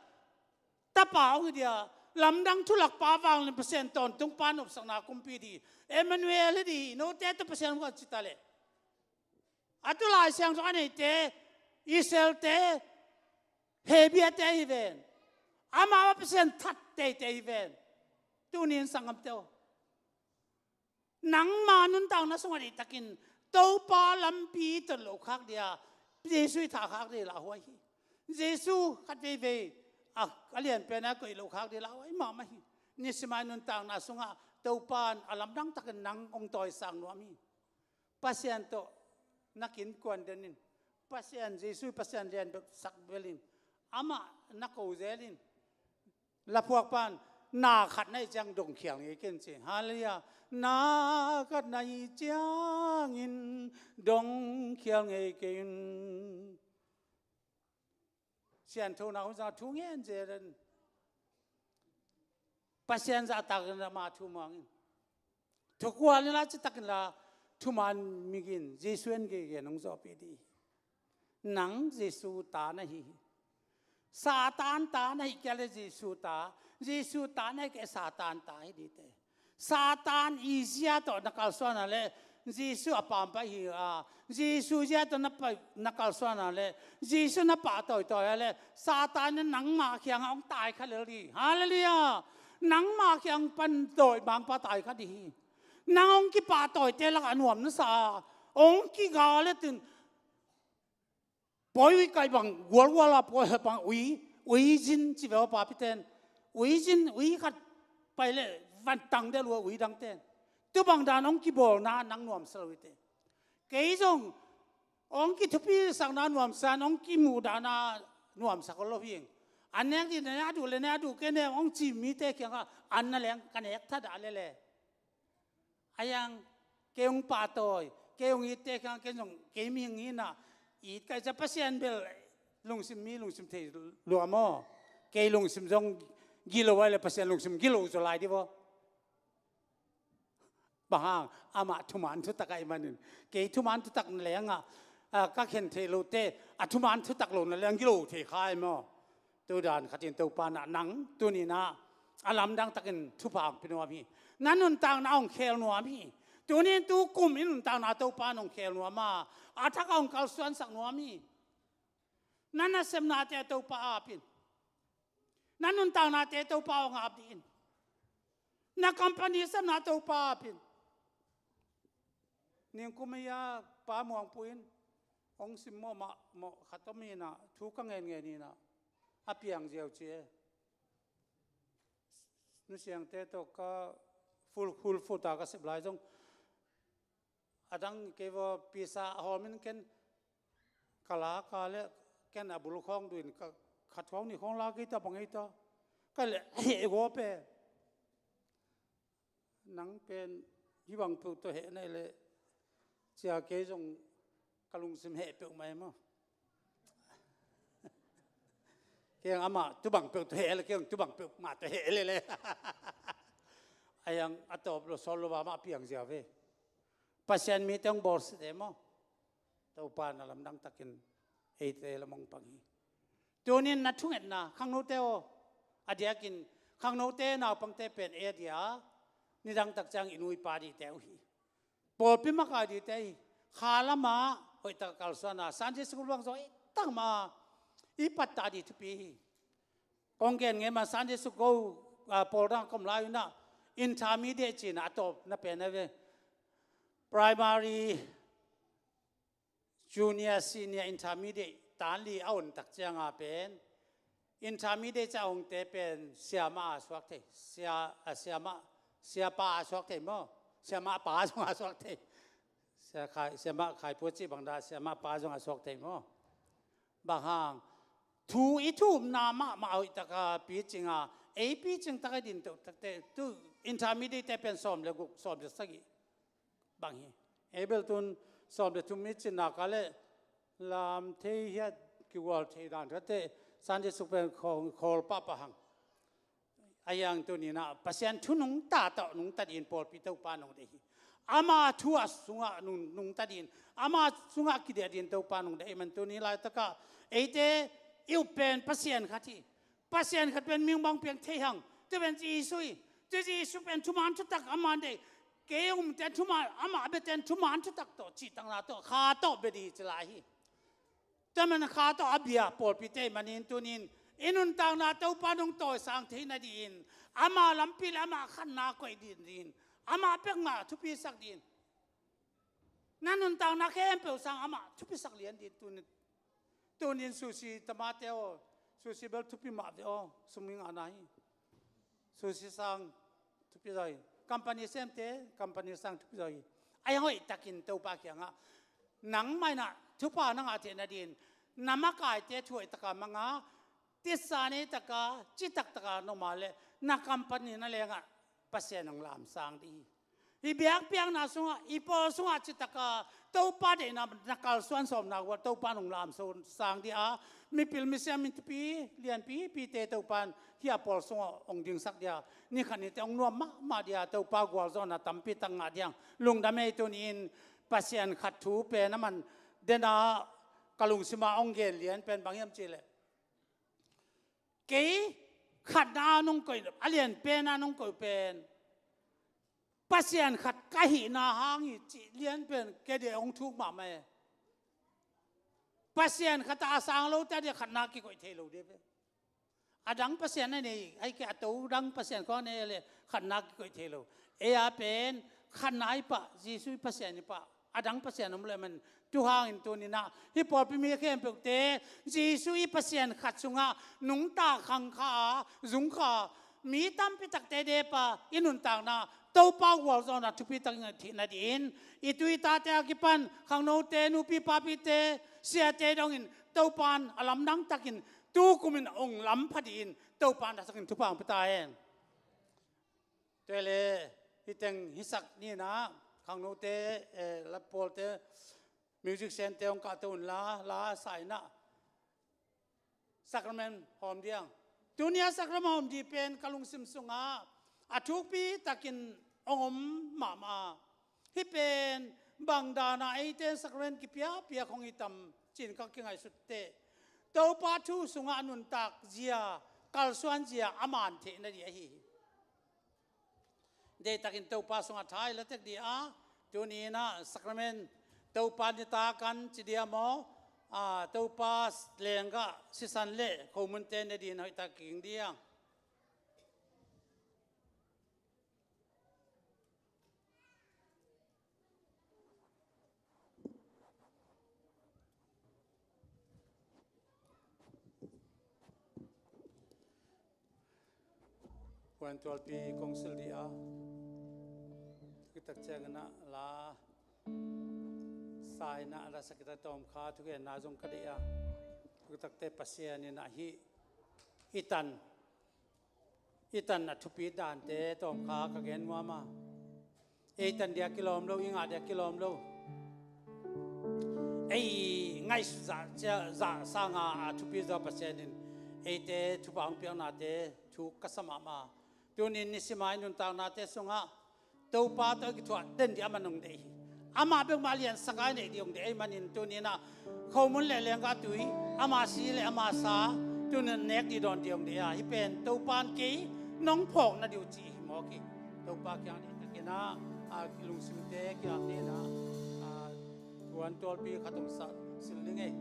tapa hong hi dia, lamdang thulakpa vanglian Pasian tawntungpa nopsakna kumpi dih hi. Emmanuel hi dih hi. Note tawh Pasian hong kah ci ta leh a tu Lai Siangtho a neite, Israelte, Hebiate hi ven. Amau a Pasian that teitei hi ven. Tunin sanggamte aw, nangma nuntakna sungah deihtakin Topa lampi tot loh khak dia, Jesu i thah khak dia lauhuai hi. Jesu khat veivei a, a lianpen a koih loh khak dia lauhuai mahmah hi. Nisim a i nuntakna sungah Topa in a lamdang takin nang hong tawisak nuam hi. Pasian tawh na kinkuan den in, Pasian, Jesu Pasian lian bek sak bel in, amah na ko zel in. Laphuakpa in na khat na hih ciang dongkhial ngei kei in ci. Halleluiah. Na khat na hih ciangin dongkhial ngei kei in. Sianthona hun zang thu ngen zel in, Pasian zahtak in ama thu muang in. Thukual in la, citakin la, thuman migin Jesu en gegen hong zawhpih dih hi. Nang Jesu ta na hi hi. Satan ta na hi kei a le Jesu ta, Jesu ta na hi kei a Satan ta hi dih teh. Satan i zia tawh na kalsuan a le Jesu a pampai hi a, Jesu zia tawh na pai, na kalsuan a le Jesu na pahtawi tawi a le Satan in nangma kiangah hong tai kha lel dih. Halleluiah. Nangma kiang pan dawimangpa tai kha dih hi. Nang hong kipahtawite lakah a nuam na sa a, hong kigal letin pawi ui kaih bang gualgual a, pawi bang ui, uizin ci ve aw papiten. Uizin, ui khat pai leh vantang deh lua ui dangten. Tu bang dan hong kibawlna nang nuamsa lo hi teh. Kei zong hong kithupisakna nuamsa in hong kimuhdahna nuamsa ko lo hi ing. An nek dih na nek, a duh le nek, a duh kei nek hong ci mite kiangah an na leng ka nek thadah lele. A yang kei hong pahtawi, kei hong itte kiang, kei zong kei mihing hi na, it kaih cia Pasian bel lungsim mi lungsim thei lua maw? Kei lungsim zong gilo a le Pasian lungsim gilo zaw lai dih vaw. Bang hang, amah thuman thutak ahih manin kei thuman thutak na lengah, a, ka khen theih lote a thuman thutak lo na leng gilo thei kha hi maw? Tudan khatin Topa in ah nang tuninah a lamdang takin thupha hong pia nuam hi. Na nuntakna hong khel nuam hi. Tunin tu kum i nuntakna Topa in hong khel nuam a, a thak a hong kalsuansak nuam hi. Na nasepnate Topa apin. Na nuntaknate Topa hong ap dih in. Na company sepna Topa apin. Ningkum a Pa Muangpu in hong sim mawh mahmah khat om inah thu ka ngen ngen inah a piang ziau ci e. Nusiangte tawh ka full, full futa ka sep lai zong a dang kei vaw pisa a hawmin ken ka la ka le ken a bul khawng duin ka khat khawng nih khawng la kei ta bang ei ta ka le heh gawp e. Nang pen hih bang peuh tawh heh na hi leh cia kei zong ka lungsim heh peuh mai maw? Kei ang amah tubang peuh tawh heh le kei ang tubang peuh mah tawh heh lele. A yang a tawp lo sawl lo va mah piang zia ve. Pasian mite hong bawlsiate maw? Topa na lamdang takin eite lam hong pang hi. Tunin na thungetna khangnote aw, a diakin khangnote naupangte pen ei a dia nidang tak ciang i nu i pa dihte uh hi. Pawlpi makai dihte hi. Kha lamah hoihtak kalsuana Sunday school bang zaw i tak ma i pattah dih thupi hi. Kong gen ngei ma Sunday school ko, ah, pawl dang kom lai unah intermediate cina a tawp na pen a ve. Primary, junior, senior, intermediate tan li a on tak cianga pen intermediate ca ongte pen siama a suak thei, sia, a siama, siapa a suak thei maw? Siama pa a suak thei. Sia Khai, Siamah Khai Pua cih bang dah Siamah pa zong a suak thei maw? Bang hang thu i thumna mahmah hoih taka picing a, ei picing taka i din toh takte tu intermediate te pen sawm le guk, sawm le sagih bang hi. Ei bel tun sawm le thum i cinna ka le lam thei hiat kigual thei dan kate Sunday suk pen khawl pahpah hang. A hiang tuninah Pasian thu nungta tawh nungta dih in pawlpi Topa nong deih hi. Ama thu a sungah nung, nungta dih in, ama sungah kidiah dih in Topa nong deih hi man tuni laitakah eite i up pen Pasian khat hi. Pasian khat pen ming bang piang thei hang. Tua pen Jesu hi. Tua Jesu pen thuman thutak ama deih. Kei umte thuman, ama beten thuman thutak tawh cihtakna tawh kha tawh bia dih ci lai hi. Tua man kha tawh a bia pawlpite manin tunin i nuntakna Topa nong tawisang theihna dih in, ama lampi le ama khatna koih dih in, ama pek ngah thupisak dih in. Na nuntakna khempeuh sang ama thupisak lian dih in tunin, tunin sushi tamate aw, sushi bel thupi mah ve aw, sum i ngahna hi. Sushi sang thupi zaw hi. Company semte, company sang thupi zaw hi. A hiang hoih takin Topa kiangah nangmah inah thupha na ngah theihna dih in na makaite thu hoih taka manga tisa nei taka citak taka noma le na company na lengah Pasian hong lamsang dih hi. Hi biakpiakna sungah, i pawl sungah citaka Topa deihna na kalsuan sawmna gual Topa nong lamsang dih a, mipil misiam, mi thupi lianpipite Topa in hih a pawl sungah hong dingsak dih a, ni khat nite hong nuam mahmah dih a, Topa gualzawhna tampi tak ngah dih hang. Lungdam ei. Tuni in Pasian khat thu pen a man dena ka lungsima hong gen lian pen bang hiam cihleh, kei khatna nong koih, a lian pen a nong koih pen Pasian khat ka hihna hang hi cih lian pen kei dih hong thuk mahmah e. Pasian khat a sang lote a dih khatna kikoih thei lo dih ve. A dang pasian a nei, ai kei a to dang pasian khawng a nei le khatna kikoih thei lo. Ei a pen khatna i pah, Jesu i Pasian i pah. A dang pasian om leh man tu hangin tuninah hih pawlpi mi khempeuhte Jesu i Pasian khat sungah nungta khangkha a, zungkha a, mi tampi takte depa i nuntakna Topa gualzawhna thupi takin a theihna dih in i tu i tate a kipan khangnote, nupi papite, siate dongin Topa in a lamdang takin tukumin hong lampha dih in Topa in a sakin thupha hong pia ta hen. Tua le hih teng hisak ninah khangnote, eh, lapawlte, musiciante hong kahto unla, la sainah sacrament hawm dih hang. Tunia sacrament hawm dih pen ka lungsim sungah a thukpi takin hong om mahmah. Hih pen bang dana eite sacrament kipiakpiak hong hi tam ci-in ka kingaihsut teh, Topa thu sungah a nuntak zia, kalsuan zia a man theihna dih ahi hi. Deihtakin Topa sungah tha i la tek dih a, tuni inah sacrament Topa nitak an ci dih a maw, a, Topa lenggah sisan le khomunte ne dih in hoihtak ging dih a. Puantualpi kong silh dih a, thukitak cianginah la sainah la sakita tawmkha thugenna zong ka deih a, thukitakte Pasian inah hih i tan i tan a thupi dante tawmkha ka gen nuam a. Ei tan dia kilawm lo, i ngah dia kilawm lo. Ei ngaihsut zah, zah sanga a thupi zaw Pasian in eite thupha hong piaknate thu ka sa mahmah. Tunin nisim a i nuntaknate sungah Topa tawh i kithuah den dih amah nong deih hi. Amah bekmah liansak a i neih dih hong deih ahih manin tuninah khomun le lenggah tui, ama si le ama sa tunin nek dih dawn dih hong deih a, hih pen Topa in kei nong phawk na dih uh cih hi mawk hi. Topa kiang deihtakinah a kilungsimte kiang deihna a tuantualpi khat hong sa silh ning ei.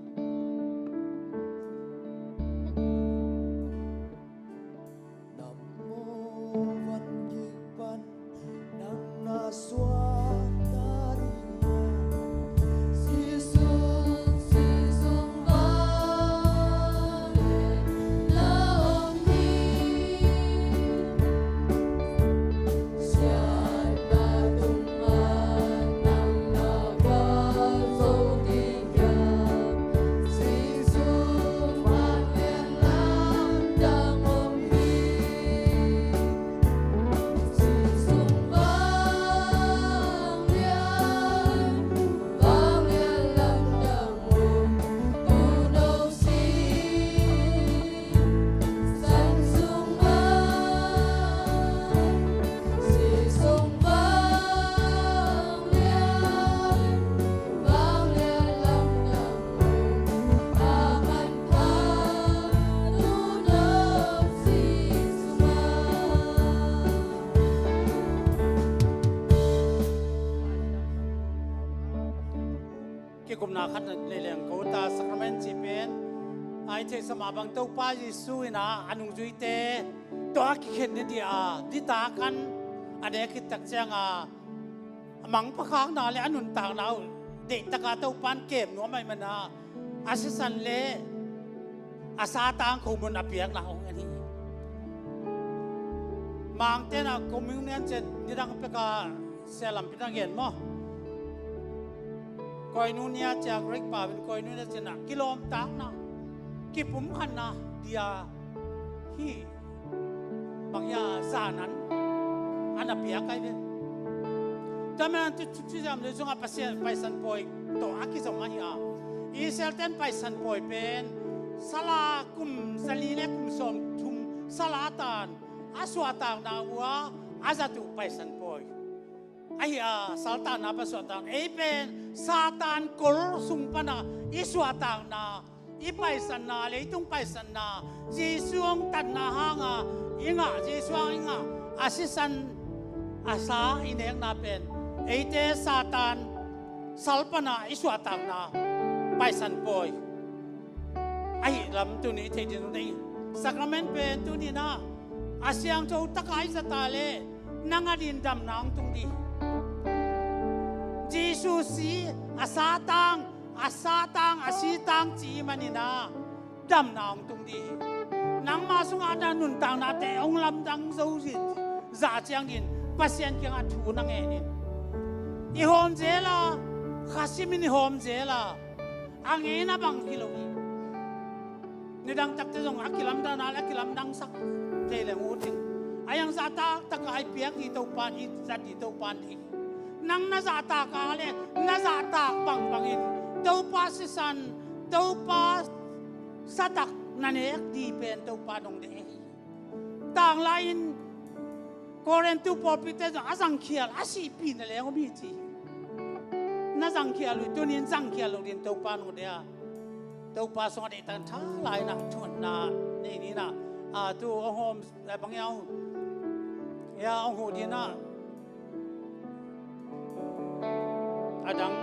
Na khat na leleng ko ta, sakrament cih pen a i theihsa mah bang Topa Jesu in a nungzuite tawh a kikhen ni dih a, nitak an a nek khit tak ciang a, a mangpha khakna le a nuntakna uh deihtaka Topa in kem nuam ahih man a, a sisan le a satang khomun a piakna hong en hi. Mangte in a koinonia cih nidang pek a, sia lampi na gen maw? Koinonia cih a Greek pau in koinonia cih a kilawmtatna, kipumkhatna, dia hi. Bang hia, zan an a na piak ahi ve. Tua manin tu, tu, tu zam le zong a Pasian Paisan Pawi tawh a kizom ahi a. Israel ten Paisan Pawi pen sala kum zali le kum sawmthum sala tan a suahtakna uh a, a zat uh Paisan Pawi ahi a, saltanna pan suahtak. Ei pen Satan kol sung pan a i suahtakna, i paisanna, leitung paisanna, Jesu hong tatna hang a i ngah, Jesu hang i ngah, a sisan, a sa i nekna pen eite Satan sal pan a i suahtakna Paisan Pawi ahih lam tuni i theih ding uh hi. Sakrament pen tuni in a, a siangtho tak a i zat a leh nang adingin damna hong tung ding hi. Jesu si, a satang, a satang, a sitang ci ahih manin a damna hong tung ding hi. Nangma sungah na nuntaknate hong lamdang zo zah ciangin Pasian kiangah thu na ngen in. I hawm zel a, kha simin i hawm zel a, a ngeina bang hi lo hi. Nidang takte zong a kilamdanna le a kilamdangsak thei leng ut in. A hiang zahtak tak a i piak ding Topa in, i zat ding Topa in hi. Nang na zahtak a leh na zahtak bangbangin Topa sisan, Topa satak na nek ding pen Topa in hong deih hi. Tanglai in Korintu pawlpite zong a zangkhial, a sihpih na leng om hi ci. Na zangkhial uh, tunin zangkhial lo ding Topa in hong deih a. Topa sungah deihtak in tha lai in a, thuanna nei ni in a, a, tu hong hawm, eh, bang hia, hong huh ding in a. A dang,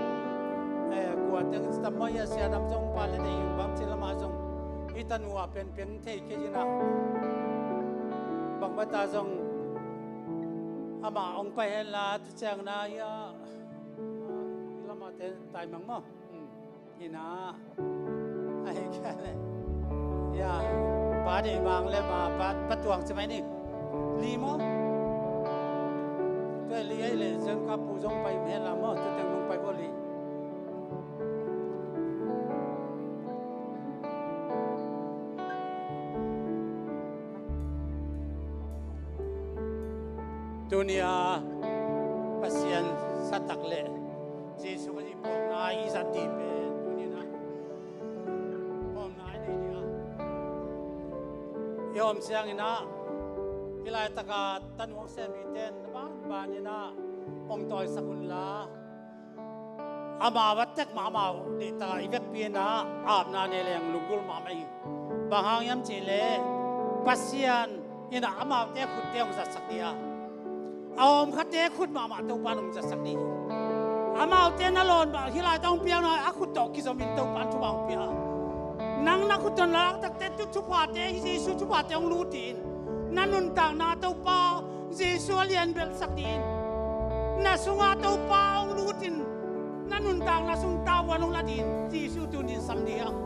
eh, kua teng tam maw, hia, sia dam zong pa le dei bang ci lamah zong i tanu a penpen thei kei in a. Bang bata zong amah hong pai hen la, tu ciang na, hia, i lamah te taimang maw? Hmm. Hi na. Ahi kei le. Ya, pa deih mang le ma, pa, pa tuang ci mai ni. Li maw? Tua li ahi le, zong ka pu zong pai mah hen la maw, tu teng zong pai bawl li. Tuni a Pasian satak le Jesu Khazih pawlna i zat ding pen tuni in a pawlna i nei ding a, i hawm ciangin a, hih laitak a tanu hong sem mite in na banban in a hong tawisak un la, amau a tek mahmah uh deihtak a i vekpi in a apna nei leng lunggulh mahmah hi. Bang hang hiam cih leh Pasian in a amaute khutte hong zatsak ding a, a hawmkhate khut mahmah Topa in hong zatsak ding hi. Amaute na lawn mah hih laitak hong piakna a khut tawh kizomin Topa in thupha hong pia a, nang na khut tawh na lak takte tu thuphate hi, Jesu thuphate hong lut in. Na nuntakna Topa Jesu a lian belhsak ding in. Na sungah Topa hong lut in, na nuntakna sung tavuan hong la ding in Jesu tunin sam ding hi hang.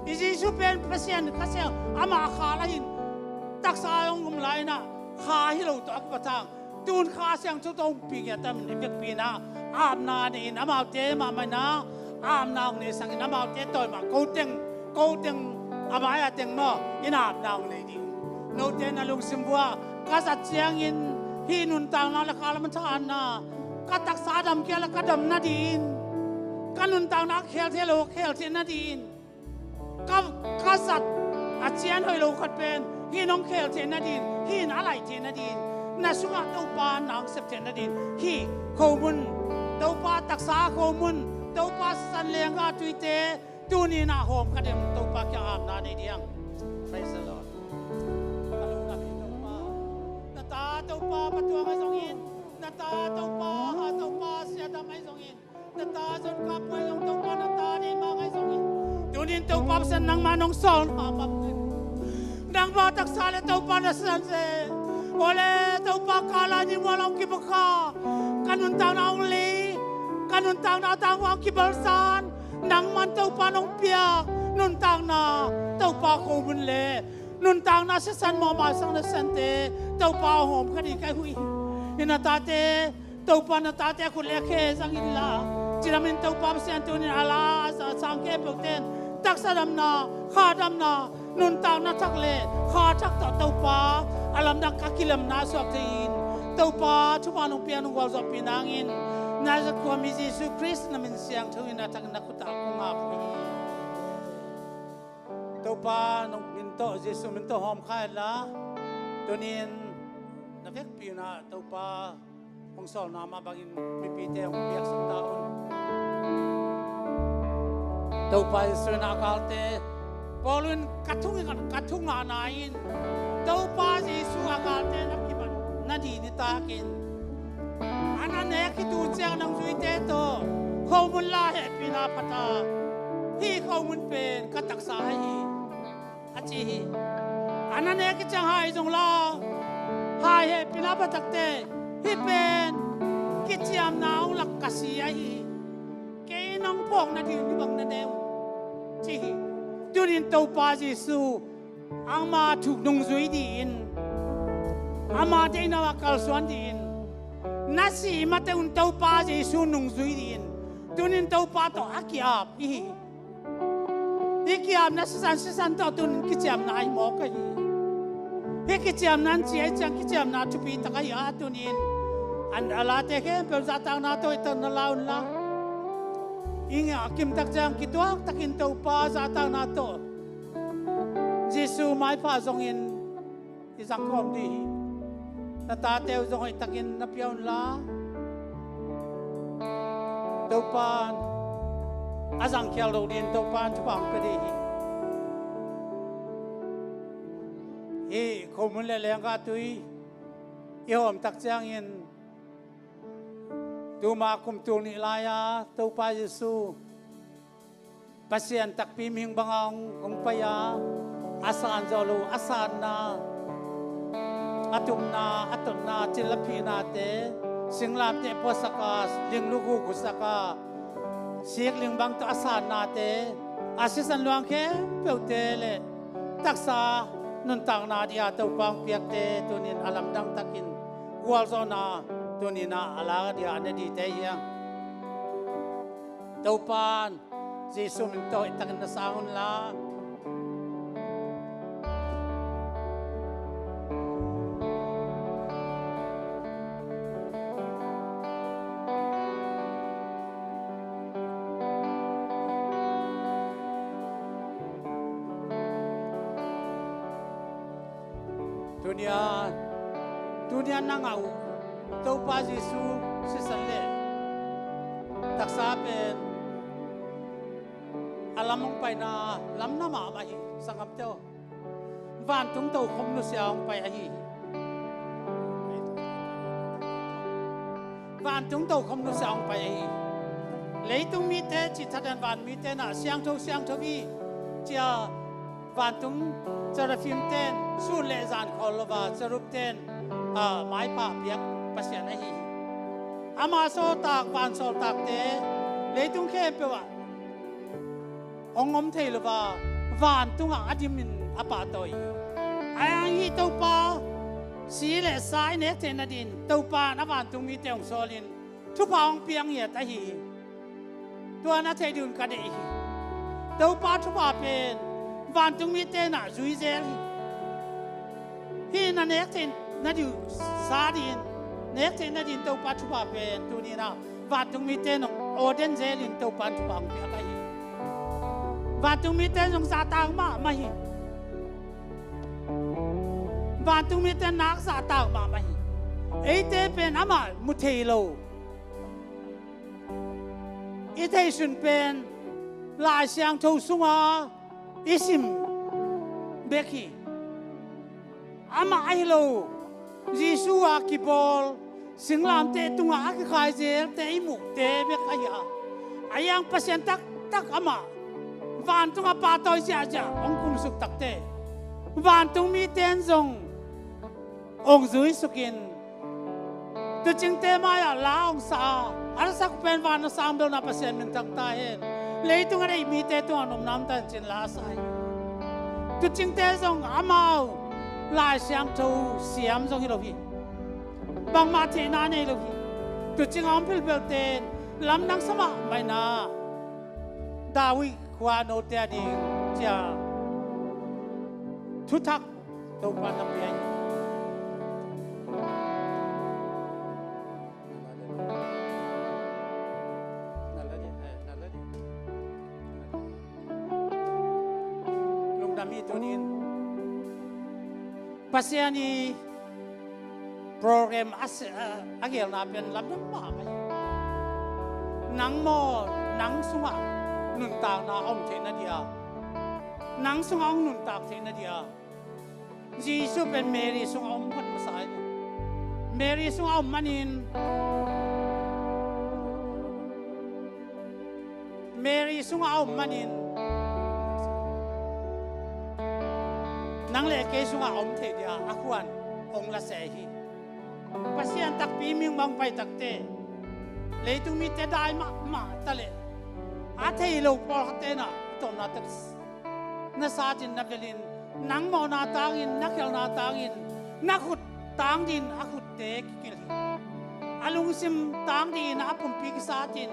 I Jesu pen Pasian Kha Siang, amah Kha la hi in, taksa hong om lai in a Kha hi lo tawh a kipat hang. Tun Kha Siangtho tawh hong pi ngiat a, i vekpi in a apna nei in, amaute mahmah in a apna hong nei sangin amaute tawi mah, ko teng, ko teng, a mai a teng maw, in apna hong nei ding. Note na lungsim uah ka zat ciangin hih nuntakna le kha lam a thahatna, ka taksa a dam kei a le ka dam nadingin, ka nuntakna a khel thei lo a khel theih nadingin, ka, ka zat a cian hoih lo khat pen hih in hong khel theih nadingin, hih in a laih theih nadingin, na sungah Topa na hong sep theih nadingin hih khomun, Topa taksa khomun, Topa sisan lenggah tuite, tuni in a hawm ka dem, Topa kiang apna nei ding. Praise the Lord. Ka lungdam hi Topa. Na ta Topa Pa Tuang ahi zongin, na ta Topa, ha Topa Sia Dam ahi zongin, na ta Zon Kap Puai zong Topa na ta Topa Pasian nangmah nong sawl na bang, nangmah taksa le Topa na sisan se. Ole Topa, kala ni mual hong kipakha, ka nuntakna hong lei, ka nuntakna tangwa hong kibalsan, nangman Topa nong piak nuntakna, Topa khomun le nuntakna sisan mawh maisang na sisante Topa hong hawm kha ding ka hi uh hi. Hi na tate, Topa na tate a khut le khe zang inla, cidamin Topa Pasian tunin a la a sang khempeuh ten taksa damna, kha damna, nuntakna thak le kha thak tawh Topa a lamdang ka kilemna suak thei in, Topa thupha nong pia nong gualzawhpih nangin, Nazareth khuami Jesu Khrist na min siangtho in a thakin na khut ah kong ap hi. Topa nong min tawh, Jesu min tawh hawm kha inla, tunin na vekpi un ah Topa hong sawlna mah bangin mipite hong piaksak ta un. Topa Jesu in a galte, Paul in ka thung in ka thung ngahna in, Topa Jesu a galte na kiman na di nitakin, a na nek khit uh ciang nang zuite tawh khomun la hehpihna phat a, hih khomun pen ka taksa ahi hi, a ci hi. A na nek khit ciang hai zong la, hai hehpihna phat takte, hih pen kiciamna hong lak ka si ahi hi. Kei nong phawk nading hih bang na ne uh, ci hi. Tunin Topa Jesu ama thuk nungzui dih in, ama deihna ah kalsuan dih in, na sih mateh un Topa Jesu nungzui dih in, tunin Topa tawh a ki-ap i hi. Hih ki-apna sisan sisan tawh tunin kiciamna i mawk ahi hi. Hih kiciamna an ci ahi ciang kiciamna thupi tak ahi a, tunin an a late khempeuh zahtakna tawh i tan na la un la, i ngah kimtak ciang kituaktakin Topa zahtakna tawh Jesu maipha zongin i zangkhawm dih hi. Na tate uh zong hoihtakin na pia un la, Topa a zangkhial lo dingin Topa thupha hong pia dih hi. Hih khomun le lenggah tui i hawm tak ciangin, tuma kum tul nih lai-a Topa Jesu Pasian takpi mihing banga hong, hong pai a, a san zawh lo a sanna, a tumna, a totna, cil a phihnate, singlamteh puasak a, linglu khukhutsak a, sikling bang tawh a sannate, a sisan luang khempeuhte le taksa nuntakna dia Topa hong piakte tunin a lamdang takin gualzawhna tunin ah a la dia a ne dite hi hang. Topa in Jesu min tawh hoihtakin na sang un la. Tunia, tunia na ngah uh Topa Jesu sisan le taksa pen a lam hong paina lam na mahmah hi, sanggamte aw. Vantung tokhom nusia hong pai ahi hi. Vantung tokhom nusia hong pai ahi hi. Leitung mite cih thadan van mite na siangtho siangtho hi, cia vantung cherubim ten sun le zan khawl lova cherub ten, ah, maipha piak Pasian ahi hi. Ama sawltak, van sawltakte leitung khempeuh ah hong om thei lova, vantungah a dimin a pahtawi hi. Ahi hang hih Topa si le sa i nek theih nadin Topa in a vantung mite hong sawlin thupha hong piang hiat ahi hi. Tua na theih ding ka deih hi. Topa thupha pen vantung mite na zui zel hi. Hih na nek theih nading sa dingin, nek theih nading Topa thupha pen tuninah vantung mite nong aw den zelin Topa in thupha hong piak ahi hi. Vantung mite nong zahtak mahmah hi. Vantung mite nak zahtak mahmah hi. Eite pen amah mu thei lo. I theihsun pen Lai Siangtho sunga i sim bek hi. Amah ahi lo, Jesu a kibawl singlamteh tungah a kikhai zelte i muhte bek ahi a, ahi hang Pasian taktak amah Vantungah pahtawi ziahziah hong kumsuk takte, vantung mite in zong hong zuisukin, tuucingte mai-ah la hong sa a, a lasak pen van a sang belna Pasian minthang ta hen. Leitung a deih mite tungah nopna om ta hen ci-in la a sa hi. Tuucingte zong amau Lai Siangtho siam zong hi lo hi. Bangmah theihna nei lo hi. Tuucing a om philphelte in lamdang sa mahmah in ah, David khua note a ding ci-a thuthak Topa na pia hi. Lungdam hi. Tuni-in Pasian i program a se-, a, a gelna pen lamdang mahmah hi. Nang maw, nang sungah nuntakna a om theihna dia, nang sungah hong nuntak theihna dia, Jesu pen Mary sungah om khat masa hi. Mary sungah om manin, Mary sungah a om manin, nang le kei sungah a om thei dia a khuan hong la se hi. Pasian takpi ming bang pai takte, leitung mite dai mahmah ta leh, a thei lo pawlkhatte in ah a tawpna tak na satin na velin, nang mawhna tangin, na khelhna tangin, na khut tang dingin a khutte kikilh hi. A lungsim tang dingin a pumpi kisatin,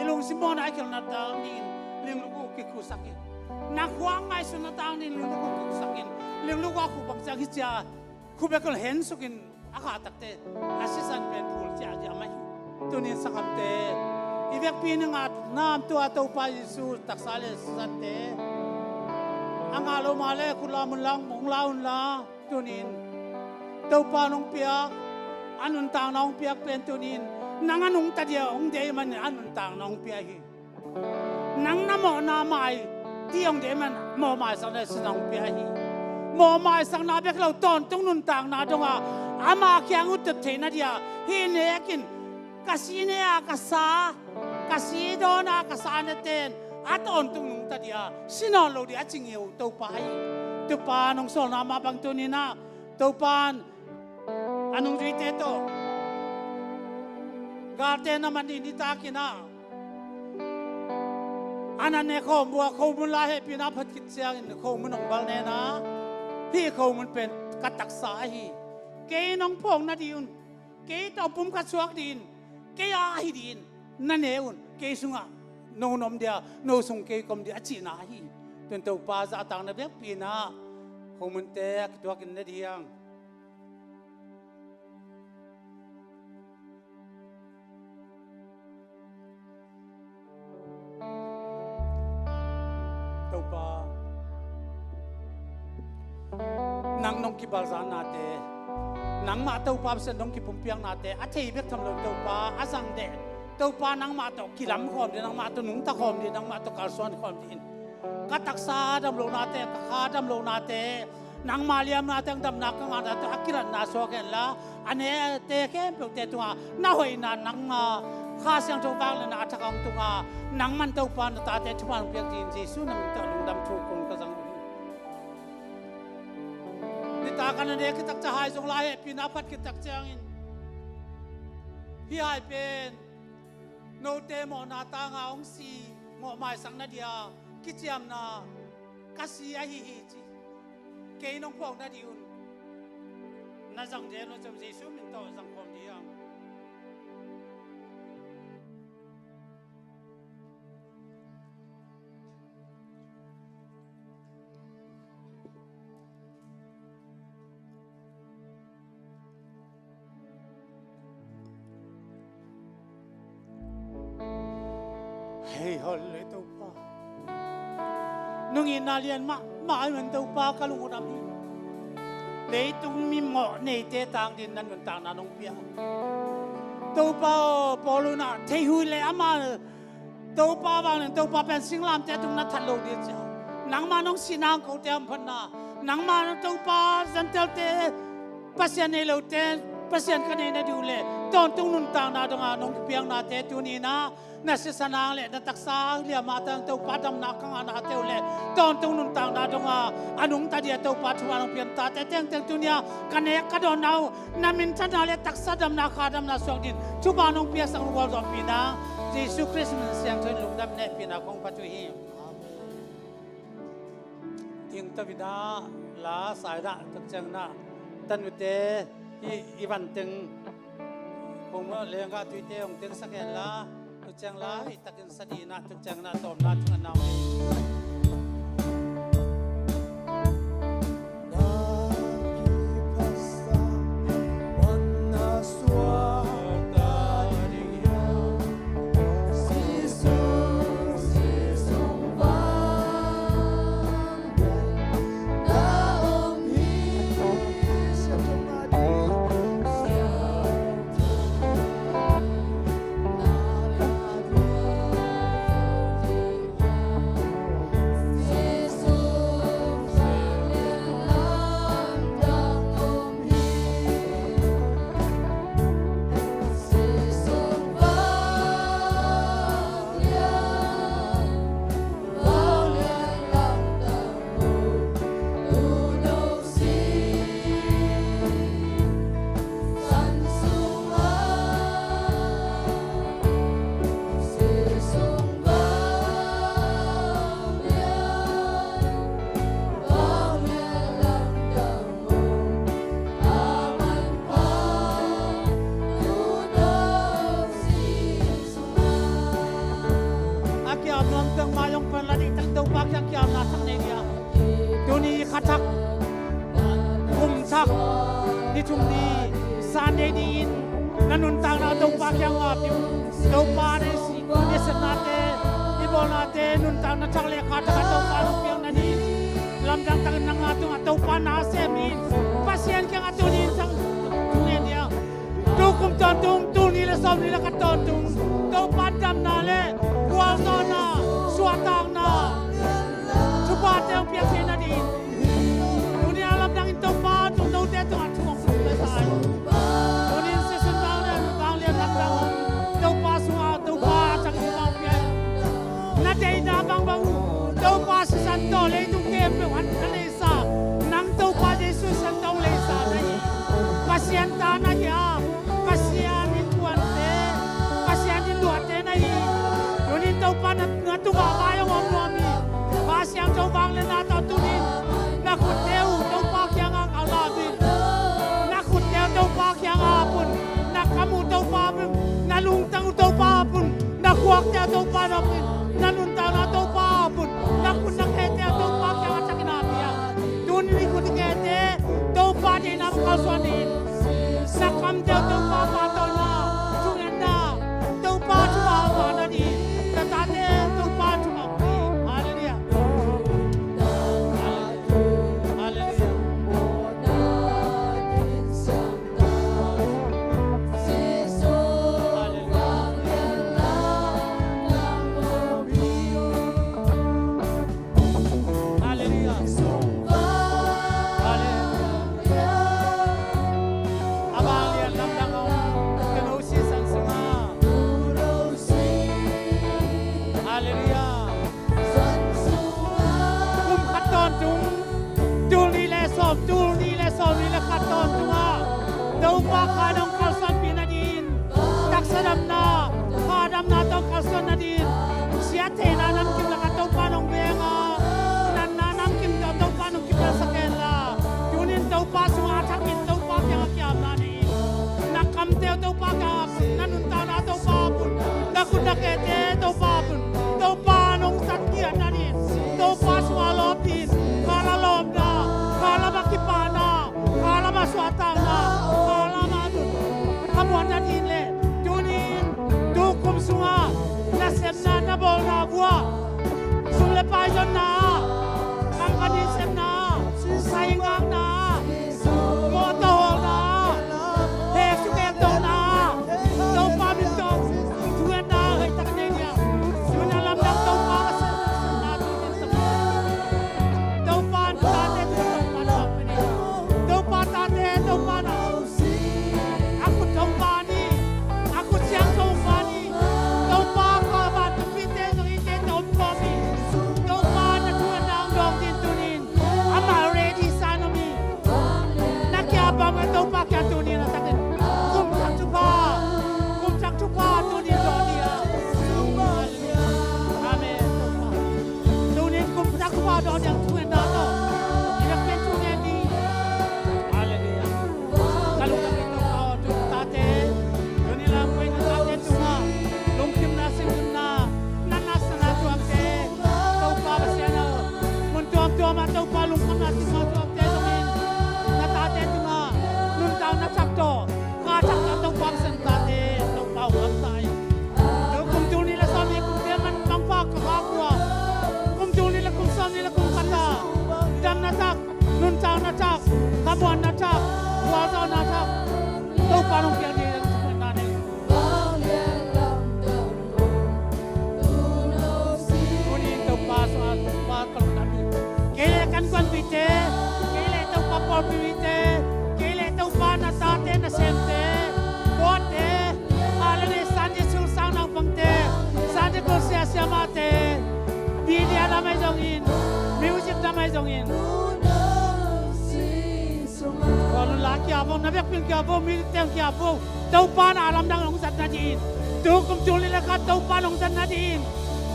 i lungsim mawhna a khelhna tang dingin lingluk uh kikhusak in. Na khuang ngaihsutna tang dingin lingluk uh kikhusak in. Lingluk uh a khuh bang ciang hi ci-a khubek uh hen sukin a khah takte, a sisan pen phul ciahciah mah hi. Tuni-in sanggamte, i vekpi-in i ngatna om tua Topa Jesu taksa le sisante, a ngah lo mah le khut la mun la hong la unla. Tuni-in Topa nong piak, a nuntakna hong piak pen tuni-in nang a nungta dia hong deih manin a nuntakna hong pia hi. Nang na mawhna mai ding hong deih man, mawhmaisakna sisan hong pia hi. Mawhmaisakna bek lo, tawntung nuntakna donga ama kiang uh tut theihna dia hih nekin ka si ne-a ka sa, ka si dawn a ka sa neten a tawntung nungta dia, si nawn lo dia a ci ngei uh Topa hi. Topa nong sawlna mah bang tuni-in ah Topa in a nungzuite tawh galte na man ding nitakin ah, a na ne khawm uh a, khomun la hehpihna phat khit ciangin khomun hong bal nen a, hih khomun pen ka taksa ahi. Kei nong phawk nading un, kei tawh pumkhat suak dingin, kei a ahi dingin na ne un, kei sungah no na om dia, no sung kei ka om ding a cihna ahi. Tun Topa zahtakna biakpi-in ah khomunte a kituakin ne ding hi hang. Topa, nang nong kibalzanate, nangmah Topa Pasian nong kipumpiaknate a thei bek tham lo Topa, a zang deh Topa, nangmah tawh kilam khawm ding, nangmah tawh nungta khawm ding, nangmah tawh kalsuan khawm ding in. Ka taksa damlohnate, ka kha damlohnate, nangma liamnate, damna ka ngahnate a kilatna suak henla, a nete khempeuhte tungah na hoihna, nangma Kha Siangtho vangliatna a thak a hong tunga, nangman Topa na tate thupha hong piak dingin Jesu na min tawh lungdam thu kun ka zang uh hi. Nitak a na ne khit tak, ca hai zong la hehpihna phat khit tak ciangin, hih hai pen note mawhna tanga hong si, mawhmaisakna dia kiciamna ka si ahi hi ci. Kei nong phawk nading un na zang zel uh ciang Jesu min tawh zang khawm ding hi hang. Hei, hallelujah, Topa. Nong itna lian mahmah ahih man Topa ka lung uh dam hi. Leitung mimawh neite tang dingin na nuntakna nong pia. Topa aw, Paul in ah theihuih le ama Topa vanglian Topa pen singlamteh tung na that lo ding ci a. Nangmah nong sihna hang kote a hong phatna, nangmah Topa Gentail-te Pasian nei lote Pasian ka nei nading uh le tawntung nuntakna donga nong kipiaknate tuni-in ah Na sisan hang le na taksa hang liam a tang Topa damna ka ngahna teuh le tawntung nuntakna dong a, a nungta dia Topa thupha hong pian tate tengteng tuni a ka nek ka dawnna uh na minthanna le taksa damna kha damna suak din thupha hong piaksak gualzawhpihna Jesu Khrist min siangtho in lungdam hehpihna kong phat uh hi. Ding tawh i dah la sai dah tuk ciang na tanute i i van teng hong lengah tuite hong tengsak hen la tuk ciang la i takin sa dih na tuk ciang na tawmna thungetna hong A kiam nuam teng mai hong pan la ding tang Topa kiang kiamna thak nei dia. Tuni kha thak, kum thak, ni thum ni sa nei dingin na nuntakna Topa kiang ngap ding. Topa nei si, ni sepnate, i bawlnate, nuntakna thak le kha thak a Topa hong piang na ding. Lamdang takin na nga tungah Topa na sem in Pasian kiang a tuni in thang thungen dia. Tukum tawntung, tuni le sawmni le khat tawntung Topa damna le gualzawhna, suahtakna, thupate hong piak thei nading. Tuni a lamdangin Topa tung note tungah thu hong tung le sai. Tuni in sisun vang le vang le lamdang hong Topa sungah Topa a thak in vang piak. Na deihna bangbang uh Topa sisan tawh leitung khempeuh an ka nei sa, nang Topa Jesu sisan tawh leisa na hi. Pasian ta na hi a, Pasian in kuante, Pasian in luahte na hi. Tunin Topa na, na tungah vai hong om nuam hi. Pasian Topa vang le na tawh tunin na khutte uh Topa kiangah ka lam in. Na khutte uh Topa kiangah pun, na kam uh Topa pun, na lungtang uh Topa pun, na khuakte uh Topa na pun, na nuntakna Topa pun, na khut na khete uh Topa kiangah thakin a pia. Tuni ni khut i khete Topa deihna bang kalsuan in, na kamte uh Topa pahtawina, thungetna, Topa thupha pha nading, na tate Topa thupha pha. Halleluiah. Halleluiah. Halleluiah. Halleluiah. A vanglian lamdang hong tun ho sisan sungah. Halleluiah. Kum khat tawntung, tul nih le sawm, tul nih le sawm nih le khat tawntung ah Topa kha nong kalsuanpih nading, taksa damna, kha damna tawh kalsuan nading, siat theihna namkim lakah Topa nong veng a, natna namkim tawh Topa nong kipialsak hen la, tunin Topa sungah a thakin Topa kiangah kiamna nei. Na kamte uh Topa kiangah pun, na nuntakna Topa pun, na khut na khete Topa pun, Topa nong satgiat nading, Topa sungah lawpin, kha la lawpna, kha lam a kipahna, kha lam a suahtakna, kha lam a nun khamuan nading le, tunin tukum sungah na sepna, na bawlna vuah, sum le pai zonna, kangkani sepna, sai ngakna, mawtaw hawlna, hek suk hek tawhna, Topa min tawh thungetna hoihtak nei dia. Tuna lamdang Topa ka sepna, Topa na tate, Topa na tate, Topa na a khut Topa ni, a khut siangtho Topa ni, Topa kha Pa nong piak ding thungetna nei. Tuni in Topa sungah Topa ka lungdam hi. Kei le kan kuanpihte, kei le Topa pawlpi mite, kei le Topa na tate, na semte, pawtte, Hallelujah, Sunday school sang naupangte, Sunday school sia siamahte, media lam ahi zongin, music lam ahi zongin. Kawlun la kia vo, na biakpin kia vo, music teng kia vo. Topa na lamdang hong zat nadingin, tu kum tul nih le khat Topa hong zat nadingin,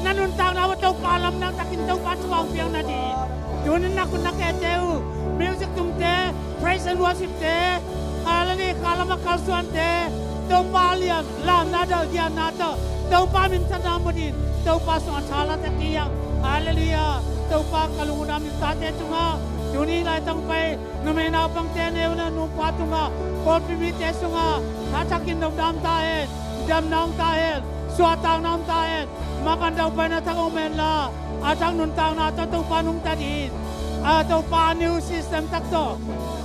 na nuntakna uah Topa lamdang takin Topa thupha hong piak nadingin, tuni in na khut na khete uh, music tumte, praise and worshipte, Hallelujah, khalam a kalsuante, Topa liam lamna dalgianna tawh Topa minthanna mu dingin Topa sungah thala tak hi hang. Hallelujah. Topa ka lungdam hi, tate tungah, tuni lai tang pai numei naupangte, neu na nupa tungah, pawlpi mite sungah a thakin nopna om ta hen, damna om ta hen, suahtakna om ta hen. Maban daupaina thak om hen la, a thak nuntakna tawh Topa nungta dingin, a Topa new system tak tawh,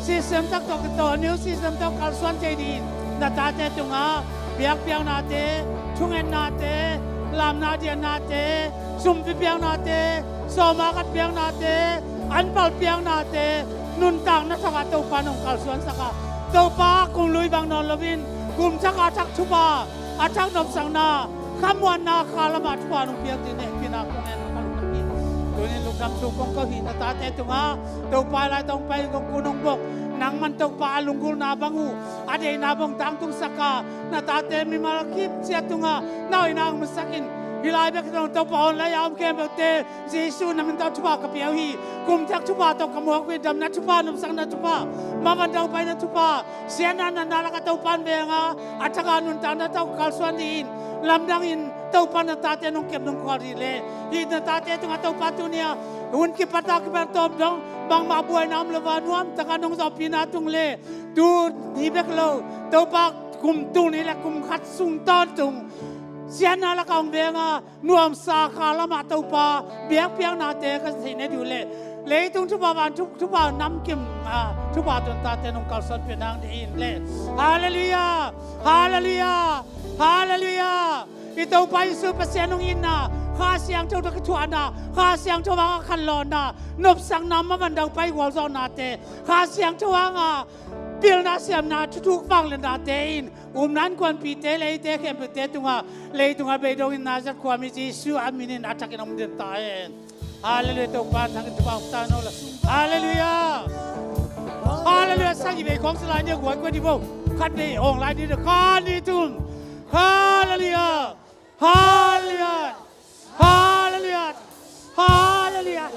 system tak tawh, tawh new system tawh kalsuan thei dingin na tate tungah biakpiaknate, thungetnate, lamna diannate, sumpi piaknate, sawma khat piaknate, anpal piaknate, nuntakna thakah Topa nong kalsuansak a, Topa kum lui bang nawn loin kum thak a thak thupha, a thak nopsakna, khamuanna, khalam a thupha nong piak dingin hehpihna kong ngen ka lungdam hi. Tuni in lungdam thu kong ko hi, na tate tungah, Topa, lai tawng pai kong kun hong bok, nangman Topa a lunggulhna bang uh, a deihna bang tangtungsak a, na tate mimal khit ciat tungah na hoihna hong musak in, hih lai bek hi lo, Topa, online a om khempeuhte Jesu na min tawh thupha ka pia uh hi. Kum thak thupha tawh ka muak uh hi, damna thupha, nopsakna thupha, maban daupaina thupha, siatna natna lakah Topa in veng a, a thak a nuntakna tawh kalsuan dingin lamdangin Topa na tate nong kep nong khual dih leh, hih na tate tungah Topa tuni a hun kipat a kipat tawm dong bangmah buaina om lo a nuam tak a nong zawhpihna tung leh, tuni bek lo, Topa, kum tul nih le kum khat sung tawntung siatna lakah hong veng a, nuamsa khalam ah Topa biakpiaknate ka theih nading uh leh, leitung thupha, van thu-, thupha namkim, ah, thupha tawh na tate nong kalsuanpih nading in leh. Hallelujah! Hallelujah! Hallelujah! I Topa Jesu Pasian hong itna, Kha Siangtho tawh kithuahna, Kha Siangtho hang a khanlawhna, nopsakna, maban daupai gualzawhnate, Kha Siangtho hang a pilna siamna, thuthuk vangliatnate in, upna innkuanpihte, leite khempeuhte tungah, leitungah beidongin Nazareth khuami Jesu a min in a thakin om den ta hen. Hallelujah, Topa thakin thupha ta no la. Hallelujah. Hallelujah, sagih vei khawng sa lai ni a guai kua di bo. Khat vei hong lai ni, khat, nih, thum. Hallelujah. Hallelujah. Hallelujah. Hallelujah.